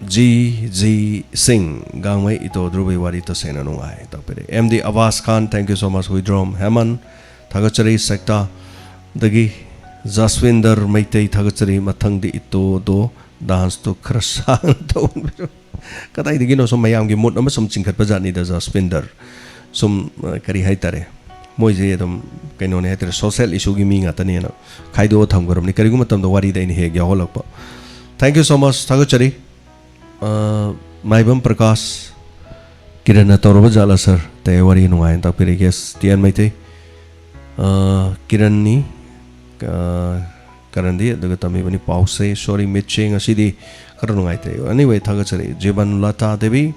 ꯖꯤ ꯖꯤ ꯁꯤꯡ, ꯒꯥꯡꯃꯩ ꯏꯇꯣ ꯙ꯭ꯔꯨꯕꯩ ꯋꯥꯔꯤ ꯇꯁꯦꯡꯅ ꯅꯨꯡꯉꯥꯏ ꯇꯥꯛꯄꯤꯔꯦ꯫ M D Abbas Khan, thank you so much꯫ Huidrom Heman, ꯊꯥꯒꯠꯆꯔꯤ꯫ ꯁꯦꯛꯇꯥꯗꯒꯤ ꯖꯥꯁꯋꯤꯟꯗꯔ ꯃꯩꯇꯩ, ꯊꯥꯒꯠꯆꯔꯤ꯫ ꯃꯊꯪꯗꯤ ꯏꯇꯣꯗꯣ danceꯇꯣ ꯈꯔ ꯁꯥꯡꯅ ꯇꯧꯕꯤꯔꯣ꯫ ꯀꯗꯥꯏꯗꯒꯤꯅꯣ ꯁꯨꯝ ꯃꯌꯥꯝꯒꯤ mood ꯑꯃ ꯁꯨꯝ ꯆꯤꯡꯈꯠꯄ ꯖꯥꯠꯅꯤꯗ ꯖꯥꯁꯋꯤꯟꯗꯔ꯫ ꯁꯨꯝ, ꯑ, ꯀꯔꯤ ꯍꯥꯏꯇꯥꯔꯦ, ꯃꯣꯏꯁꯦ ꯑꯗꯨꯝ ꯀꯩꯅꯣꯅꯦ ꯍꯥꯏꯇꯥꯔꯦ, social issueꯒꯤ ꯃꯤ ꯉꯥꯛꯇꯅꯦꯅ ꯈꯥꯏꯗꯣꯛꯑ ꯊꯝꯈ꯭ꯔꯕꯅꯤ꯫ ꯀꯔꯤꯒꯨꯝꯕ ꯃꯇꯝꯗ ꯋꯥꯔꯤꯗ ꯑꯩꯅ ꯍꯦꯛ ꯌꯥꯎꯍꯜꯂꯛꯄ꯫ Thank you so much, ꯊꯥꯒꯠꯆꯔꯤ꯫ ꯑ, ꯃꯥꯏꯕꯝ ꯄ꯭ꯔꯀꯥꯁ, ꯀꯤꯔꯟꯅ ꯇꯧꯔꯕ ꯖꯥꯠꯂ ꯁꯥꯔ? ꯇꯌꯥꯏ ꯋꯥꯔꯤ ꯅꯨꯡꯉꯥꯏꯅ ꯇꯥꯛꯄꯤꯔꯦ꯫ Yes, T N Meitei. ꯑ, ꯀꯤꯔꯟꯅꯤ꯫ ꯑ, ꯀꯔꯟꯗꯤ ꯑꯗꯨꯒ ꯇꯝꯃꯤꯕꯅꯤ ꯄꯥꯎꯁꯦ꯫ Sorry, ꯃꯤꯠꯁꯦ ꯉꯁꯤꯗꯤ ꯈꯔ ꯅꯨꯡꯉꯥꯏꯇꯦ꯫ Anyway, ꯊꯥꯒꯠꯆꯔꯤ꯫ ꯖꯤꯕꯟ ꯂꯇꯥ ꯗꯦꯕꯤ,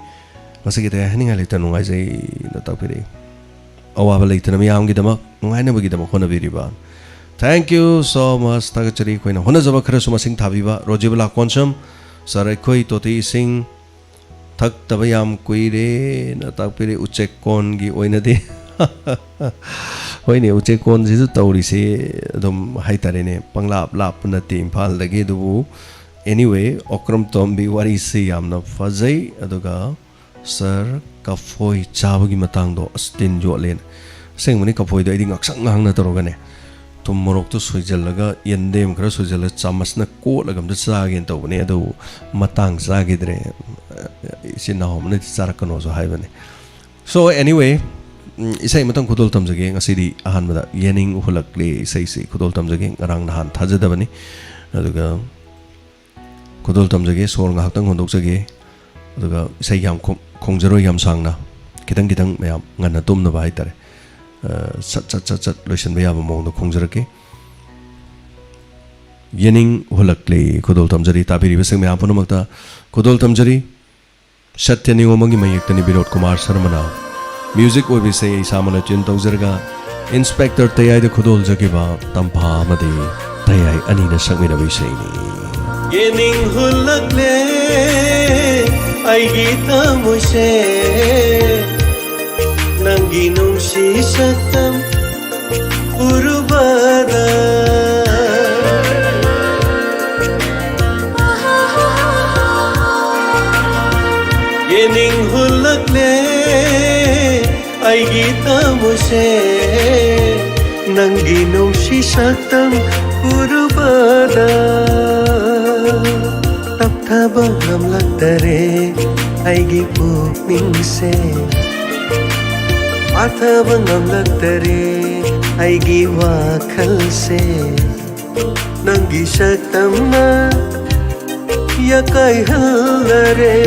ꯉꯁꯤꯒꯤꯗꯤ ꯍꯥꯏꯅꯤꯡꯉꯥꯏ ꯂꯩꯇ, ꯅꯨꯡꯉꯥꯏꯖꯩꯅ ꯇꯥꯛꯄꯤꯔꯛꯏ꯫ ꯑꯋꯥꯕ ꯂꯩꯇꯅ ꯃꯤꯌꯥꯝꯒꯤꯗꯃꯛ ꯅꯨꯡꯉꯥꯏꯅꯕꯒꯤꯗꯃꯛ ꯍꯣꯠꯅꯕꯤꯔꯤꯕ꯫ Thank you so much, ꯊꯥꯒꯠꯆꯔꯤ꯫ ꯑꯩꯈꯣꯏꯅ ꯍꯣꯠꯅꯖꯕ ꯈꯔꯁꯨ ꯃꯁꯤꯡ ꯊꯥꯕꯤꯕ꯫ ꯔꯣꯖꯤꯕꯂꯥ ꯀꯣꯟꯁꯝ, ꯁꯥꯔ, ꯑꯩꯈꯣꯏ ꯇꯣꯇꯤ ꯏꯁꯤꯡ ꯊꯛꯇꯕ ꯌꯥꯝ ꯀꯨꯏꯔꯦꯅ ꯇꯥꯛꯄꯤꯔꯦ꯫ ꯎꯆꯦꯛꯀꯣꯟꯒꯤ ꯑꯣꯏꯅꯗꯤ ꯍꯣꯏꯅꯦ, ꯎꯆꯦꯛꯀꯣꯟꯁꯤꯁꯨ ꯇꯧꯔꯤꯁꯤ ꯑꯗꯨꯝ ꯍꯥꯏꯇꯥꯔꯦꯅꯦ, ꯄꯪꯂꯥꯞ ꯂꯥꯞꯄ ꯅꯠꯇꯦ ꯏꯝꯐꯥꯜꯗꯒꯤ, ꯑꯗꯨꯕꯨ Anyway, ꯑꯣꯀ꯭ꯔꯝ ꯇꯣꯝꯕꯤ, ꯋꯥꯔꯤꯁꯤ ꯌꯥꯝꯅ ꯐꯖꯩ꯫ ꯑꯗꯨꯒ ꯁꯥꯔ, ꯀꯐꯣꯏ ꯆꯥꯕꯒꯤ ꯃꯇꯥꯡꯗꯣ ꯑꯁ ꯇꯤꯟ ꯌꯣꯠꯂꯦꯅ꯫ ꯑꯁꯦꯡꯕꯅꯤ, ꯀꯐꯣꯏꯗꯣ ꯑꯩꯗꯤ ꯉꯥꯛꯁꯪ ꯉꯥꯡꯅ ꯇꯧꯔꯒꯅꯦ, ꯊꯨꯝ ꯃꯣꯔꯣꯛꯇꯣ ꯁꯣꯏꯖꯜꯂꯒ, ꯌꯦꯟꯗꯦꯝ ꯈꯔ ꯁꯣꯏꯖꯜꯂꯒ ꯆꯥꯃꯁꯅ ꯀꯣꯠꯂꯒ ꯑꯝꯇ ꯆꯥꯒꯦꯅ ꯇꯧꯕꯅꯦ, ꯑꯗꯨꯕꯨ ꯃꯇꯥꯡ ꯆꯥꯈꯤꯗ꯭ꯔꯦ꯫ ꯏꯆꯤꯟ ꯏꯅꯥꯎ ꯑꯃꯅꯗꯤ ꯆꯥꯔꯛꯀꯅꯣꯁꯨ ꯍꯥꯏꯕꯅꯦ꯫ So anyway, ꯎꯝ, ꯏꯁꯩ ꯑꯃꯇꯪ ꯈꯨꯗꯣꯜ ꯇꯝꯖꯒꯦ꯫ ꯉꯁꯤꯗꯤ ꯑꯍꯥꯟꯕꯗ "ꯌꯦꯅꯤꯡ ꯍꯨꯜꯂꯛꯂꯦ" ꯏꯁꯩꯁꯤ ꯈꯨꯗꯣꯜ ꯇꯝꯖꯒꯦ꯫ ꯉꯔꯥꯡ ꯅꯍꯥꯟ ꯊꯥꯖꯗꯕꯅꯤ꯫ ꯑꯗꯨꯒ ꯈꯨꯗꯣꯜ ꯇꯝꯖꯒꯦ, ꯁꯣꯔ ꯉꯥꯏꯍꯥꯛꯇꯪ ꯍꯣꯟꯗꯣꯛꯆꯒꯦ꯫ ꯑꯗꯨꯒ ꯏꯁꯩ ꯌꯥꯝ ꯈꯣꯡ-, ꯈꯣꯡꯖꯔꯣꯏ ꯌꯥꯝ ꯁꯥꯡꯅ, ꯈꯤꯇꯪ ꯈꯤꯇꯪ ꯃꯌꯥꯝ ꯉꯟꯅ ꯇꯨꯝꯅꯕ ꯍꯥꯏꯇꯥꯔꯦ꯫ ꯑ, ꯁꯠ ꯁꯠ ꯁꯠ ꯁꯠ ꯂꯣꯏꯁꯤꯟꯕ ꯌꯥꯕ ꯃꯑꯣꯡꯗ ꯈꯣꯡꯖꯔꯛꯀꯦ꯫ "ꯌꯦꯅꯤꯡ ꯍꯨꯜꯂꯛꯂꯦ" ꯈꯨꯗꯣꯜ ꯇꯝꯖꯔꯤ꯫ ꯇꯥꯕꯤꯔꯤꯕꯁꯤꯡ ꯃꯌꯥꯝ ꯄꯨꯝꯅꯃꯛꯇ ꯈꯨꯗꯣꯜ ꯇꯝꯖꯔꯤ꯫ ꯁꯇ꯭ꯌ ꯅꯤꯉꯣꯝꯕꯒꯤ ꯃꯌꯦꯛꯇꯅꯤ ꯕꯤꯅꯣꯗ ꯀꯨꯃꯥꯔ ꯁꯔꯃꯅ ꯃ꯭ꯌꯨꯖꯤꯛ ꯑꯣꯏꯕ ꯏꯁꯩ ꯑꯩ ꯏꯁꯥꯃꯛꯅ ꯇ꯭ꯌꯨꯟ ꯇꯧꯖꯔꯒ ꯏꯟꯁꯄꯦꯛꯇꯔ ꯇꯌꯥꯏꯗ ꯈꯨꯗꯣꯜꯖꯈꯤꯕ ꯇꯝꯐꯥ ꯑꯃꯗꯤ ꯇꯌꯥꯏ ꯑꯅꯤꯅ ꯁꯛꯃꯤꯟꯅꯕ ꯏꯁꯩꯅꯤ꯫ ꯌꯦꯅꯤꯡ ꯍꯨꯜꯂꯛꯂꯦ ꯑꯩꯒꯤ ꯊꯃꯣꯏꯁꯦ, ꯅꯪꯒꯤ ꯅꯨꯡꯁꯤ ꯁꯛꯇꯝ ꯎꯔꯨꯕꯗ꯫ ꯌꯦꯅꯤꯡ ꯍꯨꯜꯂꯛꯂꯦ ꯑꯩꯒꯤ ꯊꯃꯣꯏꯁꯦ, ꯅꯪꯒꯤ ꯅꯨꯡꯁꯤ ꯁꯛꯇꯝ ꯎꯔꯨꯕꯗ꯫ ꯇꯞꯊꯕ ꯉꯝꯂꯛꯇꯔꯦ ꯑꯩꯒꯤ ꯄꯨꯛꯅꯤꯡꯁꯦ, ꯐꯥꯊꯕ ꯉꯝꯂꯛꯇꯔꯦ ꯑꯩꯒꯤ ꯋꯥꯈꯜꯁꯦ꯫ ꯅꯪꯒꯤ ꯁꯛꯇꯝꯅ ꯌꯥꯀꯥꯏꯍꯜꯂꯔꯦ,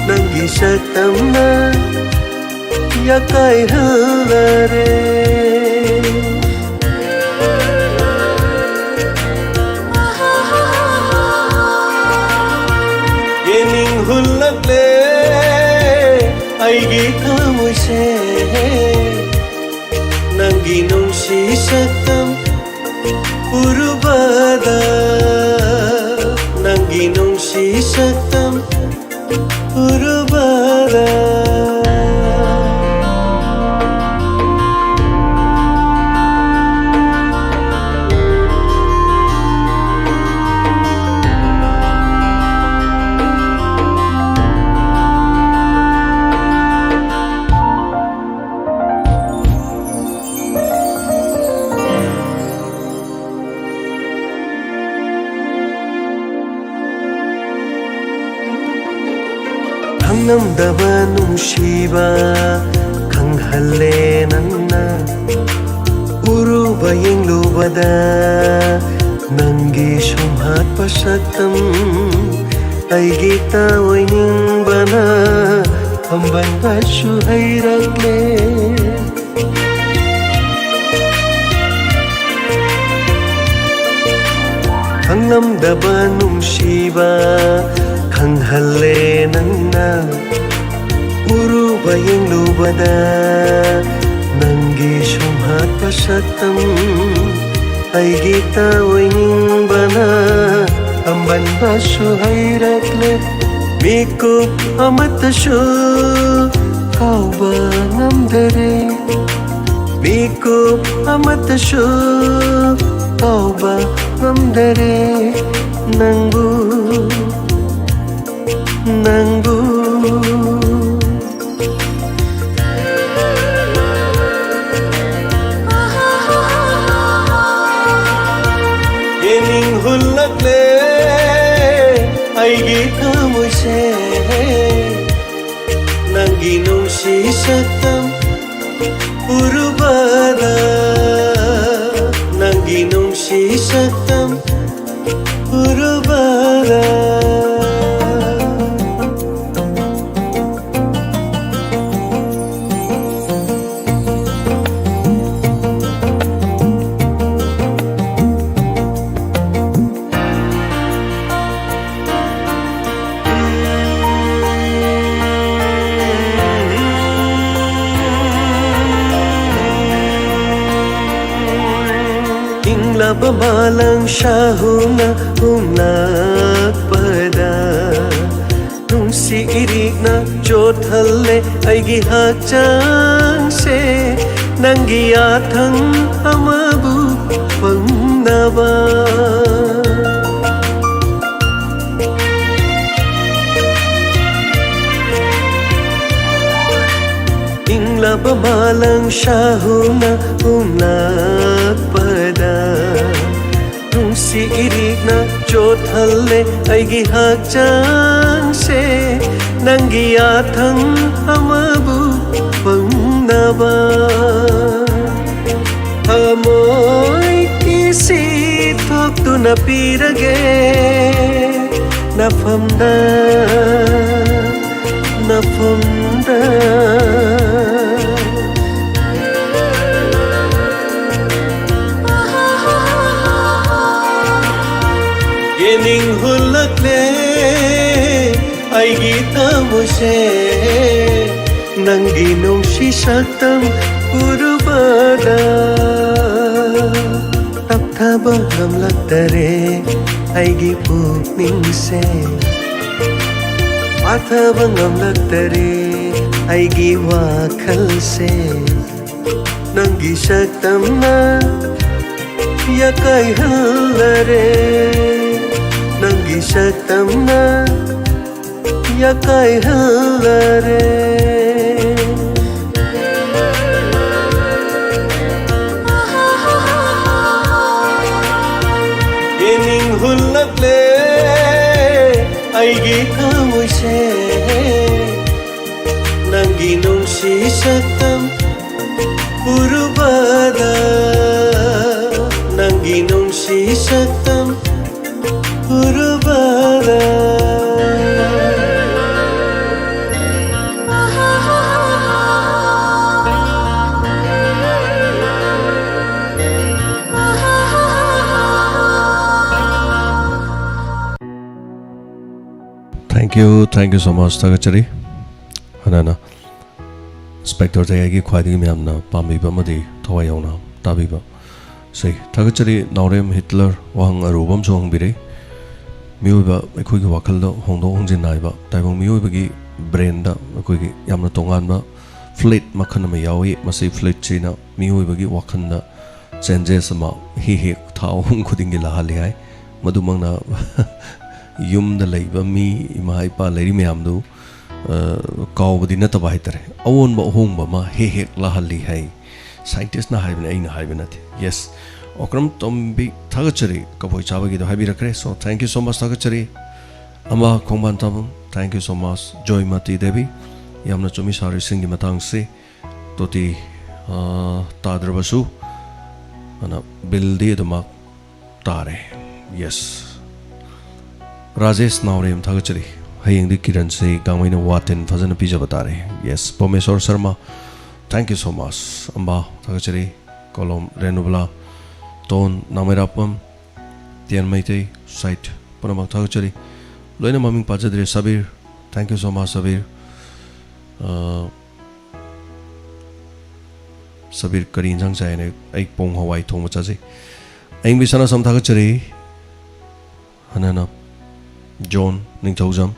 ꯅꯪꯒꯤ ꯁꯛꯇꯝꯅ ꯌꯥꯀꯥꯏꯍꯜꯂꯔꯦ꯫ ꯌꯦꯅꯤꯡ ꯍꯨꯜꯂꯛꯂꯦ ꯑꯩꯒꯤ ꯊꯃꯣꯏꯁꯦ, ꯅꯪꯒꯤ ꯅꯨꯡꯁꯤ ꯁꯛꯇꯝ ꯎꯔꯨꯕꯗ, ꯅꯪꯒꯤ ꯅꯨꯡꯁꯤ ꯁꯛꯇꯝ ꯎꯔꯨꯕꯗ꯫ ꯅꯨꯡꯁꯤꯕ ꯈꯪꯍꯜꯂꯦ ꯅꯪꯅ꯫ ꯎꯔꯨꯕ ꯌꯦꯡꯂꯨꯕꯗ ꯅꯪꯒꯤ ꯁꯨꯝꯍꯠꯄ ꯁꯛꯇꯝ ꯑꯩꯒꯤ ꯇꯥꯑꯣꯏꯅꯤꯡꯕꯅ ꯑꯝꯕꯟꯕꯁꯨ ꯍꯩꯔꯛꯂꯦ꯫ ꯈꯪꯂꯝꯗꯕ ꯅꯨꯡꯁꯤꯕ ꯈꯪꯍꯜꯂꯦ ꯅꯪꯅ꯫ ꯎꯔꯨꯕ ꯌꯦꯡꯂꯨꯕꯗ ꯅꯪꯒꯤ ꯁꯨꯝꯍꯠꯄ ꯁꯛꯇꯝ ꯑꯩꯒꯤ ꯇꯥꯑꯣꯏꯅꯤꯡꯕꯅ ꯑꯝꯕꯟꯕꯁꯨ ꯍꯩꯔꯛꯂꯦ꯫ ꯃꯤꯀꯨꯞ ꯑꯃꯠꯇꯁꯨ ꯀꯥꯎꯕ ꯉꯝꯗꯔꯦ꯫ ꯃꯤꯀꯨꯞ ꯑꯃꯠꯇꯁꯨ ꯀꯥꯎꯕ ꯉꯝꯗꯔꯦ ꯅꯪꯕꯨ, ꯅꯪꯕꯨ꯫ ꯌꯦꯡꯅꯤꯡ ꯍꯨꯜꯂꯛꯂꯦ ꯑꯩꯒꯤ ꯊꯃꯣꯏꯁꯦ꯫ ꯅꯪꯒꯤ ꯅꯨꯡꯁꯤ ꯁꯛꯇꯝ ꯎꯔꯨꯕꯗ, ꯅꯪꯒꯤ ꯅꯨꯡꯁꯤ ꯁꯛꯇꯝ ꯎꯔꯨꯕꯗ꯫ ꯏꯪꯂꯕ ꯃꯥꯂꯪ ꯁꯥꯍꯨꯅ ꯍꯨꯝꯂꯛꯄꯗ, ꯅꯨꯡꯁꯤ ꯏꯔꯤꯛꯅ ꯆꯣꯠꯍꯜꯂꯦ ꯑꯩꯒꯤ ꯍꯛꯆꯥꯡꯁꯦ꯫ ꯅꯪꯒꯤ ꯌꯥꯊꯪ ꯑꯃꯕꯨ ꯐꯪꯅꯕ꯫ ꯏꯪꯂꯕ ꯃꯥꯂꯪ ꯁꯥꯍꯨꯅ ꯍꯨꯝꯂꯛꯄꯗ, ꯅꯨꯡꯁꯤ ꯏꯔꯤꯛꯅ ꯆꯣꯠꯍꯜꯂꯦ ꯑꯩꯒꯤ ꯍꯛꯆꯥꯡꯁꯦ꯫ ꯅꯪꯒꯤ ꯌꯥꯊꯪ ꯑꯃꯕꯨ ꯐꯪꯅꯕ ꯊꯃꯣꯏ ꯀꯤꯁꯤ ꯊꯣꯛꯇꯨꯅ ꯄꯤꯔꯒꯦ ꯅꯐꯝꯗ, ꯅꯐꯝꯗ꯫ ꯌꯦꯅꯤꯡ ꯍꯨꯜꯂꯛꯂꯦ ꯑꯩꯒꯤ ꯊꯃꯣꯏꯁꯦ ꯅꯪꯒꯤ ꯅꯨꯡꯁꯤ ꯁꯛꯇꯝ ꯎꯔꯨꯕꯗ ꯇꯞꯊꯕ ꯉꯝꯂꯛꯇꯔꯦ ꯑꯩꯒꯤ ꯄꯨꯛꯅꯤꯡꯁꯦ ꯄꯥꯊꯕ ꯉꯝꯂꯛꯇꯔꯦ ꯑꯩꯒꯤ ꯋꯥꯈꯜꯁꯦ ꯅꯪꯒꯤ ꯁꯛꯇꯝꯅ ꯌꯥꯀꯥꯏꯍꯜꯂꯔꯦ ꯅꯪꯒꯤ ꯁꯛꯇꯝꯅ ꯌꯥꯀꯥꯏꯍꯜꯂꯔꯦ ꯌꯦꯅꯤꯡ ꯍꯨꯜꯂꯛꯂꯦ ꯑꯩꯒꯤ ꯊꯃꯣꯏꯁꯦ ꯅꯪꯒꯤ ꯅꯨꯡꯁꯤ ꯁꯛꯇꯝ ꯎꯔꯨꯕꯗ ꯅꯪꯒꯤ ꯅꯨꯡꯁꯤ ꯁꯛꯇꯝ ꯎꯔꯨꯕꯗ Thank you, thank you so much. ꯊꯥꯒꯠꯆꯔꯤ꯫ ꯍꯥꯟꯅꯅ ꯏꯟꯁꯄꯦꯛꯇꯔ ꯇꯌꯥꯏꯒꯤ ꯈ꯭ꯋꯥꯏꯗꯒꯤ ꯃꯌꯥꯝꯅ ꯄꯥꯝꯕꯤꯕ ꯑꯃꯗꯤ ꯊꯋꯥꯏ ꯌꯥꯎꯅ ꯇꯥꯕꯤꯕ ꯁꯤ ꯊꯥꯒꯠꯆꯔꯤ꯫ ꯅꯥꯎꯔꯦꯝ ꯍꯤꯠꯂꯔ ꯋꯥꯍꯪ ꯑꯔꯨꯕ ꯑꯃꯁꯨ ꯍꯪꯕꯤꯔꯦ꯫ ꯃꯤꯑꯣꯏꯕ ꯑꯩꯈꯣꯏꯒꯤ ꯋꯥꯈꯜꯗ ꯍꯣꯡꯗꯣꯛ ꯍꯣꯡꯖꯤꯟ ꯅꯥꯏꯕ ꯇꯥꯏꯕꯪ ꯃꯤꯑꯣꯏꯕꯒꯤ ꯕ꯭ꯔꯦꯟꯗ ꯑꯩꯈꯣꯏꯒꯤ ꯌꯥꯝꯅ ꯇꯣꯉꯥꯟꯕ ꯐ꯭ꯂꯨꯏꯗ ꯃꯈꯜ ꯑꯃ ꯌꯥꯎꯏ꯫ ꯃꯁꯤ ꯐ꯭ꯂꯨꯏꯗꯁꯤꯅ ꯃꯤꯑꯣꯏꯕꯒꯤ ꯋꯥꯈꯜꯗ ꯆꯦꯟꯖꯦꯁ ꯑꯃ ꯍꯦꯛ ꯍꯦꯛ ꯊꯥ ꯑꯍꯨꯝ ꯈꯨꯗꯤꯡꯒꯤ ꯂꯥꯛꯍꯜꯂꯤ ꯍꯥꯏ꯫ ꯃꯗꯨꯃꯛꯅ ꯌꯨꯝꯗ ꯂꯩꯕ ꯃꯤ ꯏꯃꯥ ꯏꯄꯥ ꯂꯩꯔꯤ ꯃꯌꯥꯝꯗꯨ ꯑ, ꯀꯥꯎꯕꯗꯤ ꯅꯠꯇꯕ ꯍꯥꯏꯇꯥꯔꯦ, ꯑꯑꯣꯟꯕ ꯑꯍꯣꯡꯕ ꯑꯃ ꯍꯦꯛ ꯍꯦꯛ ꯂꯥꯛꯍꯜꯂꯤ ꯍꯥꯏ ꯁꯥꯏꯟꯇꯤꯁꯅ ꯍꯥꯏꯕꯅꯤ, ꯑꯩꯅ ꯍꯥꯏꯕ ꯅꯠꯇꯦ꯫ ꯌꯦꯁ, ꯑꯣꯀ꯭ꯔꯝ ꯇꯣꯝꯕꯤ ꯊꯥꯒꯠꯆꯔꯤ꯫ ꯀꯐꯣꯏ ꯆꯥꯕꯒꯤꯗꯣ ꯍꯥꯏꯕꯤꯔꯛꯈ꯭ꯔꯦ꯫ So thank you so much, ꯊꯥꯒꯠꯆꯔꯤ꯫ ꯑꯃ ꯈꯣꯡꯕꯥꯟ ꯇꯥꯕꯝ Thank you so much, Joymati Devi. ꯌꯥꯝꯅ ꯆꯨꯝꯃꯤ, ꯁꯥꯔꯤꯁꯤꯡꯒꯤ ꯃꯇꯥꯡꯁꯤ ꯇꯣꯇꯤ, ꯑ, ꯇꯥꯗ꯭ꯔꯕꯁꯨ, ꯑꯅ ꯕꯤꯜꯗꯤ ꯑꯗꯨꯃꯛ ꯇꯥꯔꯦ꯫ Yes. ꯔꯥꯖꯦꯁ ꯅꯥꯎꯔꯦꯝ, ꯊꯥꯒꯠꯆꯔꯤ꯫ ꯍꯌꯦꯡꯗꯤ ꯀꯤꯔꯟꯁꯤ ꯒꯥꯡꯃꯩꯅ ꯋꯥꯇꯤꯟ ꯐꯖꯅ ꯄꯤꯖꯕ ꯇꯥꯔꯦ꯫ Yes, ꯄꯣꯃꯦꯁꯣꯔ Sharma, thank you so much꯫ ꯑꯝꯕꯥ, ꯊꯥꯒꯠꯆꯔꯤ꯫ ꯀꯣꯂꯣꯝ ꯔꯦꯅꯨꯕꯂꯥ, ꯇꯣꯟ ꯅꯥꯃꯩꯔꯥꯄꯝ, ꯇꯦꯟ ꯃꯩꯇꯩ, ꯁꯥꯏꯠ ꯄꯨꯝꯅꯃꯛ ꯊꯥꯒꯠꯆꯔꯤ꯫ ꯂꯣꯏꯅ ꯃꯃꯤꯡ ꯄꯥꯖꯗ꯭ꯔꯦ꯫ Sabir, thank you so much, Sabir. ꯑ, ꯁꯕꯤꯔ, ꯀꯔꯤ ꯏꯟꯁꯥꯡ ꯆꯥꯏꯅ? ꯑꯩ ꯄꯣꯡ ꯍꯋꯥꯏ ꯊꯣꯡꯕ ꯆꯥꯖꯩ꯫ ꯑꯌꯤꯡꯕꯤ ꯁꯅꯥꯁꯝ, ꯊꯥꯒꯠꯆꯔꯤ꯫ ꯍꯅꯅ ꯖꯣꯟ ꯅꯤꯡꯊꯧꯖꯝ,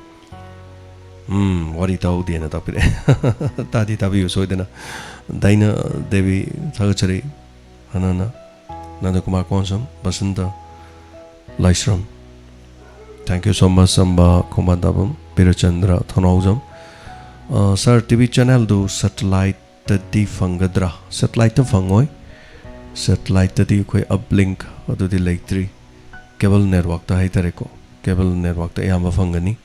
ꯎꯝ, ꯋꯥꯔꯤ ꯇꯥꯍꯧꯗꯦꯅ ꯇꯥꯛꯄꯤꯔꯛꯑꯦ꯫ ꯇꯥꯗꯤ ꯇꯥꯕꯤꯌꯨ ꯁꯣꯏꯗꯅ꯫ ꯗꯥꯏꯅꯥ ꯗꯦꯕꯤ, ꯊꯥꯒꯠꯆꯔꯤ꯫ ꯍꯅꯅ ꯅꯟꯗꯀꯨꯃꯥꯔ ꯀꯣꯟꯁꯝ, ꯕꯁꯟꯇ ꯂꯥꯏꯁ꯭ꯔꯝ, thank you so much꯫ ꯑꯝꯕ, ꯈꯣꯡꯕꯥꯟ ꯇꯥꯕꯝ, ꯕꯤꯔꯆꯟꯗ꯭ꯔ ꯊꯧꯅꯥꯎꯖꯝ꯫ ꯑ, ꯁꯥꯔ, ꯇꯤ ꯚꯤ ꯆꯦꯅꯦꯜꯗꯨ ꯁꯦꯇꯦꯂꯥꯏꯠꯇꯗꯤ ꯐꯪꯒꯗ꯭ꯔꯥ? ꯁꯦꯇꯦꯂꯥꯏꯠꯇ ꯐꯪꯉꯣꯏ꯫ ꯁꯦꯇꯦꯂꯥꯏꯠꯇꯗꯤ ꯑꯩꯈꯣꯏ ꯑꯞꯂꯤꯡꯛ ꯑꯗꯨꯗꯤ ꯂꯩꯇ꯭ꯔꯤ꯫ ꯀꯦꯕꯜ ꯅꯦꯠꯋꯥꯛꯇ ꯍꯥꯏꯇꯥꯔꯦꯀꯣ, ꯀꯦꯕꯜ ꯅꯦꯠꯋꯥꯛꯇ ꯑꯌꯥꯝꯕ ꯐꯪꯒꯅꯤ꯫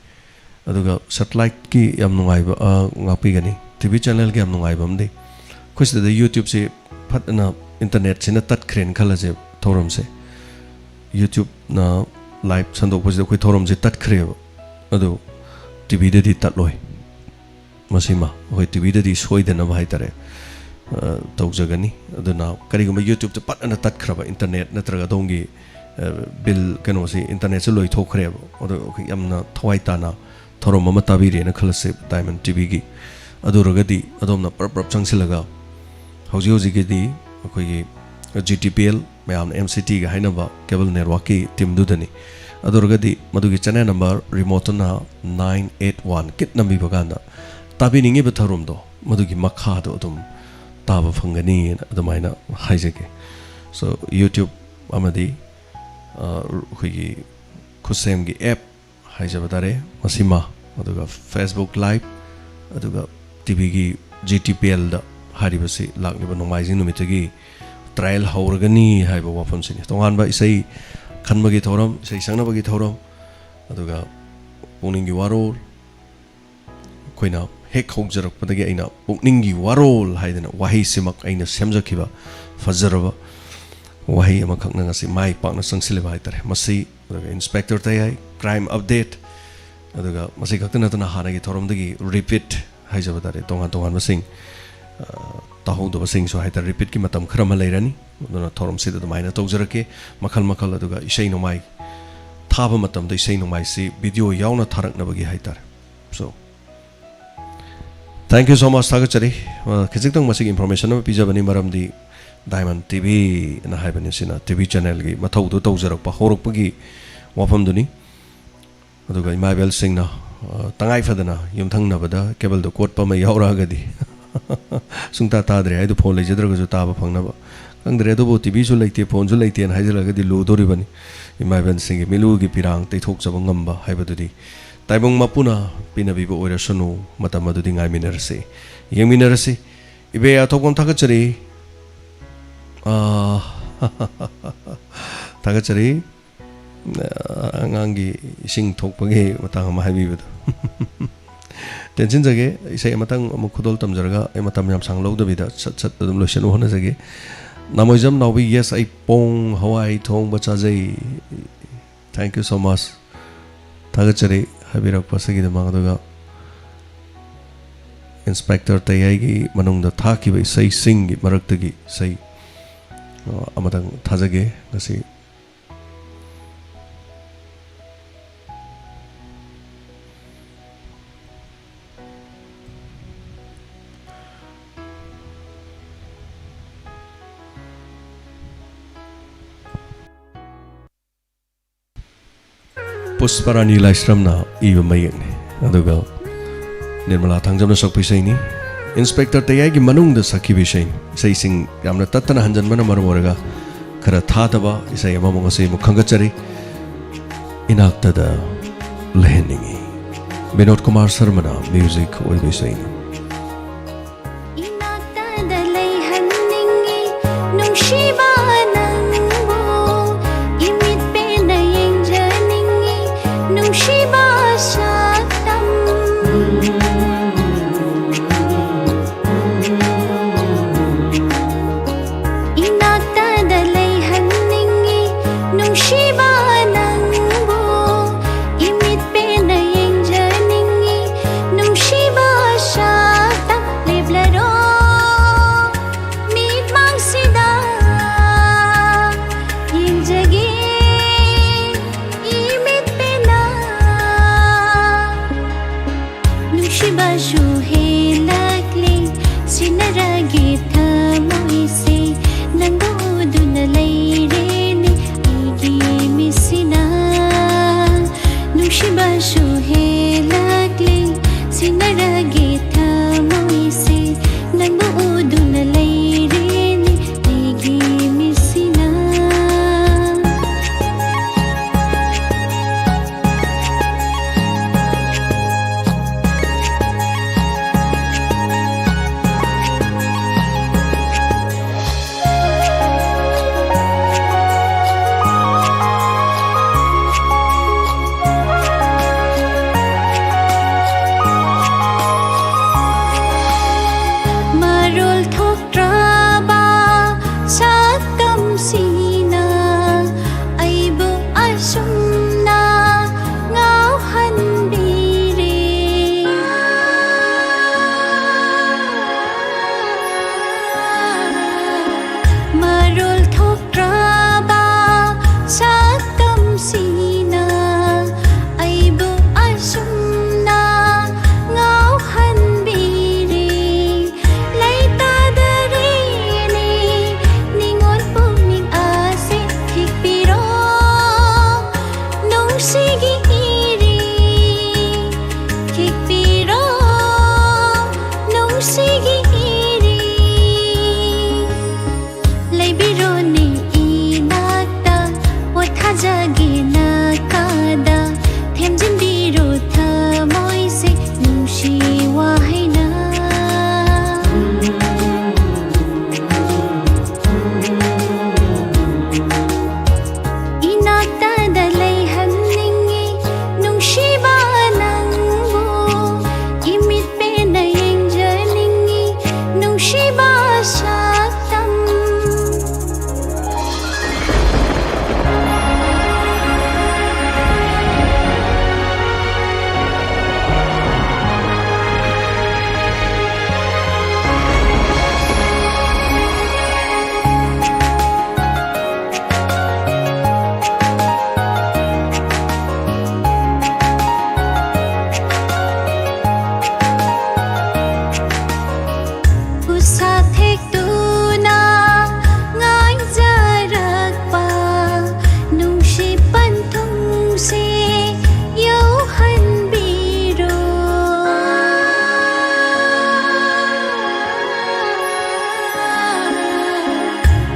ꯑꯗꯨꯒ ꯁꯦꯇꯦꯂꯥꯏꯠꯀꯤ ꯌꯥꯝ ꯅꯨꯡꯉꯥꯏꯕ, ꯑ, ꯉꯥꯛꯄꯤꯒꯅꯤ꯫ ꯇꯤ ꯚꯤ ꯆꯦꯅꯦꯜꯒꯤ ꯌꯥꯝ ꯅꯨꯡꯉꯥꯏꯕ ꯑꯃꯗꯤ, ꯑꯩꯈꯣꯏ ꯁꯤꯗꯗꯤ ꯌꯨꯇ꯭ꯌꯨꯕꯁꯤ ꯐꯠ ꯑꯅ ꯏꯟꯇꯔꯅꯦꯠꯁꯤꯅ ꯇꯠꯈ꯭ꯔꯦꯅ ꯈꯜꯂꯁꯦ, ꯊꯧꯔꯝꯁꯦ꯫ ꯌꯨꯇ꯭ꯌꯨꯕꯅ ꯂꯥꯏꯚ ꯁꯟꯗꯣꯛꯄꯁꯤꯗ ꯑꯩꯈꯣꯏ ꯊꯧꯔꯝꯁꯦ ꯇꯠꯈ꯭ꯔꯦꯕ꯫ ꯑꯗꯨ ꯇꯤ ꯚꯤꯗꯗꯤ ꯇꯠꯂꯣꯏ꯫ ꯃꯁꯤꯃ ꯑꯩꯈꯣꯏ ꯇꯤ ꯚꯤꯗꯗꯤ ꯁꯣꯏꯗꯅꯕ ꯍꯥꯏꯇꯥꯔꯦ, ꯑ, ꯇꯧꯖꯒꯅꯤ꯫ ꯑꯗꯨꯅ ꯀꯔꯤꯒꯨꯝꯕ ꯌꯨꯇ꯭ꯌꯨꯕꯇ ꯄꯠ ꯑꯅ ꯇꯠꯈ꯭ꯔꯕ, ꯏꯟꯇꯔꯅꯦꯠ ꯅꯠꯇ꯭ꯔꯒ ꯑꯗꯣꯝꯒꯤ, ꯑ, ꯕꯤꯜ ꯀꯩꯅꯣꯁꯤ, ꯏꯟꯇꯔꯅꯦꯠꯁꯦ ꯂꯣꯏꯊꯣꯛꯈ꯭ꯔꯦꯕ, ꯑꯗꯣ ꯑꯩꯈꯣꯏ ꯌꯥꯝꯅ ꯊꯋꯥꯏ ꯇꯥꯅ ꯊꯧꯔꯝ ꯑꯃ ꯇꯥꯕꯤꯔꯦꯅ ꯈꯜꯂꯁꯦ, ꯗꯥꯏꯃꯟ ꯇꯤ ꯚꯤꯒꯤ꯫ ꯑꯗꯨ ꯑꯣꯏꯔꯒꯗꯤ ꯑꯗꯣꯝꯅ ꯄ꯭ꯔꯞ ꯄ꯭ꯔꯞ ꯆꯪꯁꯤꯜꯂꯒ, ꯍꯧꯖꯤꯛ ꯍꯧꯖꯤꯛꯀꯤꯗꯤ ꯑꯩꯈꯣꯏꯒꯤ ꯖꯤ ꯇꯤ ꯄꯤ ꯑꯦꯜ, ꯃꯌꯥꯝꯅ ꯑꯦꯝ ꯁꯤ ꯇꯤꯒ ꯍꯥꯏꯅꯕ ꯀꯦꯕꯜ ꯅꯦꯠꯋꯥꯛꯀꯤ ꯇꯤꯝꯗꯨꯗꯅꯤ꯫ ꯑꯗꯨ ꯑꯣꯏꯔꯒꯗꯤ ꯃꯗꯨꯒꯤ ꯆꯦꯅꯦꯜ ꯅꯝꯕꯔ ꯔꯤꯃꯣꯠꯇꯨꯅ ꯅꯥꯏꯟ ꯑꯩꯠ ꯋꯥꯟ ꯀꯤꯠ ꯅꯝꯕꯤꯕ ꯀꯥꯟꯗ, ꯇꯥꯕꯤꯅꯤꯡꯉꯤꯕ ꯊꯧꯔꯝꯗꯣ ꯃꯗꯨꯒꯤ ꯃꯈꯥꯗꯣ ꯑꯗꯨꯝ ꯇꯥꯕ ꯐꯪꯒꯅꯤꯅ ꯑꯗꯨꯃꯥꯏꯅ ꯍꯥꯏꯖꯒꯦ꯫ ꯁꯣ, ꯌꯨꯇ꯭ꯌꯨꯕ ꯑꯃꯗꯤ, ꯑ, ꯑꯩꯈꯣꯏꯒꯤ ꯈꯨꯠꯁꯦꯝꯒꯤ ꯑꯦꯞ ꯍꯥꯏꯖꯕ ꯇꯥꯔꯦ, ꯃꯁꯤꯃ, ꯑꯗꯨꯒ ꯐꯦꯁꯕꯨꯛ ꯂꯥꯏꯚ, ꯑꯗꯨꯒ ꯇꯤ ꯚꯤꯒꯤ ꯖꯤ ꯇꯤ ꯄꯤ ꯑꯦꯜꯗ ꯍꯥꯏꯔꯤꯕꯁꯤ ꯂꯥꯛꯂꯤꯕ ꯅꯣꯡꯃꯥꯏꯖꯤꯡ ꯅꯨꯃꯤꯠꯇꯒꯤ ꯇ꯭ꯔꯥꯏꯌꯦꯜ ꯍꯧꯔꯒꯅꯤ ꯍꯥꯏꯕ ꯋꯥꯐꯝꯁꯤꯅꯤ꯫ ꯇꯣꯉꯥꯟꯕ ꯏꯁꯩ ꯈꯟꯕꯒꯤ ꯊꯧꯔꯝ, ꯏꯁꯩ ꯁꯛꯅꯕꯒꯤ ꯊꯧꯔꯝ, ꯑꯗꯨꯒ ꯄꯨꯛꯅꯤꯡꯒꯤ ꯋꯥꯔꯣꯜ, ꯑꯩꯈꯣꯏꯅ ꯍꯦꯛ ꯍꯧꯖꯔꯛꯄꯗꯒꯤ ꯑꯩꯅ ꯄꯨꯛꯅꯤꯡꯒꯤ ꯋꯥꯔꯣꯜ ꯍꯥꯏꯗꯅ ꯋꯥꯍꯩꯁꯤꯃꯛ ꯑꯩꯅ ꯁꯦꯝꯖꯈꯤꯕ ꯐꯖꯔꯕ ꯋꯥꯍꯩ ꯑꯃꯈꯛꯅ ꯉꯁꯤ ꯃꯥꯏ ꯄꯥꯛꯅ ꯆꯪꯁꯤꯜꯂꯤꯕ ꯍꯥꯏꯇꯥꯔꯦ꯫ ꯃꯁꯤ ꯑꯗꯨꯒ ꯏꯟꯁꯄꯦꯛꯇꯔ ꯇꯌꯥꯏ, ꯀ꯭ꯔꯥꯏꯝ ꯑꯞꯗꯦꯠ, ꯑꯗꯨꯒ ꯃꯁꯤ ꯈꯛꯇ ꯅꯠꯇꯅ ꯍꯥꯟꯅꯒꯤ ꯊꯧꯔꯝꯗꯒꯤ ꯔꯤꯄꯤꯠ ꯍꯥꯏꯖꯕ ꯇꯥꯔꯦ, ꯇꯣꯉꯥꯟ ꯇꯣꯉꯥꯟꯕꯁꯤꯡ, ꯑ, ꯇꯥꯍꯧꯗꯕꯁꯤꯡꯁꯨ ꯍꯥꯏꯇꯥꯔꯦ, ꯔꯤꯄꯤꯠꯀꯤ ꯃꯇꯝ ꯈꯔ ꯑꯃ ꯂꯩꯔꯅꯤ꯫ ꯑꯗꯨꯅ ꯊꯧꯔꯝꯁꯤꯗ ꯑꯗꯨꯃꯥꯏꯅ ꯇꯧꯖꯔꯛꯀꯦ꯫ ꯃꯈꯜ ꯃꯈꯜ, ꯑꯗꯨꯒ ꯏꯁꯩ ꯅꯣꯡꯃꯥꯏ ꯊꯥꯕ ꯃꯇꯝꯗ ꯏꯁꯩ ꯅꯣꯡꯃꯥꯏꯁꯤ ꯚꯤꯗꯤꯑꯣ ꯌꯥꯎꯅ ꯊꯥꯔꯛꯅꯕꯒꯤ ꯍꯥꯏꯇꯥꯔꯦ꯫ So, thank you so much, ꯊꯥꯒꯠꯆꯔꯤ꯫ ꯑ, ꯈꯖꯤꯛꯇꯪ ꯃꯁꯤꯒꯤ ꯏꯟꯐꯣꯔꯃꯦꯁꯟ ꯑꯃ ꯄꯤꯖꯕꯅꯤ, ꯃꯔꯝꯗꯤ ꯗꯥꯏꯃꯟ ꯇꯤ ꯚꯤꯅ ꯍꯥꯏꯕꯅꯤ, ꯁꯤꯅ ꯇꯤ ꯚꯤ ꯆꯦꯅꯦꯜꯒꯤ ꯃꯊꯧꯗꯨ ꯇꯧꯖꯔꯛꯄ ꯍꯧꯔꯛꯄꯒꯤ ꯋꯥꯐꯝꯗꯨꯅꯤ꯫ ꯑꯗꯨꯒ ꯏꯃꯥ ꯏꯕꯦꯜꯁꯤꯡꯅ, ꯑ, ꯇꯉꯥꯏ ꯐꯗꯅ ꯌꯨꯝꯊꯪꯅꯕꯗ ꯀꯦꯕꯜꯗ ꯀꯣꯠꯄ ꯑꯃ ꯌꯥꯎꯔꯛꯑꯒꯗꯤ, ꯁꯨꯡꯇꯥ ꯇꯥꯗ꯭ꯔꯦ ꯍꯥꯏꯗꯨ, ꯐꯣꯟ ꯂꯩꯖꯗ꯭ꯔꯒꯁꯨ ꯇꯥꯕ ꯐꯪꯅꯕ꯫ ꯈꯪꯗ꯭ꯔꯦ, ꯑꯗꯨꯕꯨ ꯇꯤ ꯚꯤꯁꯨ ꯂꯩꯇꯦ, ꯐꯣꯟꯁꯨ ꯂꯩꯇꯦꯅ ꯍꯥꯏꯖꯤꯜꯂꯒꯗꯤ ꯂꯨꯗꯣꯔꯤꯕꯅꯤ꯫ ꯏꯃꯥ ꯏꯕꯦꯜꯁꯤꯡꯒꯤ ꯃꯤꯠꯂꯨꯒꯤ ꯄꯤꯔꯥꯡ ꯇꯩꯊꯣꯛꯆꯕ ꯉꯝꯕ ꯍꯥꯏꯕꯗꯨꯗꯤ ꯇꯥꯏꯕꯪ ꯃꯄꯨꯅ ꯄꯤꯅꯕꯤꯕ ꯑꯣꯏꯔꯁꯅꯨ꯫ ꯃꯇꯝ ꯑꯗꯨꯗꯤ ꯉꯥꯏꯃꯤꯟꯅꯔꯁꯤ, ꯌꯦꯡꯃꯤꯟꯅꯔꯁꯤ꯫ ꯏꯕꯦ ꯑꯊꯣꯛꯄꯝ, ꯊꯥꯒꯠꯆꯔꯤ꯫ ꯑꯥ, ꯊꯥꯒꯠꯆꯔꯤ꯫ ꯑꯉꯥꯡꯒꯤ ꯏꯁꯤꯡ ꯊꯣꯛꯄꯒꯤ ꯃꯇꯥꯡ ꯑꯃ ꯍꯥꯏꯕꯤꯕꯗꯣ꯫ ꯇꯦꯟꯁꯤꯟꯖꯒꯦ, ꯏꯁꯩ ꯑꯃꯇꯪ ꯑꯃꯨꯛ ꯈꯨꯗꯣꯜ ꯇꯝꯖꯔꯒ ꯑꯩ ꯃꯇꯝ ꯌꯥꯝ ꯁꯥꯡ ꯂꯧꯗꯕꯤꯗ ꯁꯠ ꯁꯠ ꯑꯗꯨꯝ ꯂꯣꯏꯁꯤꯟꯅꯕ ꯍꯣꯠꯅꯖꯒꯦ꯫ ꯅꯥꯃꯣꯏꯖꯝ ꯅꯥꯎꯕꯤ, "Yes, ꯑꯩ ꯄꯣꯡ ꯍꯋꯥꯏ ꯊꯣꯡꯕ ꯆꯥꯖꯩ"꯫ Thank you so much꯫ ꯊꯥꯒꯠꯆꯔꯤ ꯍꯥꯏꯕꯤꯔꯛꯄꯁꯤꯒꯤꯗꯃꯛ꯫ ꯑꯗꯨꯒ ꯏꯟꯁꯄꯦꯛꯇꯔ ꯇꯌꯥꯏꯒꯤ ꯃꯅꯨꯡꯗ ꯊꯥꯈꯤꯕ ꯏꯁꯩꯁꯤꯡꯒꯤ ꯃꯔꯛꯇꯒꯤ ꯏꯁꯩ, ꯑ, ꯑꯃꯇꯪ ꯊꯥꯖꯒꯦ ꯉꯁꯤ꯫ ꯄꯨꯁꯄꯔꯥꯅꯤ ꯂꯥꯏꯁ꯭ꯔꯝꯅ ꯏꯕ ꯃꯌꯦꯛꯅꯤ꯫ ꯑꯗꯨꯒ ꯅꯤꯔꯃꯂꯥ ꯊꯥꯡꯖꯝꯅ ꯁꯛꯄ ꯏꯁꯩꯅꯤ꯫ ꯏꯟꯁꯄꯦꯛꯇꯔ ꯇꯌꯥꯏꯒꯤ ꯃꯅꯨꯡꯗ ꯁꯛꯈꯤꯕ ꯏꯁꯩꯅꯤ꯫ ꯏꯁꯩꯁꯤꯡ ꯌꯥꯝꯅ ꯇꯠꯇꯅ ꯍꯟꯖꯟꯕꯅ ꯃꯔꯝ ꯑꯣꯏꯔꯒ ꯈꯔ ꯊꯥꯗꯕ ꯏꯁꯩ ꯑꯃꯃꯨꯛ ꯉꯁꯤ ꯑꯃꯨꯛ ꯈꯟꯒꯠꯆꯔꯤ꯫ ꯏꯅꯥꯛꯇꯗ ꯂꯩꯍꯟꯅꯤꯡꯏ꯫ ꯕꯤꯅꯣꯗ ꯀꯨꯃꯥꯔ ꯁꯔꯃꯅ ꯃ꯭ꯌꯨꯖꯤꯛ ꯑꯣꯏꯕ ꯏꯁꯩꯅꯤ꯫ ꯏꯅꯥꯛꯇꯗ ꯂꯩꯍꯟꯅꯤꯡꯏ ꯅꯨꯡꯁꯤꯕ ꯅꯪꯕꯨ, ꯏꯃꯤꯠ ꯄꯦꯟꯅ ꯌꯦꯡꯖꯅꯤꯡꯏ ꯅꯨꯡꯁꯤꯕ ꯁꯛꯇꯝ꯫ ꯁꯤꯟꯅꯔꯒꯦ ꯊꯃꯣꯏꯁꯦ, ꯅꯪꯕꯨ ꯎꯗꯨꯅ ꯂꯩꯔꯦꯅꯦ ꯑꯩꯒꯤ ꯃꯤꯠꯁꯤꯅ꯫ ꯅꯨꯡꯁꯤꯕꯁꯨ ꯍꯦꯜꯂꯛꯂꯦ, ꯁꯤꯟꯅꯔꯒꯦ ꯊꯃꯣꯏꯁꯦ, ꯅꯪꯕꯨ ꯎꯗꯨꯅ ꯂꯩꯔꯦꯅꯦ ꯑꯩꯒꯤ ꯃꯤꯠꯁꯤꯅ꯫ ꯃꯔꯣꯜ ꯊꯣꯛꯇ꯭ꯔꯣ ꯊꯦꯛꯇꯨꯅ ꯉꯥꯏꯖꯔꯛꯄ ꯅꯨꯡꯁꯤ ꯄꯟꯊꯨꯡꯁꯦ ꯌꯧꯍꯟꯕꯤꯔꯣ꯫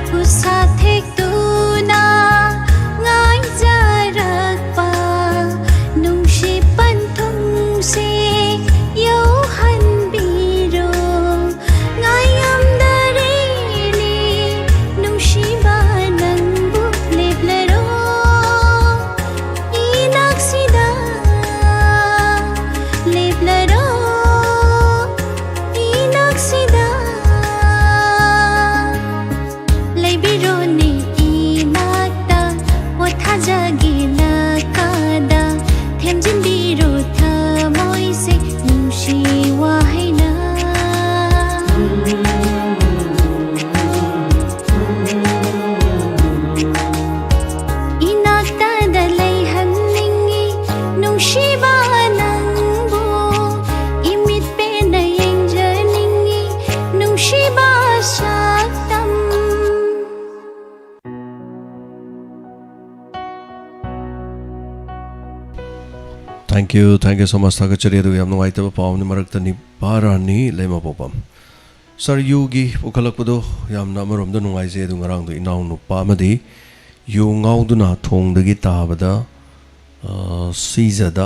ꯈꯨꯠꯁꯥ ꯊꯦꯛꯇꯨꯅ ꯉꯥꯏꯖꯔꯛꯄ ꯅꯨꯡꯁꯤ ꯄꯟꯊꯨꯡꯁꯦ ꯌꯧꯍꯟꯕꯤꯔꯣ꯫ ꯉꯥꯏꯉꯝꯗꯔꯦꯅꯦ ꯅꯨꯡꯁꯤꯕ ꯅꯪꯕꯨ ꯂꯦꯞꯂꯔꯣ꯫ ꯏꯅꯥꯛꯁꯤꯗ ꯂꯦꯞꯂꯔꯣ꯫ ꯏꯅꯥꯛꯁꯤꯗ ꯂꯩꯕꯤꯔꯣꯅꯦ ꯏꯅꯥꯛꯇ꯫ ꯄꯣꯊꯥꯖꯒꯦ ꯅꯥꯀꯥꯗ ꯊꯦꯝꯖꯤꯟꯕꯤꯔꯣ ꯊꯃꯣꯏꯁꯦ ꯅꯨꯡꯁꯤ ꯋꯥꯍꯩꯅ꯫ ꯏꯅꯥꯛꯇꯗ ꯂꯩꯍꯟꯅꯤꯡꯉꯤ ꯅꯨꯡꯁꯤꯕ ꯅꯪꯕꯨ꯫ ꯏꯃꯤꯠ ꯄꯦꯟꯅ ꯌꯦꯡꯖꯅꯤꯡꯉꯤ ꯅꯨꯡꯁꯤꯕ ꯁꯛꯇꯝ꯫ Thank you, thank you so much. ꯊꯥꯒꯠꯆꯔꯤ꯫ ꯑꯗꯨꯒ ꯌꯥꯝ ꯅꯨꯡꯉꯥꯏꯇꯕ ꯄꯥꯎ ꯑꯃꯅꯤ, ꯃꯔꯛꯇ ꯅꯤꯄꯥ ꯔꯥꯅꯤ ꯂꯩꯃꯄꯣꯛꯄꯝ꯫ ꯁꯥꯔ, ꯌꯨꯒꯤ ꯄꯨꯈꯠꯂꯛꯄꯗꯣ ꯌꯥꯝꯅ ꯑꯃꯔꯣꯝꯗ ꯅꯨꯡꯉꯥꯏꯖꯩ꯫ ꯑꯗꯨ ꯉꯔꯥꯡꯗꯣ ꯏꯅꯥꯎꯅꯨꯄꯥ ꯑꯃꯗꯤ ꯌꯨ ꯉꯥꯎꯗꯨꯅ ꯊꯣꯡꯗꯒꯤ ꯇꯥꯕꯗ, ꯑ, ꯁꯤꯖꯗ,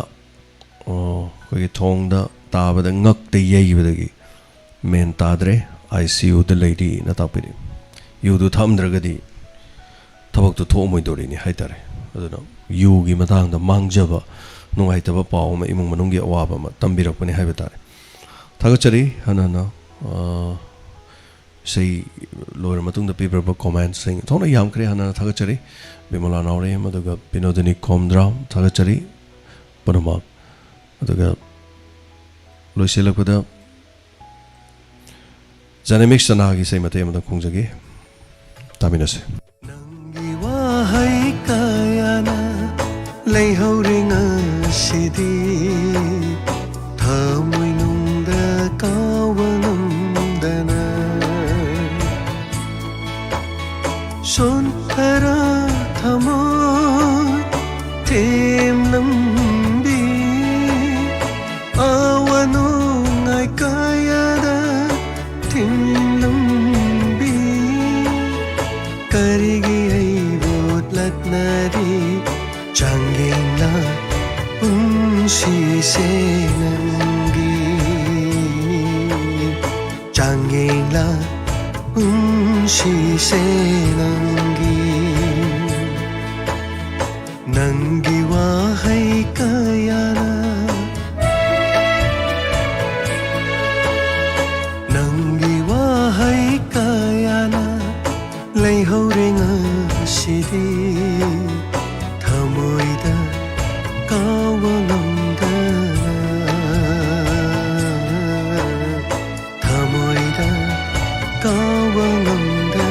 ꯑ, ꯑꯩꯈꯣꯏꯒꯤ ꯊꯣꯡꯗ ꯇꯥꯕꯗ ꯉꯛꯇ ꯌꯩꯕꯗꯒꯤ ꯃꯦꯟ ꯇꯥꯗ꯭ꯔꯦ, ꯑꯥꯏ ꯁꯤ ꯌꯨꯗ ꯂꯩꯔꯤꯅ ꯇꯥꯛꯄꯤꯔꯤ꯫ ꯌꯨꯗꯨ ꯊꯛꯑꯝꯗ꯭ꯔꯒꯗꯤ ꯊꯕꯛꯇꯨ ꯊꯣꯛꯑꯝꯃꯣꯏꯗꯧꯔꯤꯅꯤ ꯍꯥꯏꯇꯥꯔꯦ꯫ ꯑꯗꯨꯅ ꯌꯨꯒꯤ ꯃꯇꯥꯡꯗ ꯃꯥꯡꯖꯕ, ꯅꯨꯡꯉꯥꯏꯇꯕ ꯄꯥꯎ ꯑꯃ, ꯏꯃꯨꯡ ꯃꯅꯨꯡꯒꯤ ꯑꯋꯥꯕ ꯑꯃ ꯇꯝꯕꯤꯔꯛꯄꯅꯤ ꯍꯥꯏꯕ ꯇꯥꯔꯦ꯫ ꯊꯥꯒꯠꯆꯔꯤ꯫ ꯍꯟꯅ ꯍꯟꯅ, ꯑ, ꯏꯁꯩ ꯂꯣꯏꯔ ꯃꯇꯨꯡꯗ ꯄꯤꯕꯤꯔꯛꯄ ꯀꯣꯃꯦꯟꯁꯤꯡ ꯊꯣꯛꯅ ꯌꯥꯝꯈ꯭ꯔꯦ꯫ ꯍꯟꯅ ꯍꯟꯅ ꯊꯥꯒꯠꯆꯔꯤ꯫ ꯕꯤꯃꯂꯥ ꯅꯥꯎꯔꯦꯝ, ꯑꯗꯨꯒ ꯕꯤꯅꯣꯗꯤꯅꯤ ꯈꯣꯝꯗ꯭ꯔꯥꯝ, ꯊꯥꯒꯠꯆꯔꯤ ꯄꯨꯝꯅꯃꯛ꯫ ꯑꯗꯨꯒ ꯂꯣꯏꯁꯤꯜꯂꯛꯄꯗ ꯖꯥꯅꯦꯃꯤꯛꯁ ꯆꯅꯥꯒꯤ ꯏꯁꯩ ꯃꯇꯦꯛ ꯑꯃꯇ ꯈꯣꯡꯖꯒꯦ, ꯇꯥꯃꯤꯟꯅꯁꯤ꯫ ꯅꯪꯒꯤ ꯋꯥꯍꯩ ꯀꯌꯥꯅ ꯂꯩꯍꯧꯔꯦ ꯉꯁꯤꯗꯤ ꯊꯃꯣꯏꯅꯨꯡꯗ ꯀꯥꯎꯕ ꯉꯝꯗꯅ꯫ ꯆꯣꯟꯊꯔ ꯊꯃꯣꯏ ꯊꯦꯝꯂꯝꯕꯤ, ꯑꯋꯥ ꯅꯨꯡꯉꯥꯏ ꯀꯌꯥꯗ ꯊꯤꯡꯂꯝꯕꯤ, ꯀꯔꯤꯒꯤ ꯑꯩꯕꯨ ꯂꯛꯅꯔꯤ? ꯆꯥꯡꯌꯦꯡꯂ ꯄꯨꯟꯁꯤꯁꯦ ꯅꯪꯒꯤ, ꯆꯥꯡꯌꯦꯡꯂ ꯄꯨꯟꯁꯤꯁꯦ ꯅꯪꯒꯤ, ꯅꯪꯒꯤ ꯋꯥꯍꯩ ꯀꯌꯥꯅ, ꯅꯪꯒꯤ ꯋꯥꯍꯩ ꯀꯌꯥꯅ ꯂꯩꯍꯧꯔꯦ ꯉꯁꯤꯗꯤ ꯊꯃꯣꯏꯗ ꯀꯥꯎꯕ ꯉꯝꯗꯅ, ꯊꯃꯣꯏꯗ ꯀꯥꯎꯕ ꯉꯝꯗꯅ꯫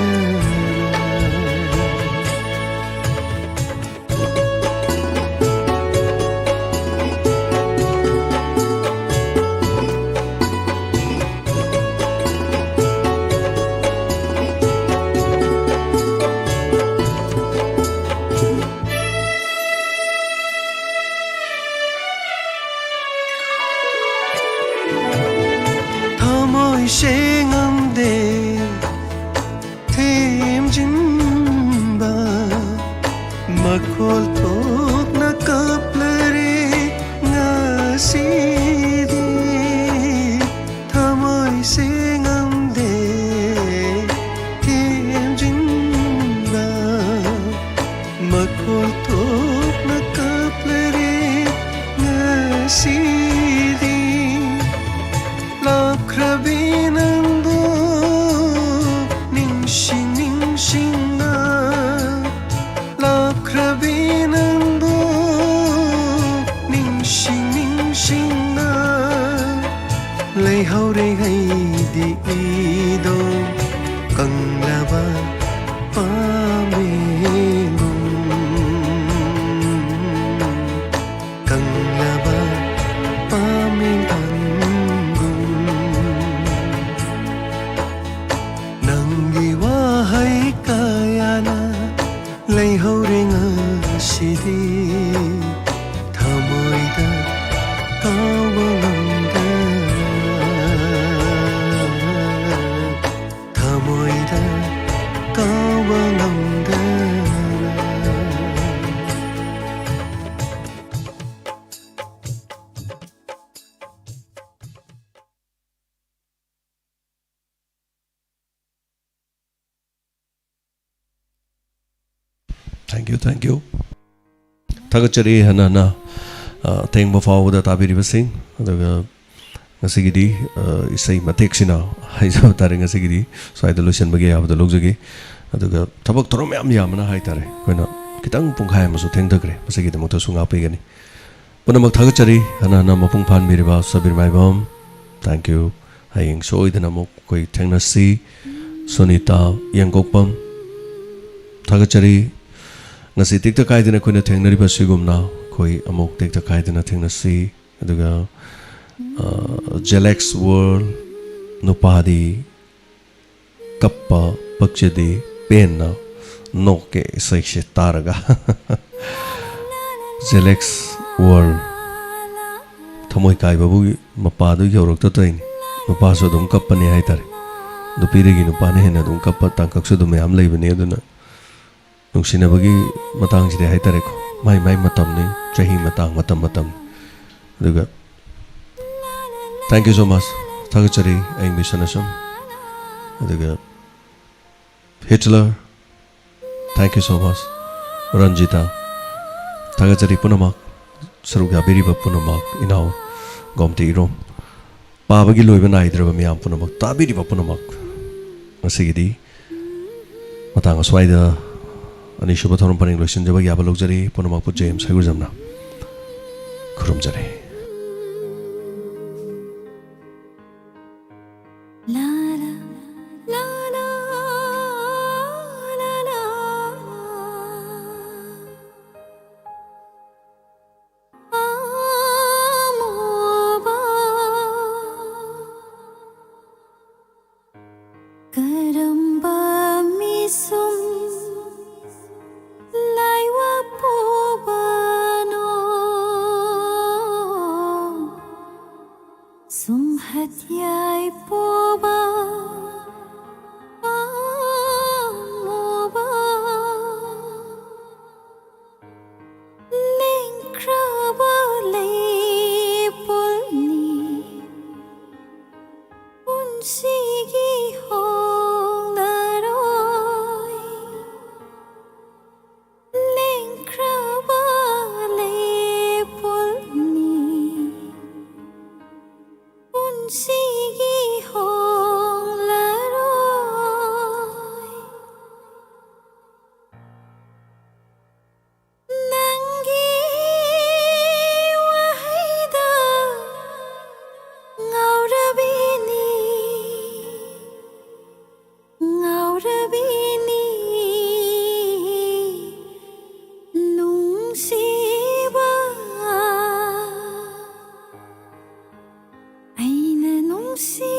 ꯊꯃꯣꯏ ꯁꯦꯡꯉꯝꯗꯦ ꯊꯦꯝꯖꯤꯟꯕ, ꯃꯈꯣꯜ ꯊꯣꯛꯅ ꯀꯞꯂꯔꯦ ꯉꯁꯤꯗꯤ꯫ ꯊꯃꯣꯏ ꯁꯦꯡꯉꯝꯗꯦ ꯊꯦꯝꯖꯤꯟꯕ, ꯃꯈꯣꯜ ꯊꯣꯛꯅ ꯀꯞꯂꯔꯦ ꯉꯁꯤꯗꯤ꯫ ꯂꯥꯞꯈ꯭ꯔꯕꯤ ꯅꯪꯕꯨ ꯅꯤꯡꯁꯤꯡ ꯅꯤꯡꯁꯤꯡꯅ, ꯂꯥꯞꯈ꯭ꯔꯕꯤ ꯅꯪꯕꯨ ꯅꯤꯡꯁꯤꯡ ꯅꯤꯡꯁꯤꯡꯅ ꯂꯩꯍꯧꯔꯦ ꯑꯩꯗꯤ ꯏꯗꯣ ꯀꯪꯂꯕ ꯄꯥꯝꯕꯤꯒꯨꯝ, ꯀꯪꯂꯕ ꯄꯥꯝꯕꯤꯒꯨꯝ꯫ ꯅꯪꯒꯤ ꯋꯥꯍꯩ ꯀꯌꯥ ꯃꯣꯏꯗ ꯀꯥꯎꯕ ꯉꯝꯗꯅ꯫ Thank you, thank you. ꯊꯥꯒꯠꯆꯔꯤ ꯍꯟꯅ ꯍꯟꯅ, ꯑ, ꯑꯊꯦꯡꯕ ꯐꯥꯎꯕꯗ ꯇꯥꯕꯤꯔꯤꯕꯁꯤꯡ꯫ ꯑꯗꯨꯒ ꯉꯁꯤꯒꯤꯗꯤ, ꯑ, ꯏꯁꯩ ꯃꯇꯦꯛꯁꯤꯅ ꯍꯥꯏꯖꯕ ꯇꯥꯔꯦ, ꯉꯁꯤꯒꯤꯗꯤ ꯁ꯭ꯋꯥꯏꯗ ꯂꯣꯏꯁꯤꯟꯕꯒꯤ ꯑꯌꯥꯕꯗ ꯂꯧꯖꯒꯦ꯫ ꯑꯗꯨꯒ ꯊꯕꯛ ꯊꯧꯔꯝ ꯃꯌꯥꯝ ꯌꯥꯝꯕꯅ ꯍꯥꯏꯇꯥꯔꯦ, ꯑꯩꯈꯣꯏꯅ ꯈꯤꯇꯪ ꯄꯨꯡꯈꯥꯏ ꯑꯃꯁꯨ ꯊꯦꯡꯊꯈ꯭ꯔꯦ, ꯃꯁꯤꯒꯤꯗꯃꯛꯇꯁꯨ ꯉꯥꯛꯄꯤꯒꯅꯤ꯫ ꯄꯨꯝꯅꯃꯛ ꯊꯥꯒꯠꯆꯔꯤ꯫ ꯍꯟꯅ ꯍꯟꯅ ꯃꯄꯨꯡ ꯐꯥꯍꯟꯕꯤꯔꯤꯕ ꯁꯕꯤꯔ ꯃꯥꯏꯕꯝ, thank you꯫ ꯍꯌꯦꯡ ꯁꯣꯏꯗꯅ ꯑꯃꯨꯛ ꯑꯩꯈꯣꯏ ꯊꯦꯡꯅꯁꯤ꯫ ꯁꯨꯅꯤꯇꯥ ꯌꯦꯡꯀꯣꯛꯄꯝ, ꯊꯥꯒꯠꯆꯔꯤ꯫ ꯉꯁꯤ ꯇꯦꯛꯇ ꯀꯥꯏꯗꯅ ꯑꯩꯈꯣꯏꯅ ꯊꯦꯡꯅꯔꯤꯕ ꯑꯁꯤꯒꯨꯝꯅ ꯑꯩꯈꯣꯏ ꯑꯃꯨꯛ ꯇꯦꯛꯇ ꯀꯥꯏꯗꯅ ꯊꯦꯡꯅꯁꯤ꯫ ꯑꯗꯨꯒ, ꯑ, ꯖꯦꯂꯦꯛꯁ ꯋꯥꯔꯜ, ꯅꯨꯄꯥꯗꯤ ꯀꯞꯄ ꯄꯛꯆꯗꯦ, ꯄꯦꯟꯅ ꯅꯣꯛꯀꯦ ꯏꯁꯩꯁꯦ ꯇꯥꯔꯒ꯫ ꯖꯦꯂꯦꯛꯁ ꯋꯥꯔꯜ, ꯊꯃꯣꯏ ꯀꯥꯏꯕꯕꯨ ꯃꯄꯥꯗꯨ ꯌꯧꯔꯛꯇ ꯇꯧꯔꯤꯅꯤ꯫ ꯅꯨꯄꯥꯁꯨ ꯑꯗꯨꯝ ꯀꯞꯄꯅꯤ ꯍꯥꯏꯇꯥꯔꯦ꯫ ꯅꯨꯄꯤꯗꯒꯤ ꯅꯨꯄꯥꯅ ꯍꯦꯟꯅ ꯑꯗꯨꯝ ꯀꯞꯄ ꯇꯥꯡꯀꯛꯁꯨ ꯑꯗꯨꯝ ꯃꯌꯥꯝ ꯂꯩꯕꯅꯤ꯫ ꯑꯗꯨꯅ ꯅꯨꯡꯁꯤꯅꯕꯒꯤ ꯃꯇꯥꯡꯁꯤꯗꯤ ꯍꯥꯏꯇꯥꯔꯦꯀꯣ, ꯃꯥꯏ ꯃꯥꯏ ꯃꯇꯝꯅꯤ, ꯆꯍꯤ ꯃꯇꯥꯡ, ꯃꯇꯝ ꯃꯇꯝ꯫ ꯑꯗꯨꯒ thank you so much, ꯊꯥꯒꯠꯆꯔꯤ ꯑꯌꯤꯡꯕꯤ ꯁꯅꯥꯁꯝ꯫ ꯑꯗꯨꯒ Hitler, thank you so much꯫ Ranjita, ꯊꯥꯒꯠꯆꯔꯤ ꯄꯨꯝꯅꯃꯛ, ꯁꯔꯨꯛ ꯌꯥꯕꯤꯔꯤꯕ ꯄꯨꯝꯅꯃꯛ, ꯏꯅꯥꯎ ꯒꯣꯝꯇꯤ ꯏꯔꯣꯝ꯫ ꯄꯥꯕꯒꯤ ꯂꯣꯏꯕ ꯅꯥꯏꯗ꯭ꯔꯕ ꯃꯤꯌꯥꯝ ꯄꯨꯝꯅꯃꯛ, ꯇꯥꯕꯤꯔꯤꯕ ꯄꯨꯝꯅꯃꯛ, ꯉꯁꯤꯒꯤꯗꯤ ꯃꯇꯥꯡ ꯑꯁ꯭ꯋꯥꯏꯗ ꯑꯅꯤꯁꯨꯕ ꯊꯧꯔꯝ ꯄꯔꯦꯡ ꯂꯣꯏꯁꯤꯟꯖꯕ ꯌꯥꯕ ꯂꯧꯖꯔꯤ꯫ ꯄꯨꯝꯅꯃꯛꯄꯨ ꯖꯦꯝꯁ ꯍꯩꯒꯨꯖꯝꯅ ꯈꯨꯔꯨꯝꯖꯔꯤ꯫ ꯀꯔꯝꯕ ꯃꯤꯁꯨꯝ ꯂꯥꯏꯋꯥ ꯄꯨꯕꯅꯣ? ꯁꯨꯝꯍꯠ ꯌꯥꯏ ꯄꯨꯕ ꯅꯨꯡꯁꯤ